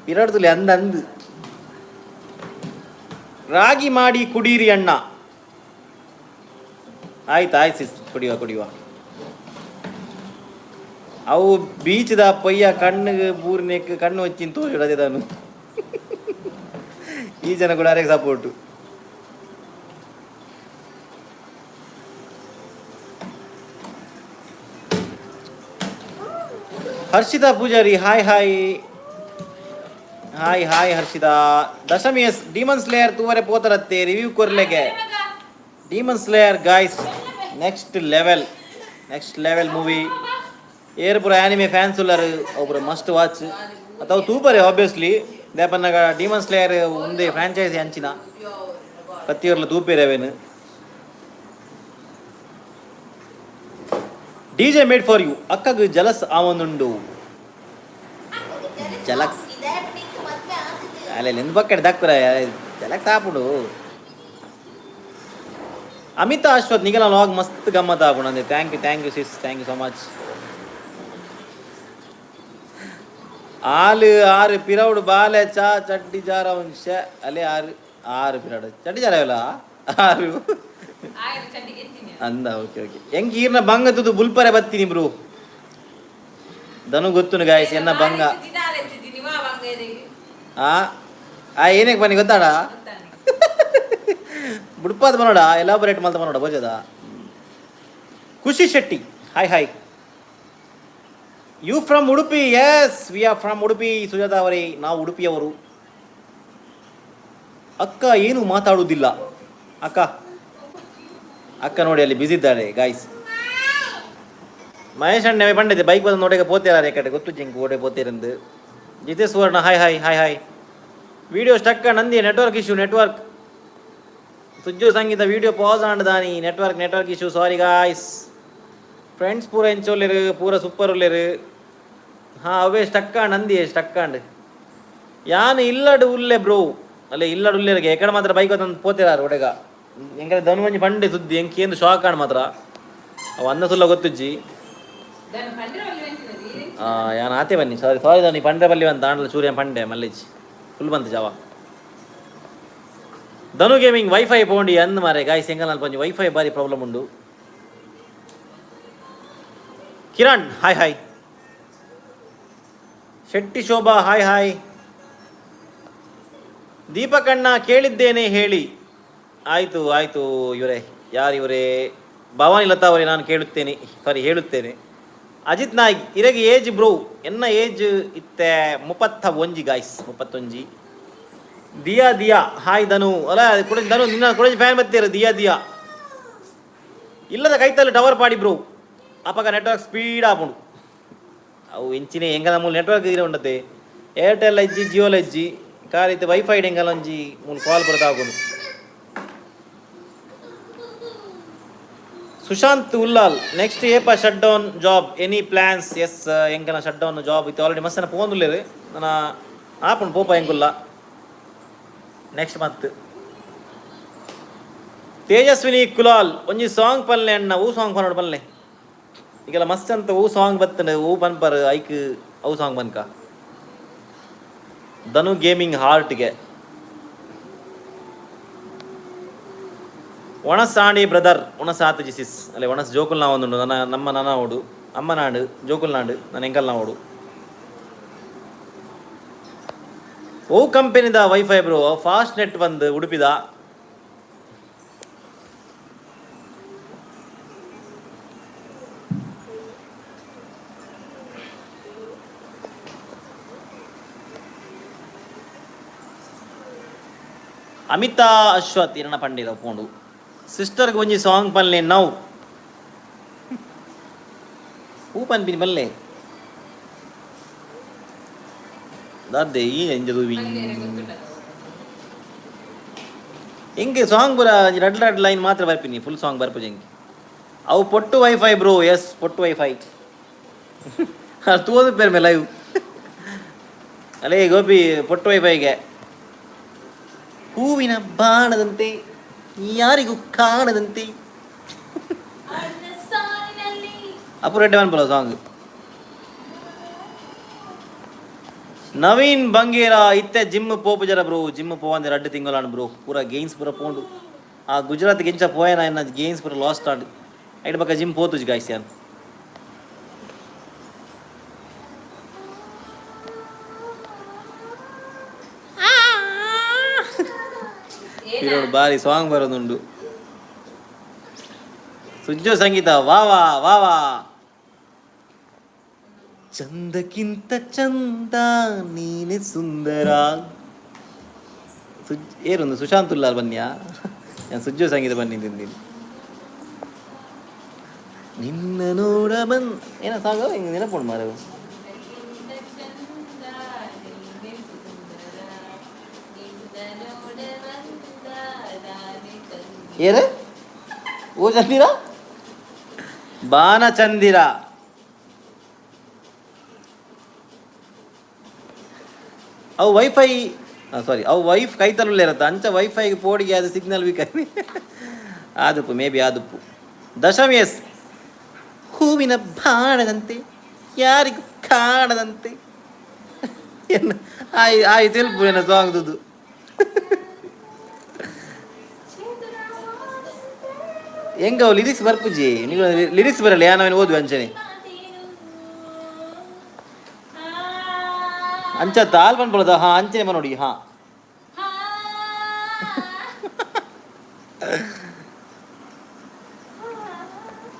ಪಿರಾಡ್ ತುಲಿ ಅಂದ ಅಂದು. ರಾಗಿ ಮಾಡಿ ಕುಡೀರಿ ಅಣ್ಣ. ಆಯ್ತು ಆಯ್ತು ಸಿಸ್, ಕುಡಿಯುವ ಕುಡಿಯುವ. ಅವು ಬೀಚ್ದ ಪೊಯ್ಯ ಕಣ್ಣಿಗೆ ಬೂರ್ನೆಕ್ ಕಣ್ಣು ಹೊಚ್ಚಿನ ತೋರಿಡದೆ ತಾನು. ಈ ಜನ ಕೂಡ ಅರೆಗೆ support. Harshita Poojary hi hi hi hi Harshita. Dashami S demon slayer ತೂವರೆ ಪೋತರತ್ತೆ review ಕೊರ್ಲೆಗೆ. Demon slayer guys, next level, next level movie. ಏರ್ ಪೂರ ಆ್ಯನಿಮೆ ಫ್ಯಾನ್ಸ್ ಉಲ್ಲರು ಒಬ್ಬರು ಮಸ್ಟ್ ವಾಚ್ ಅಥವಾ ತೂಪರೆ ಆಬ್ವಿಯಸ್ಲಿ. ದೇಪನ್ನಾಗ ಡೀಮನ್ ಸ್ಲೇಯರ್ ಒಂದೇ ಫ್ರಾಂಚೈಸಿ ಅಂಚಿನ ಪ್ರತಿಯೊರ್ಲ ತೂಪೇರೆ ಅವೇನು. ಡಿಜೆ ಮೇಡ್ ಫಾರ್ you ಅಕ್ಕಗ್ ಜಲಸ್ ಆವೊಂದುಂಡು. ಜಲಕ್ಸ್ ಅಲ್ಲ ಎಂದು ಬಕ್ಕಡೆ ದಕ್ಕುರ ಜಲಕ್ಸ್ ಆಪುಡು. ಅಮಿತಾ ಅಶ್ವಥ್ ನಿಗಲ ಲಾಗ್ ಮಸ್ತ್ ಗಮ್ಮತ್ ಆಪುಂಡು ಅಂದೆ. Thank you, thank you sis, thank you so much. ಆಲು ಆರು ಪಿರೌಡು ಬಾಲೆ ಚಾ ಚಡ್ಡಿ ಜಾರ ವಂಶ ಅಲ್ಲೇ ಆರು ಆರು ಪಿರೌಡು ಚಡ್ಡಿ ಜಾರ ಅಲ್ಲ ಆರು. ಆಯನ ಚಂಡಿಗೆ ಎತ್ತೀನಿ. ಅಂದ ಓಕೆ ಓಕೆ. ಹೆಂಗ್ ಈರ್ನ ಬಂಗ ತುದು ಬುಲ್ಪರೆ ಬತ್ತೀನಿ ಬ್ರೋ. ದನು ಗೊತ್ತುನು ಗಾಯ್ಸ್ ಎನ್ನ ಬಂಗ. ಆ ಆ ಏನಕ್ಕೆ ಬನ್ನಿ ಗೊತ್ತಾಡ ಬುಡ್ಪಾದ ಬನ್ನೋಡ elaborate ಮಲ್ತ ಬನ್ನೋಡ ಬೋಜದ. Khushi Shetty hi hi. You from Udupi? Yes, we are from Udupi. Sujatha ಅವರೇ, ನಾವು ಉಡುಪಿಯವರು. ಅಕ್ಕ ಏನು ಮಾತಾಡುವುದಿಲ್ಲ. ಅಕ್ಕ ಅಕ್ಕ ನೋಡಿ ಅಲ್ಲಿ ಬ್ಯುಸಿ ಇದ್ದಾರೆ ಗಾಯ್ಸ್. ಮಹೇಶ್ ಅಣ್ಣ ಪಂಡಿದೆ ಬೈಕ್ ಬಂದು ನೋಡಕ್ಕೆ ಪೋತೇರಾರೆ ಕಡೆ ಗೊತ್ತು zinc ಓಡೆ ಪೋತೇರಂದು. Jitesh Suvarna hi hi hi hi. Video stuck Nandi network issue network. Sujju Sangeetha video pause and Dani network network issue, sorry guys. Friends ಪೂರ ಎಂಚೋಲ್ಲೇರು ಪೂರ ಸೂಪರ್ ಉಲ್ಲೇರು. ಹಾಂ ಅವೇ ಸ್ಟಕ್ ನಂದಿ ಸ್ಟಕ್ ಆಂಡ್ ಯಾನು ಇಲ್ಲಡು ಉಲ್ಲೆ ಬ್ರೋ. ಅಲ್ಲೇ ಇಲ್ಲಡು ಉಲ್ಲೇರಿಗೆ ಎಕಡೆ ಮಾತ್ರ ಬೈಕ್ ತಂದು ಪೋತೇರಾರು ಒಡೆಗ ಎಂಕಡೆ ಧನುವಂಜಿ ಪಂಡೆ ಸುದ್ದಿ ಎಂಕ್ ಏನು ಶಾಕ್ ಆಂಡ್ ಮಾತ್ರ ಅವು ಅನ್ನ ಸುಲ್ಲ ಗೊತ್ತುಜ್ಜಿ. ಯಾನ್ ಆತೆ ಬನ್ನಿ. ಸಾರಿ ಸಾರಿ ದಾನಿ ಪಂಡೆ ಬಲ್ಲಿ ಬಂತ ಆಂಡಲ ಚೂರಿಯ ಪಂಡೆ ಮಲ್ಲಿಜ್ ಫುಲ್ ಬಂತು ಜಾವ. ಧನು ಗೇಮಿಂಗ್ ವೈಫೈ ಪೋಂಡಿ ಅಂದ್ ಮಾರೆ ಗಾಯ್ಸ್. ಎಂಕಲ್ನ ಪಂಜಿ ವೈಫೈ ಬಾರಿ ಪ್ರಾಬ್ಲಮ್ ಉಂಡು. Kiran hi hi. Shetty Shobha hi hi. ದೀಪಕಣ್ಣ ಕೇಳಿದ್ದೇನೆ ಹೇಳಿ. ಆಯಿತು ಆಯಿತು. ಇವರೇ ಯಾರು ಇವರೇ? ಭವಾನಿ ಲತಾ ಅವರೇ, ನಾನು ಕೇಳುತ್ತೇನೆ, ಸಾರಿ, ಹೇಳುತ್ತೇನೆ. ಅಜಿತ್ ನಾಯ್ಕ್, ಇರೆಗೆ ಏಜ್ ಬ್ರೋ? ಎನ್ನ ಏಜ್ ಇತ್ತೆ 31 ಗಾಯ್ಸ್, 31. ದಿಯಾ ದಿಯಾ ಹಾಯ್ ಧನು. ಅಲ್ಲ ಕುಡ ಧನು, ನಿನ್ನ ಕುಡಂಜಿ ಫ್ಯಾನ್ ಬತ್ತೀರ. ದಿಯಾ ದಿಯಾ, ಇಲ್ಲದ ಕೈತಲ್ಲಿ ಟವರ್ ಪಾಡಿ ಬ್ರೋ, ಅಪಗ ನೆಟ್ವರ್ಕ್ ಸ್ಪೀಡ್ ಆಪುಂಡು. ಅವು ಇಂಚಿನ ಎಂಗ ನಮ್ಮ ನೆಟ್ವರ್ಕ್ ಇರ ಉಂಡತೆ. ಏರ್ಟೆಲ್ ಇಜ್ಜಿ, ಜಿಯೋ ಇಜ್ಜಿ, ಕಾರಿತ್ತು ವೈಫೈ ಎಂಗಲ ಒಂಜಿ ಮೂಲು ಕಾಲ್ ಬರೋದಾಗುನು. ಸುಶಾಂತ್ ಉಲ್ಲಾಲ್, ನೆಕ್ಸ್ಟ್ ಏಪ shut down job, any plans? Yes, ಎಂಕನ shut down job ಇತ್ತು ಆಲ್ರೆಡಿ ಮಸ್ತ್ ಪೋಂದುಲ್ಲೇರು. ನನ್ನ ಆಪುಂಡು ಪೋಪ ಎಂಕುಲ್ಲ ನೆಕ್ಸ್ಟ್ ಮಂತ್. ತೇಜಸ್ವಿನಿ ಕುಲಾಲ್, ಒಂಜಿ ಸಾಂಗ್ ಪನ್ಲೆ ಅಣ್ಣ. ಹೂ ಸಾಂಗ್ ಪನ್ನೋಡು ಪನ್ಲೆ. ಈಗೆಲ್ಲ ಮಸ್ತ್ ಅಂತ ಹೂ ಸಾಂಗ್ ಬತ್ತಂಡು ಹೂ ಪನ್ಪರ್ ಐಕ್ ಅವು ಸಾಂಗ್ ಬನ್ಕ. ಧನು ಗೇಮಿಂಗ್ ಹಾರ್ಟ್ಗೆ ಒಣಸಾಣಿ ಬ್ರದರ್, ಒಣಸಾತು ಜಿಸಿಸ್ ಅಲ್ಲೇ ಒಣಸ್ ಜೋಕುಲ್ ಒಂದುಂಡು. ನನ್ನ ನಮ್ಮ ನನ ಓಡು ಅಮ್ಮ ನಾಡು ಜೋಕುಲ್ ನಾಡು ನನ್ನ ಎಂಕಲ್ ನಾವೋಡು. ಓ ಕಂಪನಿದ ವೈಫೈ ಬ್ರೋ? ಫಾಸ್ಟ್ ನೆಟ್ ಬಂದು ಉಡುಪಿದ. ಅಮಿತಾ ಅಶ್ವಥ್ ಇರಣ ಪಂಡಿರ ಪೋಂಡು. ಸಿಸ್ಟರ್ಗೆ ಒಂಜಿ ಸಾಂಗ್ ಪನ್ಲೆ ನಾವು. ಹೂ ಪನ್ಪಿನಿ ಪನ್ಲೆ ದಾದೆ ಈ ಎಂಜ ತೂವಿ. ಎಂಗೆ ಸಾಂಗ್ ಪೂರ ರಡ್ ರಡ್ ಲೈನ್ ಮಾತ್ರ ಬರ್ಪಿನಿ, ಫುಲ್ ಸಾಂಗ್ ಬರ್ಪುಜಿ ಎಂಕೆ. ಅವು ಪೊಟ್ಟು ವೈಫೈ ಬ್ರೋ? ಎಸ್, ಪೊಟ್ಟು ವೈಫೈ. ತೂದು ಪೇರ್ಮೆ ಲೈವ್ ಅಲೇ ಗೋಪಿ ಪೊಟ್ಟು ವೈಫೈಗೆ. ಹೂವಿನ ಬಾಣದಂತೆ ಯಾರಿಗೂ ಕಾಣದಂತೆ ಅಪ್ಪು ರೆಡ್ಡಿ ಅನ್ಪಲ್ಲ ಸಾಂಗ್. ನವೀನ್ ಬಂಗೇರ, ಇತ್ತೆ ಜಿಮ್ ಪೋಪುಜರ ಬ್ರೋ? ಜಿಮ್ ಪೋವಂದೆ ರಡ್ಡು ತಿಂಗಳಾಂಡ್ ಬ್ರೋ. ಪೂರ ಗೇನ್ಸ್ ಪೂರ ಪೋಂಡು. ಆ ಗುಜರಾತ್ ಗೆಂಚ ಪೋಯನ ಎನ್ನ ಗೇನ್ಸ್ ಪೂರ ಲಾಸ್ಟ್ ಆಂಡ್. ಐಟ್ ಬಕ್ಕ ಜಿಮ್ ಪೋತುಜಿ ಗಾಯ್ಸ್ ಯಾನ್. ಪಿರೋಡು ಬಾರಿ ಸಾಂಗ್ ಬರೋದುಂಡು. ಸುಜ್ಜೋ ಸಂಗೀತ, ವಾ ವಾ ವಾ ವಾ. ಚಂದಕ್ಕಿಂತ ಚಂದ ನೀನೆ ಸುಂದರ. ಸುಜ್ ಏರೊಂದು ಸುಶಾಂತ್ ಉಲ್ಲಾಲ್ ಬನ್ನಿಯಾ? ನಾನು ಸುಜ್ಜೋ ಸಂಗೀತ ಬನ್ನಿ. ನಿನ್ನ ನೋಡ ಬಂದ್ ಏನ ಸಾಂಗ್ ಹಿಂಗೆ ನೆನಪುಂಡು ಮಾರು. ಏರು ಓ ಚಂದಿರ ಬಾನ ಚಂದಿರ. ಅವು ವೈಫೈ, ಸಾರಿ, ಅವು ವೈಫ್ ಕೈತಲುಲ್ಲ ಇರತ್ತ ಅಂಚ ವೈಫೈಗೆ ಪೋಡಿಗೆ ಅದು ಸಿಗ್ನಲ್ ವೀಕ್ ಆದುಪ್ಪು, ಮೇ ಬಿ ಆದುಪ್ಪು. ದಶಮಿ ಎಸ್, ಹೂವಿನ ಬಾಣದಂತೆ ಯಾರಿಗೂ ಕಾಣದಂತೆ. ಆಯ್ ಆಯ್ ತೆಲ್ಪು ಏನ ಸಾಂಗ್ ದುದು. ಹೆಂಗ ಅವು ಲಿರಿಕ್ಸ್ ಬರ್ಪುಜಿ? ನೀವು ಲಿರಿಕ್ಸ್ ಬರಲ್ಲ ಯಾನವೇನು ಓದುವೆ ಅಂಚನೆ ಅಂಚತ್ತ ಆಲ್ ಪನ್ಪೊಲದ. ಹಾ, ಅಂಚನೆ ನೋಡಿ. ಹಾ,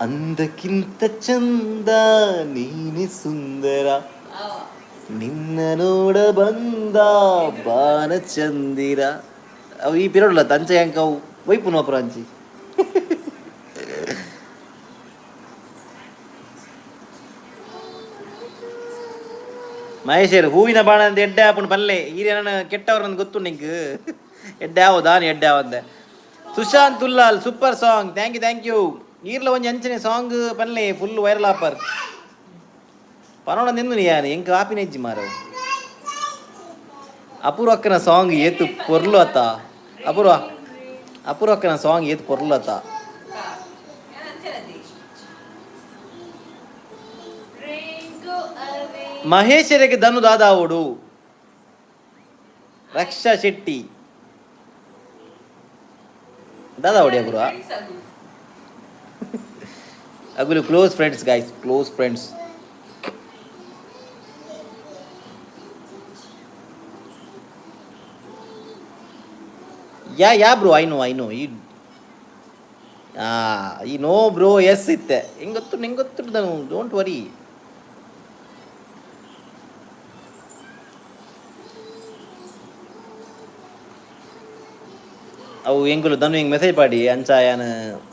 ಅಂದಕ್ಕಿಂತ ಚಂದ ನೀನೆ ಸುಂದರ, ನಿನ್ನ ನೋಡ ಬಂದ ಬಾನ ಚಂದಿರ. ಅವು ಈ ಪಿರೋಡ್ಲ ಅಂಚೆ ಹೆಂಕ ಅವು ವೈಪು ನೋಪುರ ಅಂಚಿ. ಮಹೇಶರ್, ಹೂವಿನ ಬಾಣ ಅಂತ ಎಡ್ಡೆ ಆಪುಂಡು ಪಲ್ಲೆ. ಈ ನನ್ನ ಕೆಟ್ಟವ್ರ ನಂಗೆ ಗೊತ್ತು ನಿಂಗೆ. ಎಡ್ಡೆ ಆವದಾನು ಎಡ್ಡೆ ಆವಂದೆ. Sushant Ullal, super song, thank you thank you. ಈರ್ಲ ಒಂಜಿ ಅಂಚನೆ ಸಾಂಗ್ ಪಲ್ಲೆ, ಫುಲ್ ವೈರಲ್ ಆಪರ್. ಪನೋಡ ನಿಂದು ಯಾನು ಎಂಕ್ ಆಪಿನ ಇಜ್ಜಿ ಮಾರವು. ಅಪೂರ್ವಕ್ಕನ ಸಾಂಗ್ ಏತು ಪೊರ್ಲು ಅತ್ತ. ಅಪೂರ್ವ ಅಪೂರ್ವಕ್ಕನ ಸಾಂಗ್ ಏತು ಪೊರ್ಲು ಅತ್ತ. ಮಹೇಶರಿಗೆ ಧನು ದಾದಾವುಡು. ರಕ್ಷಾ ಶೆಟ್ಟಿ. ದಾದಾ ಹೊಡಿಯ ಗುರು. ಅಗುಲು close friends guys, close friends. Yeah yeah bro, I know I know. ಈ ಈ no bro, S ಇತ್ತೆ ಹೆಂಗೆ ಗೊತ್ತು, ನಿಂಗೆ ಗೊತ್ತು. ನಾನು don't worry. ಅವು ಎಂಗುಲು ದನು ಹಿಂಗೆ ಮೆಸೇಜ್ ಪಾಡಿ ಅಂಚ ಯಾನ್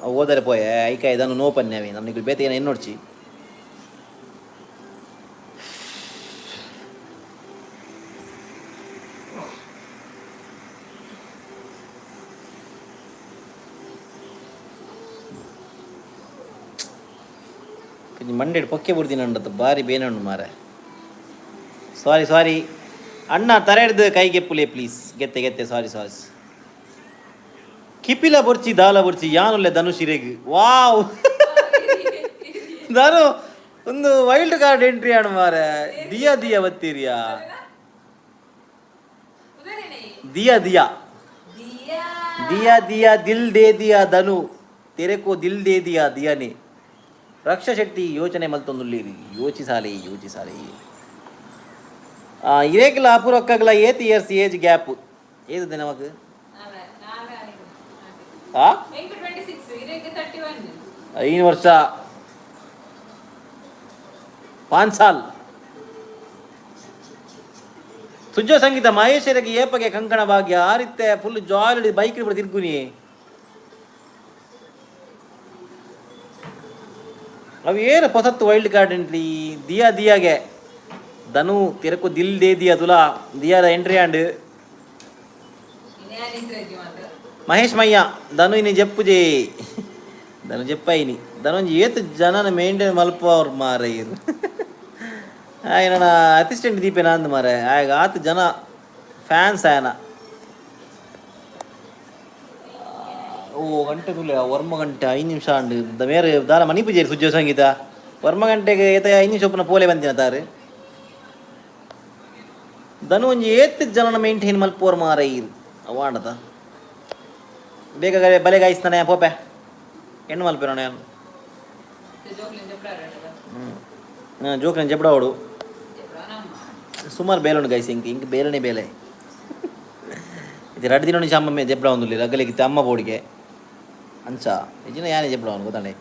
ಅವು ಓದರೆ ಪೋಯೆ ಐಕಾಯಿ ದನು ನೋ ಪನ್ಯಾವಿ ನಮ್ಗೆ ಬೇತೆ ಏನ ಎನ್ನೋಡ್ಚಿ. ಮಂಡೆಡ್ ಪೊಕ್ಕೆ ಬುಡ್ದಿನ ಬಾರಿ ಬೇನಣ್ಣು ಮಾರೆ. ಸಾರಿ ಸಾರಿ ಅಣ್ಣ, ತರೆ ಹಿಡ್ದು ಕೈಗೆಪ್ಪುಲೆ ಪ್ಲೀಸ್. ಗೆತ್ತೆ ಗೆತ್ತೆ, ಸಾರಿ ಸಾರಿ. ಕಿಪಿಲ ಬೊರ್ಚಿ ದಾಲ ಬೊರ್ಚಿ ಯಾನುಲ್ಲೆ ಧನುಷಿರೆಗ್. ವಾವ್ ಧನು, ಒಂದು wild card entry ಆಣು ಮಾರೆ. ದಿಯಾ ದಿಯಾ ಬತ್ತೀರಿಯಾ? ದಿಯಾ ದಿಯಾ ದಿಯಾ ದಿಯಾ ದಿಲ್ they Diya Dhanu, ತೆರೆ ಕೋ ದಿಲ್ they Diya ದಿಯಾನೆ. ರಕ್ಷಾ ಶೆಟ್ಟಿ ಯೋಚನೆ ಮಲ್ತೊಂದುಳ್ಳೀರಿ, ಯೋಚಿಸಾಲೆ ಯೋಚಿಸಾಲೆ. ಇರೇಕಲ ಅಪೂರ್ವಕ್ಕಗ್ಲ ಏತ್ years age gap ಏದು ನಮಕ್? ಆ 5 ವರ್ಷ, 5 ಸಾಲ್. ಸುಜ್ಜೋ ಸಂಗೀತ ಮಹೇಶ್ವರಿಗೆ ಏಪಗೆ ಕಂಕಣ ಭಾಗ್ಯ ಆರಿತ್ತೆ. ಫುಲ್ ಜಾಲಿ ಬೈಕ್ ಬಿಡ ತಿರ್ಗುನಿ. ಅವು ಏನು ಪೊಸತ್ತು wild card entry. Diya ದಿಯಾಗೆ Dhanu ತಿರಕು Dil they Diya Tula ದಿಯಾದ entry and Mahesh Mayya ಧನು ಇನಿ ಜಪ್ಪುಜೆ ಧನು ಜಪ್ಪಾಯಿನಿ. ಧನು ಏತ್ ಜನನ ಮೇಂಟೈನ್ ಮಲ್ಪ ಅವ್ರು ಮಾರ. ಇದು ఆయన ಅಸಿಸ್ಟೆಂಟ್ ದೀಪೇನ ಅಂದ್ ಮಾರೆ. ಆಗ ಆತ ಜನ ಫ್ಯಾನ್ಸ್ ಆಯನ. ಓ ಗಂಟೆ ತುಲೆ ವರ್ಮ ಗಂಟೆ 5 ನಿಮಿಷ ಅಂಡ್ ಮೇರೆ ದಾಲ ಮನಿ ಪೂಜೆ ಸುಜ್ಜೋ ಸಂಗೀತ ವರ್ಮ ಗಂಟೆಗೆ ಏತ 5 ನಿಮಿಷ ಒಪ್ಪನ ಪೋಲೆ ಬಂದಿನ ತಾರೆ. ಧನು ಒಂಜಿ ಏತ್ ಜನನ ಮೇಂಟೈನ್ ಮಲ್ಪೋರ್ ಮಾರ ಇರು ಅವಾಂಡದ. ಬೇಗ ಬಲೆ ಗಾಯಿಸ್ತಾನೆ ಪೋಪೆ ಹೆಣ್ಣು ಮಲ್ಪೇನ ನಾನು. ಜೋಕ್ನ ಜಬಡಾವಡು ಸುಮಾರು ಬೇಲುಂಡು ಗೈಸ್. ಇಂಕ್ ಇಂಕ್ ಬೇಲನೆ ಬೇಲೆ. ಇದು 2 ದಿನ నుంచి ಅಮ್ಮ ಜೆಬ್ಡ ಒಂದುಲ್ಲಿ ರಗಲಿಗಿತ್ತೆ ಅಮ್ಮ ಬೋಡಿಗೆ ಅಂಚ ಇಜಿನ ಯಾನೆ ಜೆಬ್ಡ ಅವನು ಗೊತ್ತಾಂಡೆ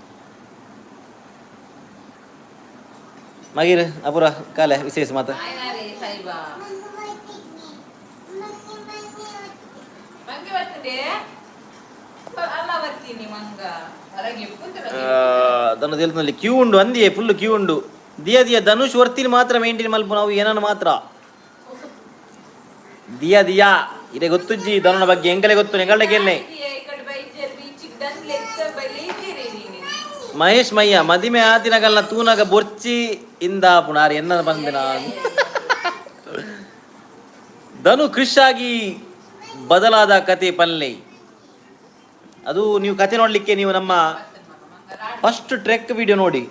ಮಗೀರ್ ಅಪುರ ಕಾಲೆ ವಿಶೇಷ ಮಾತ. ದನ ಕ್ಯೂ ಉಂಡು ಅಂದಿಯೇ, ಫುಲ್ ಕ್ಯೂ ಉಂಡು. ದಿಯಾ ದಿಯಾ ಧನುಷ್ ವರ್ತಿನಿ ಮಾತ್ರ ಮೇಂಟೈನ್ ಮಲ್ಪು ನಾವು ಏನನ್ನು ಮಾತ್ರ. ದಿಯಾ ದಿಯಾ ಇದೇ ಗೊತ್ತುಜ್ಜಿ ಧನುನ ಬಗ್ಗೆ ಎಂಕಲೆ ಗೊತ್ತು ಎಂಕಲ್ಡೆ ಕೇಳನೆ. ಮಹೇಶ್ ಮಯ್ಯ ಮದಿಮೆ ಆತಿನಗಲ್ನ ತೂನಗ ಬೊರ್ಚಿ ಇಂದ ಪುಣಾರ್ ಎನ್ನ ಬಂದಿನ. ಧನು ಕೃಷ್ ಆಗಿ ಬದಲಾದ ಕತೆ ಪಲ್ಲೆ. ಅದು ನೀವು ಕತೆ ನೋಡಲಿಕ್ಕೆ ನೀವು ನಮ್ಮ first trek video ನೋಡಿ.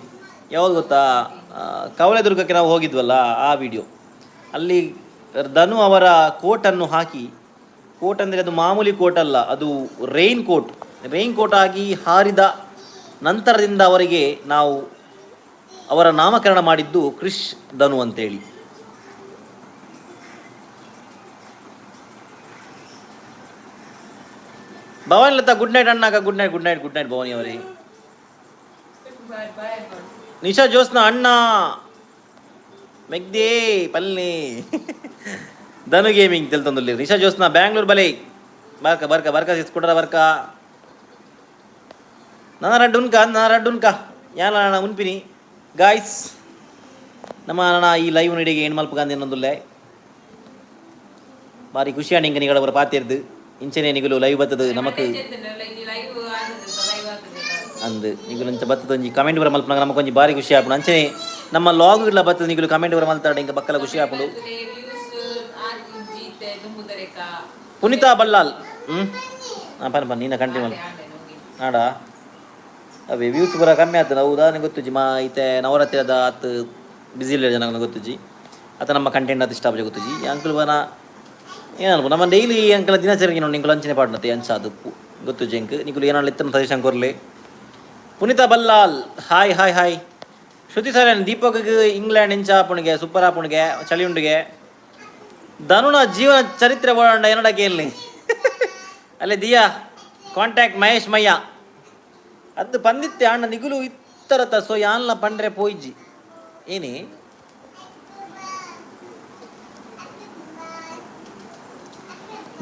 ಯಾವುದು ಗೊತ್ತಾ? ಕವಲೆದುರ್ಗಕ್ಕೆ ನಾವು ಹೋಗಿದ್ವಲ್ಲ ಆ ವಿಡಿಯೋ. ಅಲ್ಲಿ ಧನು ಅವರ ಕೋಟನ್ನು ಹಾಕಿ, ಕೋಟ್ ಅಂದರೆ ಅದು ಮಾಮೂಲಿ ಕೋಟ್ ಅಲ್ಲ, ಅದು rain coat. Rain coat ಆಗಿ ಹಾರಿದ ನಂತರದಿಂದ ಅವರಿಗೆ ನಾವು ಅವರ ನಾಮಕರಣ ಮಾಡಿದ್ದು ಕ್ರಿಶ್ ಧನು ಅಂತೇಳಿ. ಭವಾನಿ ಲತಾ ಗುಡ್ ನೈಟ್ ಅಣ್ಣಾಗ. Good night good night good night Bhavani ಅವರೇ. ನಿಶಾ ಜೋಸ್ನ ಅಣ್ಣ ಮೆಗ್ದೇ ಪಲ್ನಿ ಧನು ಗೇಮಿಂಗ್ ತೆಲ್ತೊಂದುಲ್ಲಿ. ನಿಶಾ ಜೋಸ್ನ ಬ್ಯಾಂಗ್ಳೂರ್ ಬಲೆ ಬರ್ಕ ಬರ್ಕ ಬರ್ಕ ಸಿಸ್ಕುಟರ ಬರ್ಕ. ನನ್ನ ರಡ್ಡುನ್ಕ ನನ್ನ ರಡ್ಡುನ್ಕ ಯಾನ ನನ್ನ ಉನ್ಪಿನಿ ಗಾಯ್ಸ್. ನಮ್ಮ ನನ್ನ ಈ ಲೈವ್ ನಡಿಗೆ ಏನು ಮಲ್ಪಗಾಂದಿ ಅನ್ನೊಂದುಲ್ಲೆ. ಭಾರಿ ಖುಷಿಯಾಣ ಇಂಕ ನಿಗಳ ಪಾತಿರ್ದು ಇಂಚನೆ ನಿಗುಲು ಲೈವ್ ಬತ್ತದು ನಮಕ್ ಅಂದು ನಿಗುಲು ಇಂಚ ಬತ್ತದ ಒಂಜಿ ಕಮೆಂಟ್ ಬರ ಮಲ್ಪನಾಗ ನಮಕ್ ಒಂಜಿ ಭಾರಿ ಖುಷಿ ಆಪುಂಡು. ಅಂಚನೆ ನಮ್ಮ ಲಾಗ್ ಇಡ್ಲ ಬತ್ತದ ನಿಗುಲು ಕಮೆಂಟ್ ಬರ ಮಲ್ತಾಡ ಇಂಕ ಬಕ್ಕಲ ಖುಷಿ ಆಪುಂಡು. ಪುನೀತಾ ಬಲ್ಲಾಲ್ ಪನ್ ಪನ್ ನೀನ ಕಂಟಿನ್ಯೂ ಆಡ. ಅವೇ ವ್ಯೂಸ್ ಪೂರ ಕಮ್ಮಿ ಆತದ ಉದಾಹರಣೆ ಗೊತ್ತುಜಿ ಮಾ ಇತ್ತೆ ನವರಾತ್ರಿದ ಆತ್ ಬಿಸಿ ಇಲ್ಲ ಜನ ಗೊತ್ತುಜಿ ಅತ ನಮ್ಮ ಕಂಟೆಂಟ್ ಅದು ಇಷ್ಟ ಆಪುಜಿ ಗೊತ್ತುಜಿ. ಅಂಕಲ್ ಬನ ಏನಲ್ಪ ನಮ್ಮ ಡೈಲಿ ಅಂಕಲ ದಿನಚರಿಗೆ ನೋಡಿ ನಿಂಕುಲು ಅಂಚನೆ ಪಾಡ್ನತೆ ಅಂಚ ಅದು ಗೊತ್ತು ಜೆಂಕ್ ನಿಕುಲು ಏನಾಳು ಇತ್ತನ suggestion ಕೊರ್ಲೆ. Punitha Ballal hi hi hi. Shruti sir Deepak England ಇಂಚ ಆಪುಣಿಗೆ ಸೂಪರ್ ಆಪುಣಿಗೆ ಚಳಿ ಉಂಡುಗೆ. ಧನುನ ಜೀವನ ಚರಿತ್ರೆ ಓಡಾಂಡ ಏನಡ ಕೇಳಲಿ ಅಲ್ಲೇ ದಿಯಾ ಕಾಂಟ್ಯಾಕ್ಟ್ ಮಹೇಶ್ ಮಯ್ಯ ಅದು ಬಂದಿತ್ತೆ ಅಣ್ಣ ನಿಗುಲು ಇತ್ತರತ ಸೊ ಯಾನ್ಲ ಪಂಡ್ರೆ ಪೋಯ್ಜಿ ಏನಿ.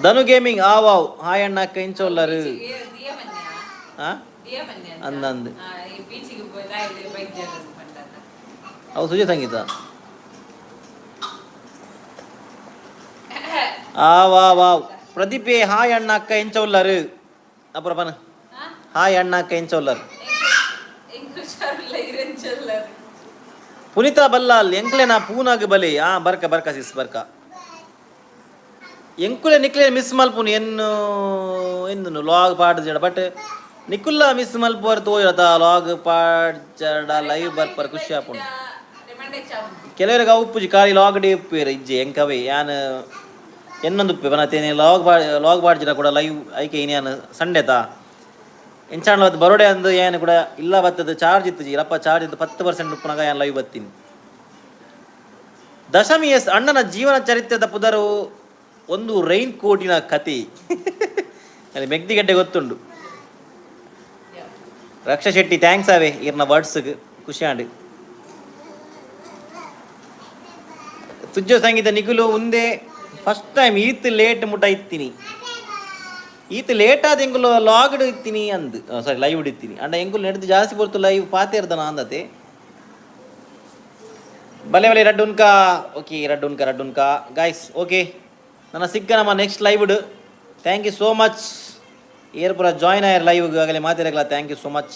ಧನು ಗೇಮಿಂಗ್ ಆ ವಾವ್ ಹಾಯ್ ಅಣ್ಣ ಕೈಂಚೋಲ್ಲರು. ಅಂದ ಅಂದ್ ಅವು ಸುಜಿ ಸಂಗೀತ ಆ ವಾ ವಾವ್ ಪ್ರದೀಪೇ ಹಾಯ್ ಅಣ್ಣ ಅಕ್ಕ ಎಂಚೋಲ್ಲರು ಅப்புறம் பண்ணு. ಹಾಯ್ ಅಣ್ಣ ಅಕ್ಕ ಎಂಚೋಲ್ಲರು. ಪುನೀತಾ ಬಲ್ಲಾಲ್ ಎಂಕ್ಲೆನಾ ಪೂನಾಗ್ ಬಲೆ ಆ ಬರ್ಕ ಬರ್ಕ ಸಿಸ್ ಬರ್ಕ ಎಂಕುಲೆ ನಿಕ್ಲೆ ಮಿಸ್ ಮಲ್ಪುನು ಎನ್ನು ಎನ್ನು ಲಾಗ್ ಪಾಡ್ಜಡ ಬಟ್ ನಿಕುಲ್ಲ ಮಿಸ್ ಮಲ್ಪುವರ್ ತೋಜತ ಲಾಗ್ ಪಾಡ್ಜಡ ಲೈವ್ ಬರ್ಪರ್ ಖುಷಿ ಆಪುಂಡು. ಕೆಲವರಿಗೆ ಅವು ಉಪ್ಪುಜಿ ಖಾಲಿ ಲಾಗ್ ಡೇ ಉಪ್ಪುವೆರ್ ಇಜ್ಜಿ ಎಂಕವೇ ಯಾನ್ ಎನ್ನೊಂದು ಉಪ್ಪೆ ಬನತೇನೆ ಲಾಗ್ ಪಾ ಲಾಗ್ ಪಾಡ್ಜಿಡ ಕೂಡ ಲೈವ್ ಐಕೆ ಇನಿ ಸಂಡೇತಾ ಎಂಚಾಂಡ್ಲ ಬರೋಡೆ ಅಂದು ಏನು ಕೂಡ ಇಲ್ಲ ಬತ್ತದ ಚಾರ್ಜ್ ಇತ್ತು ಇಲ್ಲಪ್ಪ ಚಾರ್ಜ್ ಇತ್ತು 10% ಉಪ್ಪುನಾಗ ಯಾನ್ ಲೈವ್ ಬತ್ತೀನಿ. ದಶಮಿ ಎಸ್ ಅಣ್ಣನ ಜೀವನ ಚರಿತ್ರೆದ ಪುದರು ಒಂದು ರೈನ್ ಕೋಟಿನ ಕತೆ ಅಲ್ಲಿ ಮೆಗ್ದಿಗಡ್ಡೆ ಗೊತ್ತುಂಡು. ರಕ್ಷಾ ಶೆಟ್ಟಿ thanks ಆವೆ ಇರ್ನ ವರ್ಡ್ಸ್ಗೆ ಖುಷಿ ಆಂಡ್. ತುಜ್ಜೋ ಸಂಗೀತ ನಿಖಿಲು ಉಂದೆ ಫಸ್ಟ್ ಟೈಮ್ ಈತ್ ಲೇಟ್ ಮುಟ ಇತ್ತೀನಿ ಈತ್ ಲೇಟ್ ಆದ ಎಂಕುಲು ಲಾಗ್ಡ್ ಇತ್ತೀನಿ ಅಂದ್ ಸಾರಿ ಲೈವ್ ಇತ್ತೀನಿ ಅಂಡ ಎಂಕುಲು ನಡೆದು ಜಾಸ್ತಿ ಪೊರ್ತು ಲೈವ್ ಪಾತೇರ್ದನ ಅಂದತೆ. ಬಲೆ ಬಲೆ ರಡ್ಡುನ್ಕ ಓಕೆ ರಡ್ಡುನ್ಕ ರಡ್ಡುನ್ಕ ಗಾಯ್ಸ್ ಓಕೆ ನನ್ನ ಸಿಕ್ಕ ನಮ್ಮ next live. Thank you so much ಏರ್ ಪೂರ ಜಾಯ್ನ್ ಆಯರ್ ಲೈವ್ ಆಗಲೇ ಮಾತಿರಗಲ್ಲ. Thank you so much.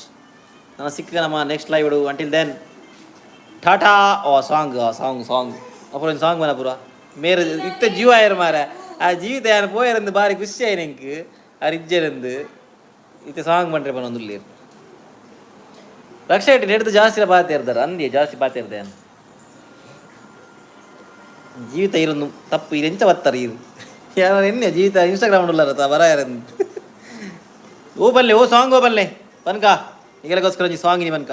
ನನ್ನ ಸಿಕ್ಕ ನಮ್ಮ next live. Until then tata. O song song song ಅಪುರ song ಬನ ಪೂರ ಮೇರೆ ಇತ್ತ ಜೀವ ಆಯರ್ ಮಾರ ಆ ಜೀವಿತ ಯಾರು ಪೋಯರಂದು ಬಾರಿ ಖುಷಿ ಆಯ್ತು ಎಂಕ್ ಆ ಇಜ್ಜೆರಂದು ಇತ್ತೆ ಸಾಂಗ್ ಬಂಡ್ರೆ ಬನ್ನೊಂದುಲ್ಲೇರು. ರಕ್ಷಾ ಇಟ್ಟು ನೆಡ್ದು ಜಾಸ್ತಿ ಬಾತೆ ಇರ್ದಾರ ಅಂದಿ ಜಾಸ್ತಿ ಬಾತೆ ಇರ್ದೆ ಜೀವಿತ ಇರೊಂದು ತಪ್ಪು ಇದು ಎಂಚ ಬತ್ತಾರೆ ಇರು ಯಾರು ಎನ್ನೆ ಜೀವಿತ ಇನ್ಸ್ಟಾಗ್ರಾಮ್ ಉಳ್ಳಾರ ಬರ ಯಾರಂದು. ಓ ಬಲ್ಲೆ ಓ ಸಾಂಗ್ ಓ ಬಲ್ಲೆ ಬನ್ಕ ಈಗಲಕ್ಕೋಸ್ಕರ ಒಂಜಿ ಸಾಂಗ್ ಇನಿ ಬನ್ಕ.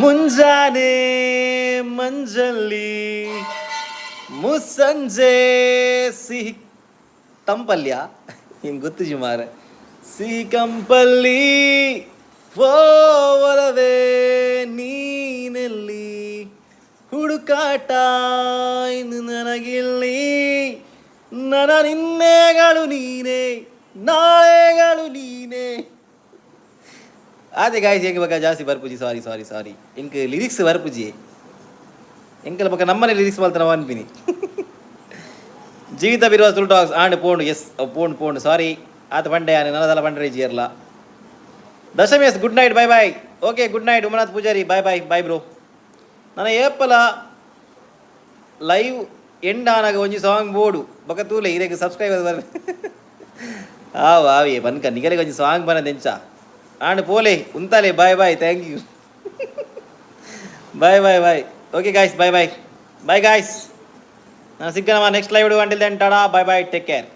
ಮುಂಜಾನೆ ಮಂಜಲ್ಲಿ ಮುಸ್ಸಂಜೆ ಸಿಹಿ ತಂಪಲ್ಯ ಹಿಂಗೆ ಗೊತ್ತು ಮಾರ ಸಿಹಿ ಕಂಪಲ್ಲಿ ಓವರವೇ ನೀನೆಲ್ಲಿ ಹುಡುಕಾಟ ಇನ್ನು ನನಗಿಲ್ಲಿ ನನ್ನ ನಿನ್ನೆಗಳು ನೀನೇ ನಾಳೆಗಳು ನೀನೇ. ಅದೇ ಗಾಯ್ಸ್ ಹೆಂಗೆ ಬಕ್ಕ ಜಾಸ್ತಿ ಬರ್ಪುಜಿ ಸಾರಿ ಸಾರಿ ಸಾರಿ ಎಂಕ್ ಲಿರಿಕ್ಸ್ ಬರ್ಪುಜಿ ಎಂಕಲ ಪಕ್ಕ ನಮ್ಮನೆ ಲಿರಿಕ್ಸ್ ಮಲ್ತನ ಅನ್ಪಿನಿ. ಜೀವಿತ ಬಿರುವ ತುಳು ಟಾಕ್ಸ್ ಆಂಡ್ ಪೋಂಡು ಎಸ್ ಪೋಂಡು ಪೋಂಡು ಸಾರಿ ಆತ ಪಂಡೆ ನನ್ನದಲ್ಲ ಪಂಡ್ರೆ ಜಿಯರ್ಲ. Dashami yes good night bye bye okay good night Umanath Pujari bye bye bye bro. ನನ್ನ ಏಪಲ ಲೈವ್ ಎಂಡ್ ಆನಾಗ ಒಂಜಿ ಸಾಂಗ್ ಬೋಡು ಬೊಕ ತೂಲೆ ಇರೆಗ್ ಸಬ್ಸ್ಕ್ರೈಬರ್ ಬರ್ ಆವ್ ಆವೇ ಬನ್ಕ ನಿಗಲಿಗೆ ಒಂಜಿ ಸಾಂಗ್ ಬನದ ಎಂಚ ಆಂಡ್ ಪೋಲೆ ಉಂತಾಲೆ bye bye thank you bye bye bye okay guys bye bye bye guys. ನಾನು ಸಿಕ್ಕ ನಮ್ಮ next live until then tata bye bye take care.